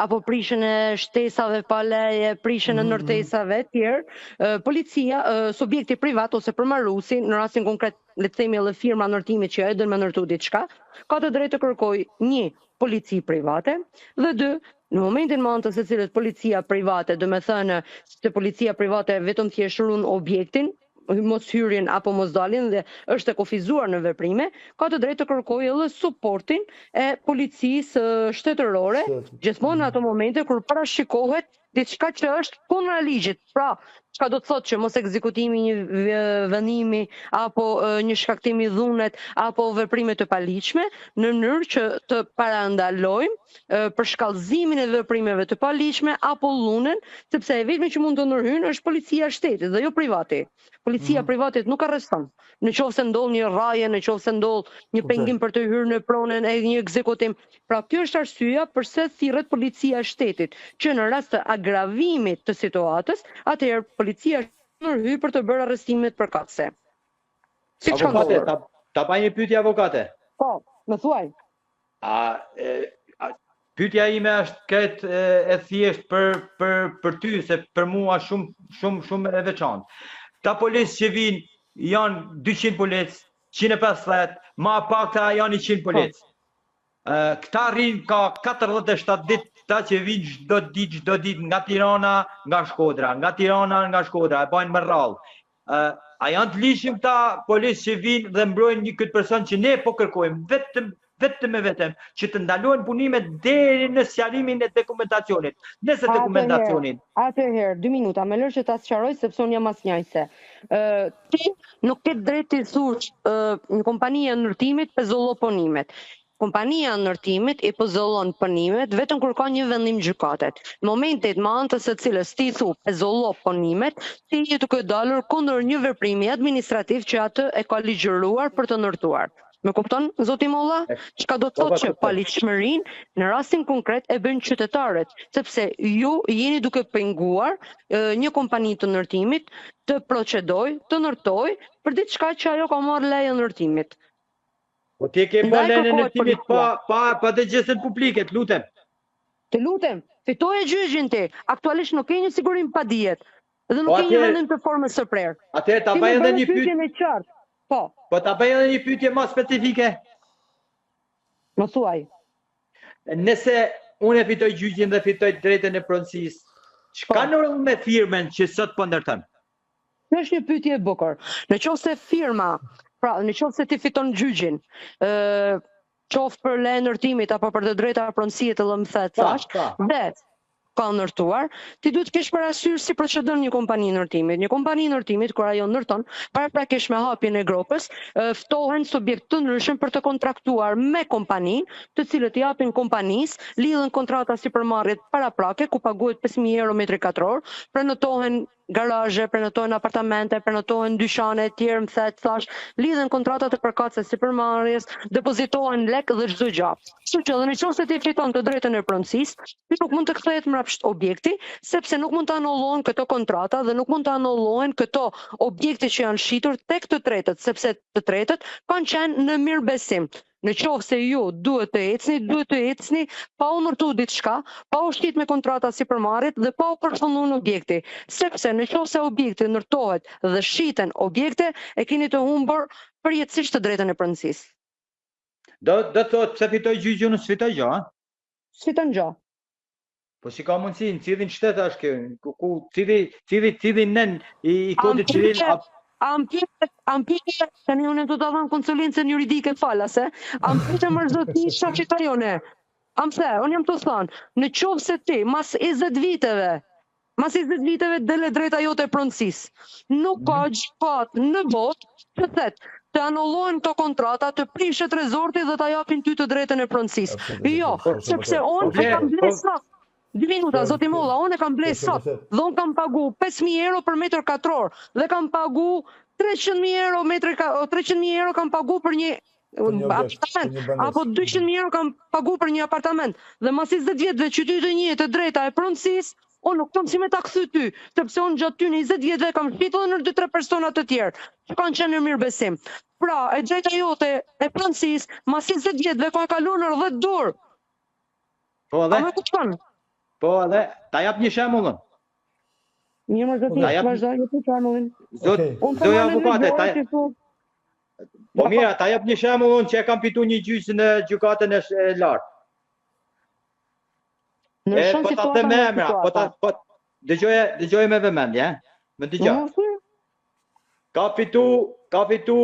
apo prishjen e shtesave pa leje, prishjen e mhm, mhm. ndërtesave e tjerë, policia, subjekti privat ose përmbaruesi, në rastin konkret le të themi edhe firma ndërtimit që e don me ndërtu diçka, ka të drejtë të kërkojë një polici private dhe dy, në momentin me anë të së cilës policia private, domethënë se policia private vetëm thjesht ruan objektin, mos hyrjen apo mos daljen dhe është e kufizuar në veprime, ka të drejtë të kërkojë edhe suportin e policisë shtetërore, gjithmonë në ato momente kur parashikohet diçka që është kundra ligjit. Pra, çka do të thotë që mos ekzekutimi i një vendimi apo një shkaktim i dhunës apo veprime të paligjshme, në mënyrë që të parandalojmë përshkallëzimin e veprimeve të paligjshme apo dhunën, sepse e vetme që mund të ndërhyjnë është policia e shtetit dhe jo privati. Policia mm -hmm. privatit nuk arreston. Në qoftë se ndodh një rrahje, në qoftë se ndodh një pengim për të hyrë në pronën e një ekzekutim. Pra kjo është arsyeja përse thirret policia e shtetit, që në rast të agravimit të situatës, atëherë policia ndërhyn për të bërë arrestimet përkatëse. Siç ka ndodhur. Ta, ta bëj një pyetje avokate. Po, më thuaj. A, e, a pyetja ime është krejt e, e thjeshtë për për për ty se për mua shumë shumë shumë e veçantë. Këta policë që vijnë janë 200 policë, 150, ma pak ta janë 100 po. policë. Këta rrinë ka 47 ditë këta që vijnë çdo ditë, çdo ditë nga Tirana, nga Shkodra, nga Tirana, nga Shkodra, e bajnë më rrallë. A janë të ligjshëm këta policë që vijnë dhe mbrojnë një këtë person që ne po kërkojmë, vetëm vetëm e vetëm që të ndalohen punimet deri në sqarimin e dokumentacionit. Nëse dokumentacionin. Atëherë, dy minuta, më lër që ta sqaroj sepse unë jam asnjëse. Ë ti nuk ke drejt t'i thush një kompanie ndërtimit pezullo punimet. Kompania e ndërtimit i pezullon punimet vetëm kur ka një vendim gjykate. Në momentin me anë të së cilës ti thu pezullo punimet, ti je duke dalur kundër një veprimi administrativ që atë e ka ligjëruar për të ndërtuar. Më kupton, zoti Molla? Çka do të po, thotë po, që paligjshmërinë në rastin konkret e bëjnë qytetarët, sepse ju jeni duke penguar një kompani të ndërtimit të procedojë, të ndërtojë për diçka që ajo ka marrë leje ndërtimit. Po ti ke bërë lejen e ndërtimit pa pa pa dëgjesën publike, të lutem. Të lutem, fitoje gjyqin ti. Aktualisht nuk ke një sigurim padie dhe nuk po, ke një vendim të formës së prerë. Atëherë ta bëj edhe një pyetje e qartë. Po. Po ta bëj edhe një pyetje më specifike. Më thuaj. Nëse unë e fitoj gjyqin dhe fitoj drejtën e pronësisë, çka po. ndodh me firmën që sot po ndërton? Kjo është një pyetje e bukur. Në qoftë se firma, pra në qoftë se ti fiton gjyqin, ë qoftë për leje ndërtimit apo për të drejta pronësie të lëmë the thash, dhe ka ndërtuar, ti duhet të kesh parasysh si procedon një kompani ndërtimit. Një kompani ndërtimit kur ajo ndërton, paraprakisht me hapjen e gropës, ftohen subjekte të ndryshëm për të kontraktuar me kompaninë, të cilët i japin kompanisë, lidhen kontrata sipërmarrjet paraprake ku paguhet 5000 euro metri katror, prenotohen garazhe, prenotohen apartamente, prenotohen dyqane e tjerë, më the thash, lidhen kontratat e përkatëse sipërmarrjes, depozitohen lek dhe çdo gjë. Kështu që edhe në qoftë se ti fiton të drejtën e pronësisë, ti nuk mund të kthehet mbrapsht objekti, sepse nuk mund të anullohen këto kontrata dhe nuk mund të anullohen këto objekte që janë shitur tek të tretët, sepse të tretët kanë qenë në mirëbesim. Në qoftë se ju duhet të ecni, duhet të ecni pa u ndërtu diçka, pa u shit me kontrata sipërmarrjet dhe pa u përfundu objekti. Sepse në qoftë se objekti ndërtohet dhe shiten objekte, e keni të humbur përjetësisht të drejtën e pronësisë. Do do të thotë pse fitoj gjyqin, unë s'fitoj gjë, a? S'fiton gjë. Po si ka mundësi, në cilin shtet është kjo? Ku, ku cili cili cili nen i, i kodit civil a A më pyete, a më pyete, tani unë do ta dham konsulencën juridike falase, a më pyete mor zotni çka fitoj unë? A më the, unë jam tu thonë, në qoftë se ti, mas 20 viteve, mas 20 viteve del e drejta jote e pronësisë, nuk ka mhm. gjykatë në botë që thotë, të anullohen këto kontrata, të prishet rezorti dhe ta japin ty të drejtën e pronësisë. Jo, sepse unë e kam ble sot. Dy minuta, zoti Molla, unë e kam ble sot dhe unë kam pagu 5.000 euro për metër katror dhe kam pagu 300.000 euro metër 300.000 euro kam pagu për një apartament, apo 200.000 euro kam pagu për një apartament dhe mas 20 vjetëve që ty të njihet e drejta e pronësisë, unë nuk kam si me ta kthy ty, sepse unë gjatë ty 20 vjetëve kam shitur edhe në 2-3 persona të tjerë që kanë qenë në mirëbesim. Pra, e drejta jote e pronësisë, mas 20 vjetëve ka kalu në 10 durë. Po edhe? A më kupton? Po edhe, ta jap një shembull unë. Mirë, më zoti, vazhdo, ju të shembullin. Zot, okay. Zonja avokate, ta Po mira, ta jap një shembull unë që e kam fitu një gjyq në gjykatën e lartë. Në e, po ta them me emra, po ta po dëgjoje, dëgjoje me vëmendje, eh? Më dëgjo. Ka fitu, ka fitu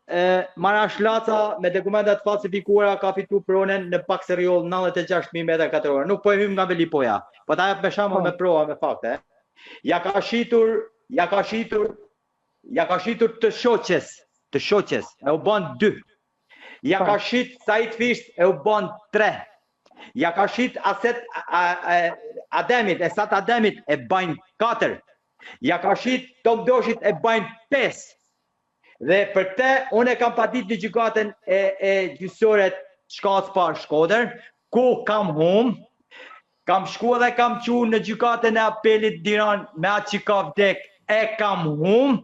e, Marash Laca me dokumenta të falsifikuara ka fitu pronën në Paksërjoll 96.000 metra katror. Nuk po e hym nga Velipoja. Po ta jap me shembull po. me prova me fakte. Ja ka shitur, ja ka shitur, ja ka shitur të shoqes, të shoqes, e u ban dy. Ja ka po. shit Sait Fisht e u ban tre. Ja ka shit Aset a, a, Ademit, Esat Ademit e bajnë katër. Ja ka shit Tom Doshit e bajnë pesë. Dhe për këtë unë e kam padit në gjykatën e, e gjyqësore shkallës parë Shkodër, ku kam hum, kam shku edhe kam çu në gjykatën e apelit Tiranë me atë që ka vdek e kam hum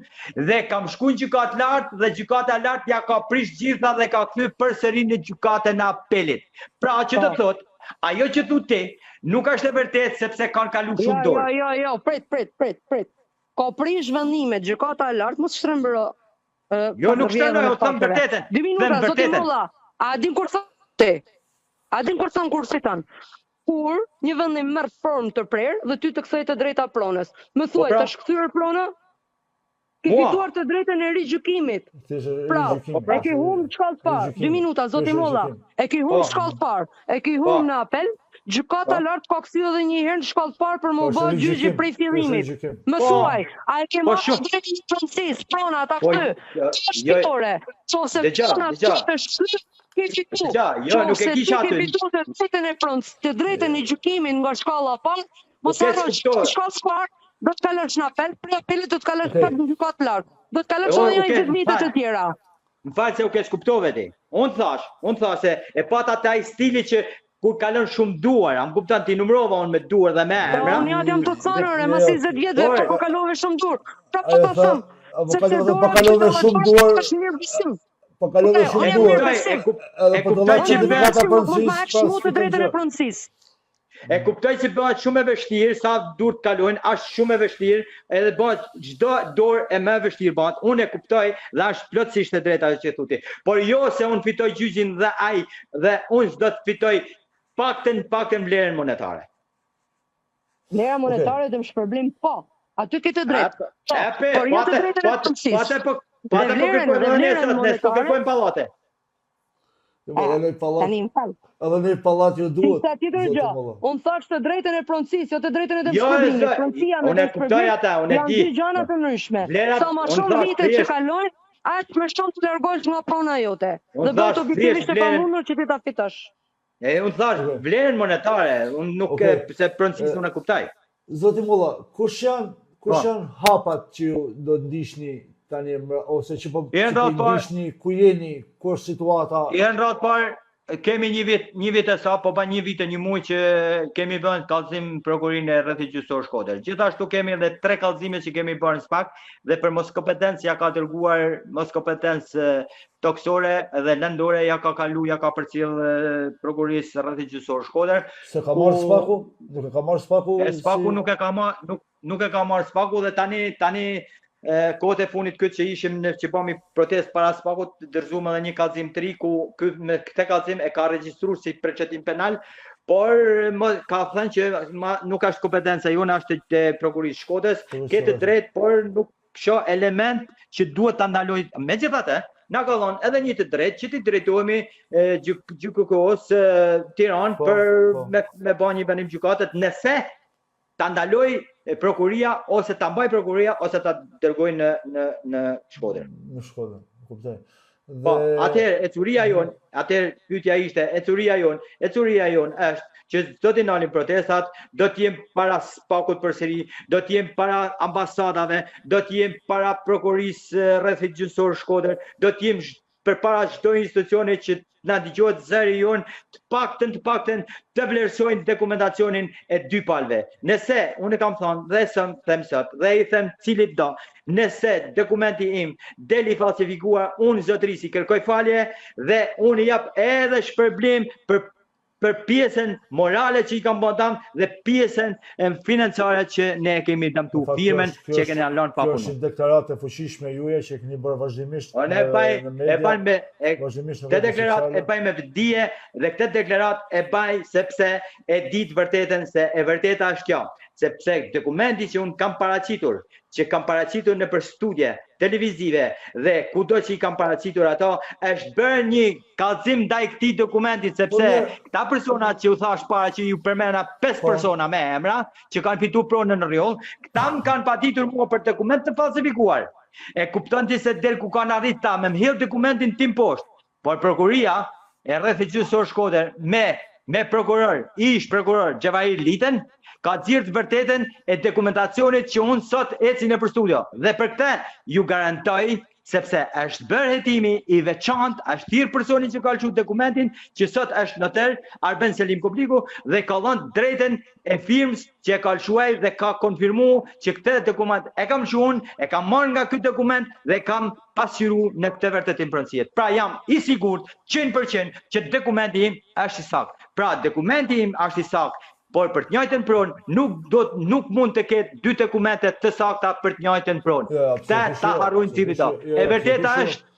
dhe kam shku në gjykatë lartë dhe gjykata e lartë ja ka prish gjitha dhe ka kthy përsëri në gjykatën e apelit. Pra që do të po. thotë, ajo që thu ti nuk është e vërtetë sepse kanë kalu shumë jo, dorë. Jo, jo, jo, prit, prit, prit, prit. Ka prish vendimet gjykata e lartë, mos shtrembëro. Jo, nuk shtrembëroj, jo, them vërtetën. Dy minuta, zoti Molla. A din kur thon ti? A din kur thon kur fiton? Kur një vendim merr formë të prerë dhe ty të kthehet e drejta e pronës. Më po thuaj, pra, të është kthyer prona? Ke fituar të drejtën e rigjykimit. Pra, po pra, e ke humb shkallë të parë. Dy minuta, zoti Molla. E ke humb po. shkallë të parë. E ke humb po. në apel. Gjykata e lartë ka kthy edhe një herë në shkallë të parë për me u bë gjyqi prej fillimit. Më thuaj, a e ke marrë të drejtën e pronësisë, prona ta kthy. Kjo është jo, fitore. Qofse prona të është kthy, ke fitu. Jo, nuk e kisha aty. Ke fitu të drejtën e pronës, të drejtën e gjykimit nga shkalla e parë, mos harro, shkallë e parë, do të kalosh në apel, prej apelit do të kalosh okay. në gjykatë të lartë. Do të kalosh edhe një 20 vite të tjera. Më fal se u keqkuptove ti. Unë thash, unë thash se e pata te ai stili që kur kalon shumë duar, a më kupton ti numërova unë me duar dhe me po, emra. Po unë jam tu thënë, ore, mas 20 vjetëve po, po kalove shumë duar. Pra po ta them. Sepse po kalove shumë duar. Është mirë besim. Po kalove shumë duar. Edhe po do të bësh të mund të drejtën e pronësisë. E kuptoj që bëhet shumë e vështirë sa duart kalojnë, është shumë e vështirë, edhe bëhet çdo dorë e më e vështirë bëhet. Unë e kuptoj dhe është plotësisht e drejtë ajo që thu ti. Por jo se unë fitoj gjyqin dhe ai dhe unë s'do të fitoj paktën paktën vlerën monetare. Vlera monetare okay. dëmshpërblim po. Aty ke të drejtë. Po, por jo të drejtën e pronësisë. Po atë po po atë po kërkojmë ne sot, ne po kërkojmë pallate. Jo, po, edhe një pallat. Tani më fal. Edhe një pallat ju duhet. Sa tjetër gjë. Unë thash të drejtën e pronësisë, jo të drejtën e jo, dëmshpërblimit. Pronësia me dëmshpërblim. Unë unë e di. Janë dy gjëra të ndryshme. Sa më shumë vite që kalojnë, aq më shumë të largohesh nga prona jote. Dhe bëhet objektivisht e pamundur që ti ta fitosh. E unë thash vlerën monetare, unë nuk e se pronësisë unë e kuptoj. Zoti Mulla, kush janë kush po. janë hapat që ju do të ndiqni tani ose që po që po ndiqni, ku jeni, ku është situata? Në radhë parë kemi një vit, një vit e sa, po pa një vit e një muaj që kemi bërë kallëzim prokurorinë e rrethit gjyqësor Shkodër. Gjithashtu kemi edhe tre kallëzime që kemi bërë në SPAK dhe për moskompetencë ja ka dërguar moskompetencë tokësore dhe lëndore ja ka kalu, ja ka përcjell prokurorisë rrethit gjyqësor Shkodër. S'e ka marrë SPAK-u? Nuk e ka marrë SPAK-u? E SPAK-u si... nuk e ka marrë, nuk nuk e ka marrë SPAK-u dhe tani tani e, kohët e fundit këtë që ishim në që bëmi protestë para SPAK-ut, dërzuam edhe një kallëzim të ri ku ky me këtë kallëzim e ka regjistruar si procedim penal. Por më ka thënë që ma, nuk është kompetenca jonë, është e prokurorisë Shkodrës, ke të drejtë, por nuk shoh element që duhet ta ndaloj. Megjithatë, na ka dhënë edhe një të drejtë që t'i drejtohemi GJKKO-së Tiranë po, për po. me me ba një vendim gjykatet nëse ta ndaloj prokuroria ose ta mbaj prokuroria ose ta dërgoj në në në Shkodër. Në Shkodër, kuptoj. Dhe... Po, atëherë ecuria jonë, atëherë pyetja ishte ecuria jonë, ecuria jonë është që do t'i ndalim protestat, do të jem para SPAK-ut përsëri, do të jem para ambasadave, do të jem para prokurorisë rrethit gjyqësor Shkodër, do të jem përpara çdo institucioni që na dëgjohet zëri jonë, të paktën të paktën të vlerësojnë dokumentacionin e dy palëve. Nëse unë e kam thënë dhe sëm them sot dhe i them cilit do, nëse dokumenti im del i falsifikuar, unë zotërisë i kërkoj falje dhe unë i jap edhe shpërblim për për pjesën morale që i kam bërë dam dhe pjesën financiare që ne e kemi dëmtu firmën që e kemi lënë pa punë. Kjo është një deklaratë e fuqishme juaja që e keni bërë vazhdimisht po, në, baj, në media. E baj me e, vazhdimisht në këtë deklaratë e baj me vetëdije dhe këtë deklaratë e baj sepse e di të vërtetën se e vërteta është kjo, sepse dokumenti që unë kam paraqitur që kam paraqitur nëpër studie televizive dhe kudo që i kam paraqitur ato, është bërë një kallëzim ndaj këtij dokumenti sepse po, këta persona që u thash para që ju përmenda pesë po. persona me emra që kanë fitu pronën në Rrjoll, këta më kanë paditur mua për dokument të falsifikuar. E kupton ti se deri ku kanë arrit ta me më hedh dokumentin tim poshtë. Por prokuroria e rrethit gjyqësor Shkodër me me prokuror, ish prokuror Xhevahir Litën, ka nxjerrë të vërtetën e dokumentacionit që unë sot eci nëpër studio. Dhe për këtë ju garantoj sepse është bërë hetimi i veçantë, është thirrë personi që ka lëshu dokumentin, që sot është noter Arben Selim Kopliku dhe ka dhënë drejtën e firmës që e ka lëshu ai dhe ka konfirmu që këtë dokument e kam lëshu unë, e kam marrë nga ky dokument dhe kam pasqyru në këtë vërtetim pronësie. Pra jam i sigurt 100% që dokumenti im është i saktë. Pra dokumenti im është i saktë, por për të njëjtën pronë nuk do nuk mund të ketë dy dokumente të sakta për të njëjtën pronë. Jo, Këtë ta jo, harrojnë cilido. Jo, e vërteta është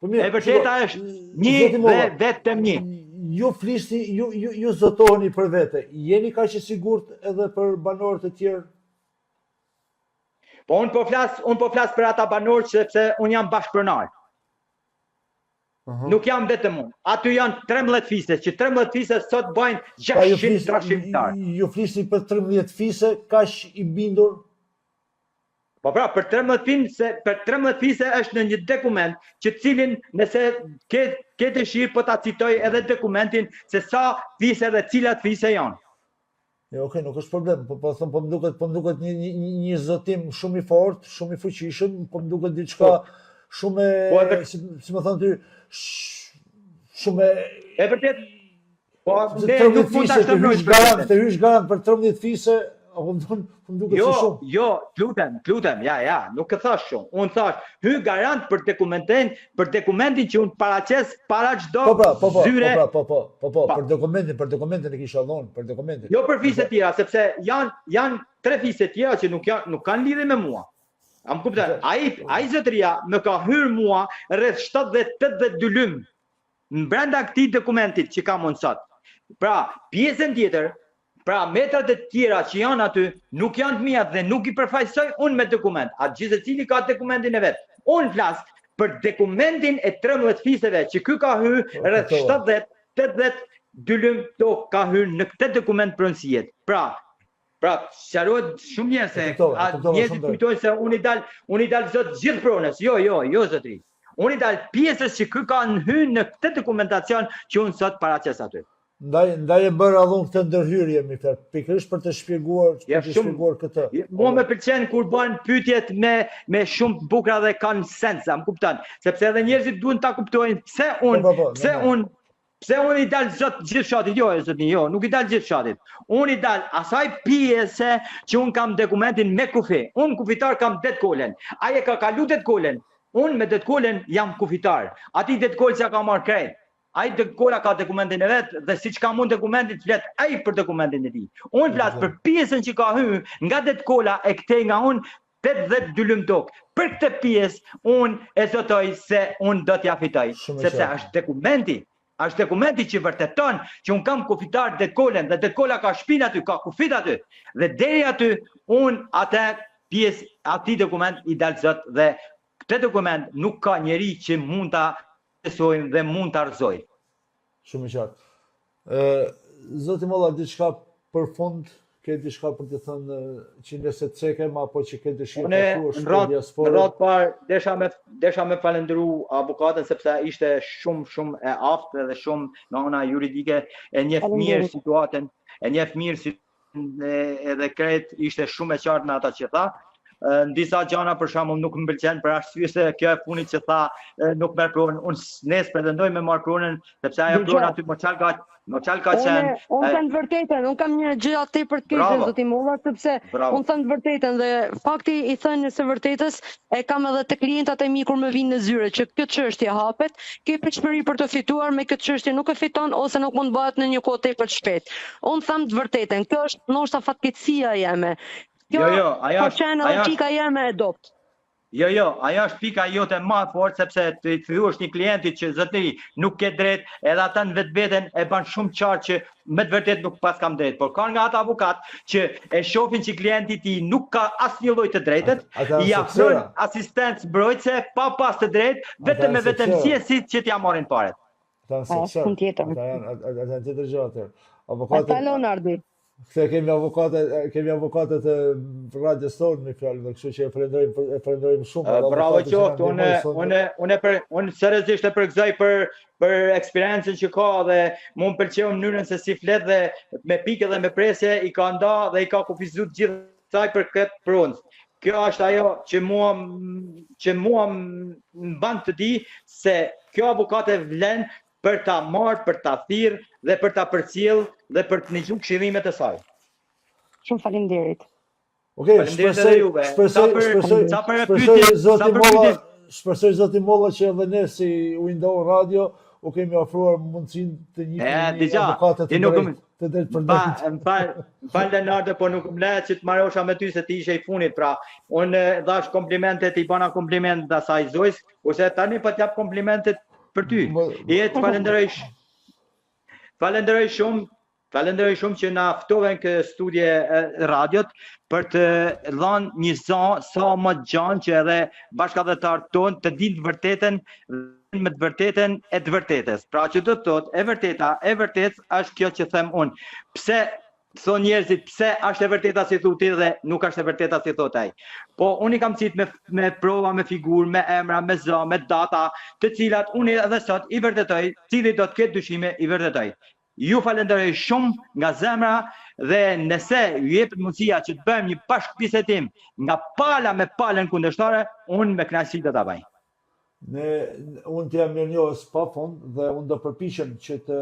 Po mirë, e vërteta është një dhe vetëm një. Ju flisni, ju ju ju zotoheni për vete. Jeni kaq i sigurt edhe për banorët e tjerë? Po unë po flas, unë po flas për ata banorë sepse unë jam bashkëpronar. Uh -huh. Nuk jam vetëm unë. Aty janë 13 fise, që 13 fise sot bajnë 600 trashëgimtarë. Ju flisni për 13 fise, kaq i bindur? Po pra, për 13 fise, për 13 fise është në një dokument që cilin nëse ke ke dëshirë po ta citoj edhe dokumentin se sa fise dhe cilat fise janë. Jo, okay, nuk është problem, po po them po më duket, po më duket një një një zotim shumë i fortë, shumë i fuqishëm, po më duket diçka po, shumë e po, edhe, si, si më thon ty, shumë e e vërtet Po, ne nuk mund ta shtrembërojmë. Garant, të hysh garant për 13 fise, apo më thonë, po më duket jo, si shumë. Jo, lutem, lutem, ja, ja, nuk e thash shumë. Unë thash, hy garant për dokumentin, për dokumentin që unë paraqes para çdo po, pra, po, po, zyre. Po, pra, po, po, po, po, për dokumentin, për dokumentin e kisha dhënë, për dokumentin. Jo për fise tjera, sepse janë janë tre fise tjera që nuk janë nuk kanë lidhje me mua. A më kupton? Ai ai zotëria më ka hyrë mua rreth 70-80 dylym Brenda këtij dokumentit që kam unë sot. Pra, pjesën tjetër, pra metrat e tjera që janë aty, nuk janë të miat dhe nuk i përfaqësoj unë me dokument. Atë gjithsecili ka dokumentin e vet. Unë flas për dokumentin e 13 fiseve që ky ka hy po, rreth 70, 80 dylym tokë ka hy në këtë dokument pronësie. Pra, Pra, sqarohet shumë mirë se njerëzit kujtojnë se unë i dal, unë i dal zot gjithë pronës. Jo, jo, jo zotri. Unë i dal pjesës që ky ka hyrë në këtë dokumentacion që unë sot paraqes aty. Ndaj ndaj e bëra edhe unë këtë ndërhyrje mi fer, pikërisht për të shpjeguar, për të shpjeguar këtë. Mua më pëlqen kur bën pyetjet me me shumë të bukura dhe kanë sens, a më kupton? Sepse edhe njerëzit duhen ta kuptojnë pse unë, po, po, po, pse unë Pse unë i dal zot gjithë fshatit? Jo, e zotni, jo, nuk i dal gjithë fshatit. Unë i dal asaj pjese që unë kam dokumentin me kufi. Unë kufitar kam Ded Kolën. Ai e ka kalu Ded Kolën. Unë me Ded Kolën jam kufitar. Atij Ded Kolë s'ia ka marrë krejt. Ai Ded Kola ka dokumentin e vet dhe siç kam unë dokumentin flet ai për dokumentin e tij. Unë flas për pjesën që ka hy nga Ded Kola e këtej nga unë 80 dylym tokë. Për këtë pjesë unë e zotoj se unë do t'ja fitoj, sepse është dokumenti. Është dokumenti që vërteton që unë kam kufitar Dedë Kolën dhe Dedë Kola ka shpinë aty, ka kufit aty. Dhe deri aty unë atë pjesë atij dokument i dal zot dhe këtë dokument nuk ka njeri që mund ta besojmë dhe mund ta rrëzojë. Shumë i qartë. Ë zoti Molla diçka për fund, ke diçka për të thënë që ne s'e cekëm apo që ke dëshirë të thuash për diasporën? Në radhë parë desha me desha me falënderu avokaten sepse ishte shumë shumë e aftë dhe shumë nga ana juridike e njeh mirë situatën, e njeh mirë si edhe krejt ishte shumë e qartë në ata që tha. Në disa gjana për shembull nuk më pëlqen për arsye se kjo e fundit që tha nuk merr pronën, unë ne s'pretendoj me marr pronën sepse ajo pronë aty moçal ka moçal ka qenë. Unë them të vërtetën, unë kam një gjë tepër të keqe zoti Molla sepse unë them të vërtetën dhe fakti i thënies së vërtetës e kam edhe te klientat e mi kur më vijnë në zyre që kjo çështje hapet, ke pritshmëri për të fituar me këtë çështje nuk e fiton ose nuk mund të bëhet në një kohë tepër të shpejtë. Unë them të vërtetën, kjo është ndoshta fatkeqësia jeme. Kjo jo, jo, ajo ka qenë edhe pika jeme e dobët. Jo, jo, ajo është pika jote më e fortë sepse ti thuash një klienti që zotëri nuk ke drejt, edhe ata në vetveten e bën shumë qartë që me të vërtetë nuk paskam drejt, por ka nga ata avokat që e shohin që klienti i tij nuk ka asnjë lloj të drejtët, i ofrojnë asistencë mbrojtëse pa pas të drejtë, vetëm me vetëmsjesit që t'ia marrin paret. Ata janë sekser. Ata janë ata janë tjetër gjë atëherë. Avokatët Ata Leonardi. Këtë kemi avokate, kemi avokatet e radios tonë me fjalë, dhe kështu që e falenderojmë e falenderojmë shumë. Bravo qoftë, unë unë unë për unë seriozisht e përgëzoj për për eksperiencën që ka dhe mu më pëlqeu mënyrën se si flet dhe me pikë dhe me presje i ka nda dhe i ka kufizuar të gjithë sa i përket pronës. Kjo është ajo që mua që mua më bën të di se kjo avokate vlen për ta marrë, për ta thirrë dhe për ta përcjellë dhe për të ndëgjuar këshillimet e saj. Shumë faleminderit. Okej, okay, shpresoj, shpresoj, shpresoj, shpresoj zoti Molla, shpresoj zoti Molla që edhe ne si Window Radio u kemi ofruar mundësinë të njihni një avokate të drejtë, të drejtpërdrejtë. Më fal, më fal Leonardo, po nuk më le që të marosha me ty se ti ishe i fundit, pra unë dhash komplimentet, i bana kompliment asaj zojës, kurse tani po të jap komplimentet për ty. E të falenderoj falenderoj shumë, falenderoj shumë që na ftove në këtë studio radiot për të dhënë një zë sa më të gjanë që edhe bashkatdhetarët tonë të dinë të vërtetën me të vërtetën e të vërtetës. Pra që do të thotë e vërteta e vërtetë është kjo që them unë. Pse Thonë njerëzit pse është e vërteta si thu ti dhe nuk është e vërteta si thotë ai. Po unë i kam qit me me prova, me figurë, me emra, me zë, me data, të cilat unë edhe sot i vërtetoj, cili do të ketë dyshime i vërtetoj. Ju falenderoj shumë nga zemra dhe nëse ju jepet mundësia që të bëjmë një bashkëbisedim nga pala me palën kundërshtare, unë me kënaqësi do ta bëj. Ne, unë të jam mirënjohës pa fund dhe unë do përpiqem që të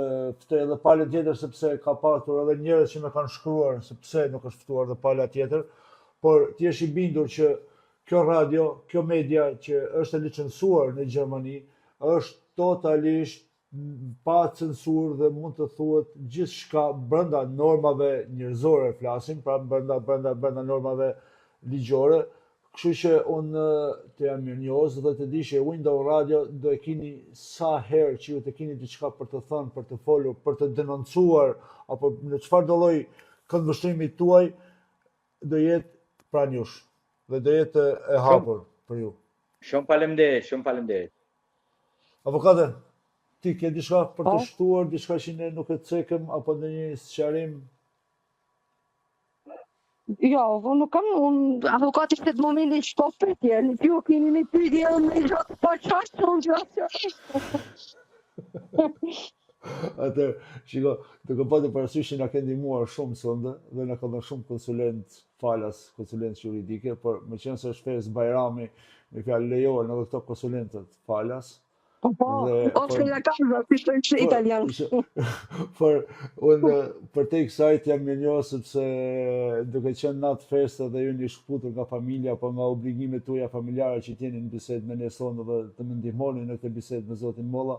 ftoj edhe palën tjetër sepse ka patur edhe njerëz që më kanë shkruar se pse nuk është ftuar dhe pala tjetër, por të jesh i bindur që kjo radio, kjo media që është e licencuar në Gjermani, është totalisht pa censurë dhe mund të thuhet gjithçka brenda normave njerëzore flasim, pra brenda brenda brenda normave ligjore. Kështu që unë të jam mirënjohës dhe të di që Window Radio do e kini sa herë që ju të kini diçka për të thënë, për të folur, për të denoncuar apo në çfarëdo lloj këndvështrimi tuaj do jetë pranë jush dhe do jetë e hapur për ju. Shumë faleminderit, shumë faleminderit. Avokate, ti ke diçka për të po. shtuar, diçka që ne nuk e cekëm apo ndonjë sqarim? Jo, unë nuk kam, unë avokati në këtë moment i shpo pyetje, në ju keni një pyetje, unë me gjatë pa qashtë, unë gjatë Atëherë, shiko, duke patur parasysh që na ke ndihmuar shumë sonde dhe na ka dhënë shumë konsulencë falas, konsulencë juridike, por meqenëse është festë Bajrami, me fjalë lejohen edhe këto konsulencat falas. Po po, dhe, ose la casa, si thonë që italian. Por unë përtej kësaj të jam mirënjohës sepse duke qenë natë feste dhe ju jeni shkëputur nga familja apo nga obligimet tuaja familjare që të jeni në bisedë me ne sonde dhe të më ndihmoni në këtë bisedë me zotin Molla,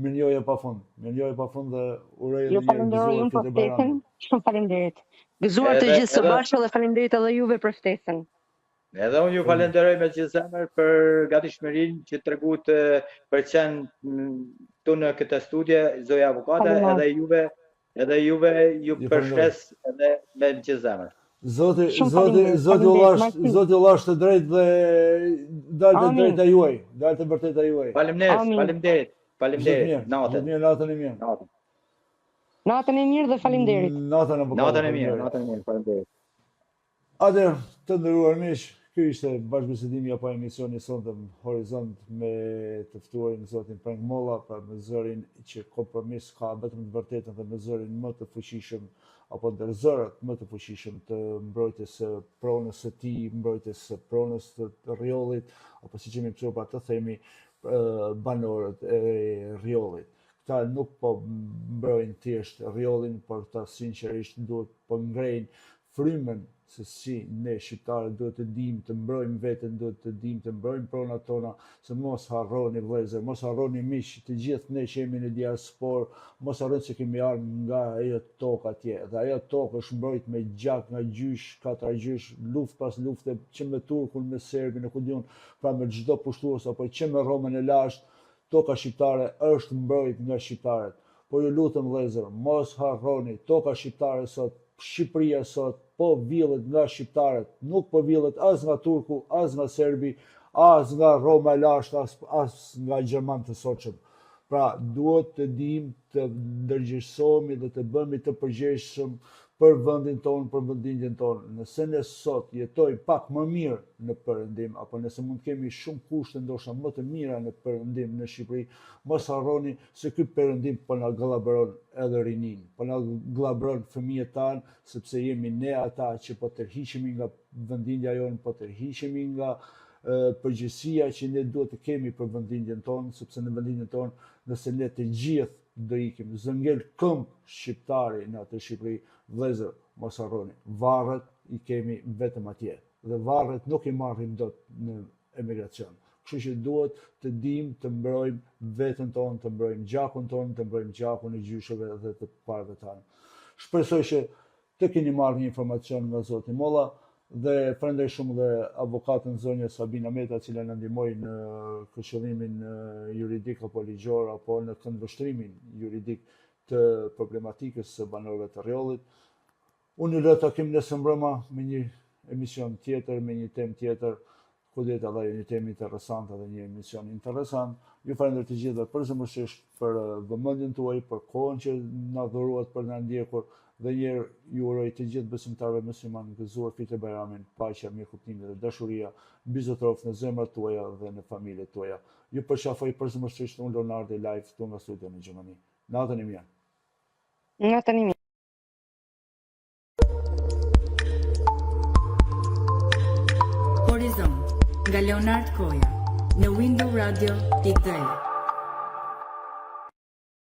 Mirënjohje pa fund. Mirënjohje pa fund dhe uroj edhe një herë gëzuar Fitër Bajramin. Shumë faleminderit. Gëzuar të gjithë së bashku dhe faleminderit edhe juve për ftesën. Edhe unë ju falenderoj me gjithë zemër për gatishmërinë që treguat për qenë këtu në këtë studio, zonja avokate, edhe juve, edhe juve ju përshëndes edhe me gjithë zemër. Zoti, zoti, zoti ju dhashtë, zoti ju dhashtë të drejtë dhe daltë e drejta juaj, daltë e vërteta juaj. Faleminderit, faleminderit, faleminderit. Natën. Mirë, natën e mirë. Natën. Natën e mirë dhe faleminderit. Natën e bukur. Natën e mirë, natën e mirë, faleminderit. Atëherë, të nderuar miq, ky ishte bashkëbisedimi apo emisioni i sontëm Horizont me të ftuarin zotin Preng Molla, pra me zërin që kompromis ka vetëm të vërtetën dhe me zërin më të fuqishëm apo ndër zërat më të fuqishëm të mbrojtjes së pronës së tij, mbrojtjes së pronës të Rrjollit, apo siç jemi mësuar pra të themi banorët e Rrjollit. Këta nuk po mbrojnë thjesht Rrjollin, por këta sinqerisht duhet po ngrejnë frymën se si ne shqiptarët duhet të dimë të mbrojmë veten, duhet të dimë të mbrojmë pronat tona, se mos harroni vëllezër, mos harroni miq, të gjithë ne që jemi në diasporë, mos harroni se kemi ardhur nga ajo tokë atje. Dhe ajo tokë është mbrojt me gjak nga gjysh, katragjysh, luftë pas lufte, që me turkun, me serbin, e ku di unë, pra me çdo pushtues apo që me Romën e lashtë, Toka shqiptare është mbrojt nga shqiptarët. Por ju lutem vëllezër, mos harroni, toka shqiptare sot, Shqipëria sot po villet nga shqiptarët, nuk po villet as nga turku, as nga serbi, as nga Roma e lashtë, as, as nga gjermanët e sotshëm. Pra, duhet të dimë të ndërgjegjësohemi dhe të bëhemi të përgjegjshëm për vendin tonë, për vendlindjen tonë. Nëse ne sot jetojmë pak më mirë në perëndim, apo nëse mund të kemi shumë kushte ndoshta më të mira në perëndim në Shqipëri, mos harroni se ky perëndim po na gllabëron edhe rininë, po na gllabëron fëmijët tanë, sepse jemi ne ata që po tërhiqemi nga vendlindja jonë, po tërhiqemi nga përgjegjësia që ne duhet të kemi për vendlindjen tonë, sepse në vendlindjen tonë, nëse ne të gjithë do ikim, s'do ngel këmbë shqiptari në atë Shqipëri, vëllezër, mos harroni, varret i kemi vetëm atje dhe varret nuk i marrim dot në emigracion. Kështu që duhet të dimë të mbrojmë veten tonë, të mbrojmë gjakun tonë, të mbrojmë gjakun e gjyshëve dhe të parëve tanë. Shpresoj që të keni marrë një informacion nga zoti Molla dhe falenderoj shumë dhe avokaten zonja Sabina Meta, e cila na ndihmoi në këshillimin juridik apo ligjor apo në këndvështrimin juridik të problematikës së banorëve të Rrjollit. Unë ju lë takim nesër mbrëma me një emision tjetër, me një temë tjetër, ku do jetë edhe një temë interesante dhe një emision interesant. Ju falenderoj të gjithëve përzemërsisht për eh, vëmendjen tuaj, për kohën që na dhuruat për na ndjekur dhe një herë ju uroj të gjithë besimtarëve muslimanë gëzuar Fitër Bajramin, paqja, mirëkuptimi dhe dashuria mbizotëroftë në zemrat tuaja dhe në familjet tuaja. Ju përqafoj përzemërsisht unë Leonardi live këtu nga studio në Gjermani. Natën e mirë. Natën e mirë. Horizont nga Leonard Koja në Window Radio.de.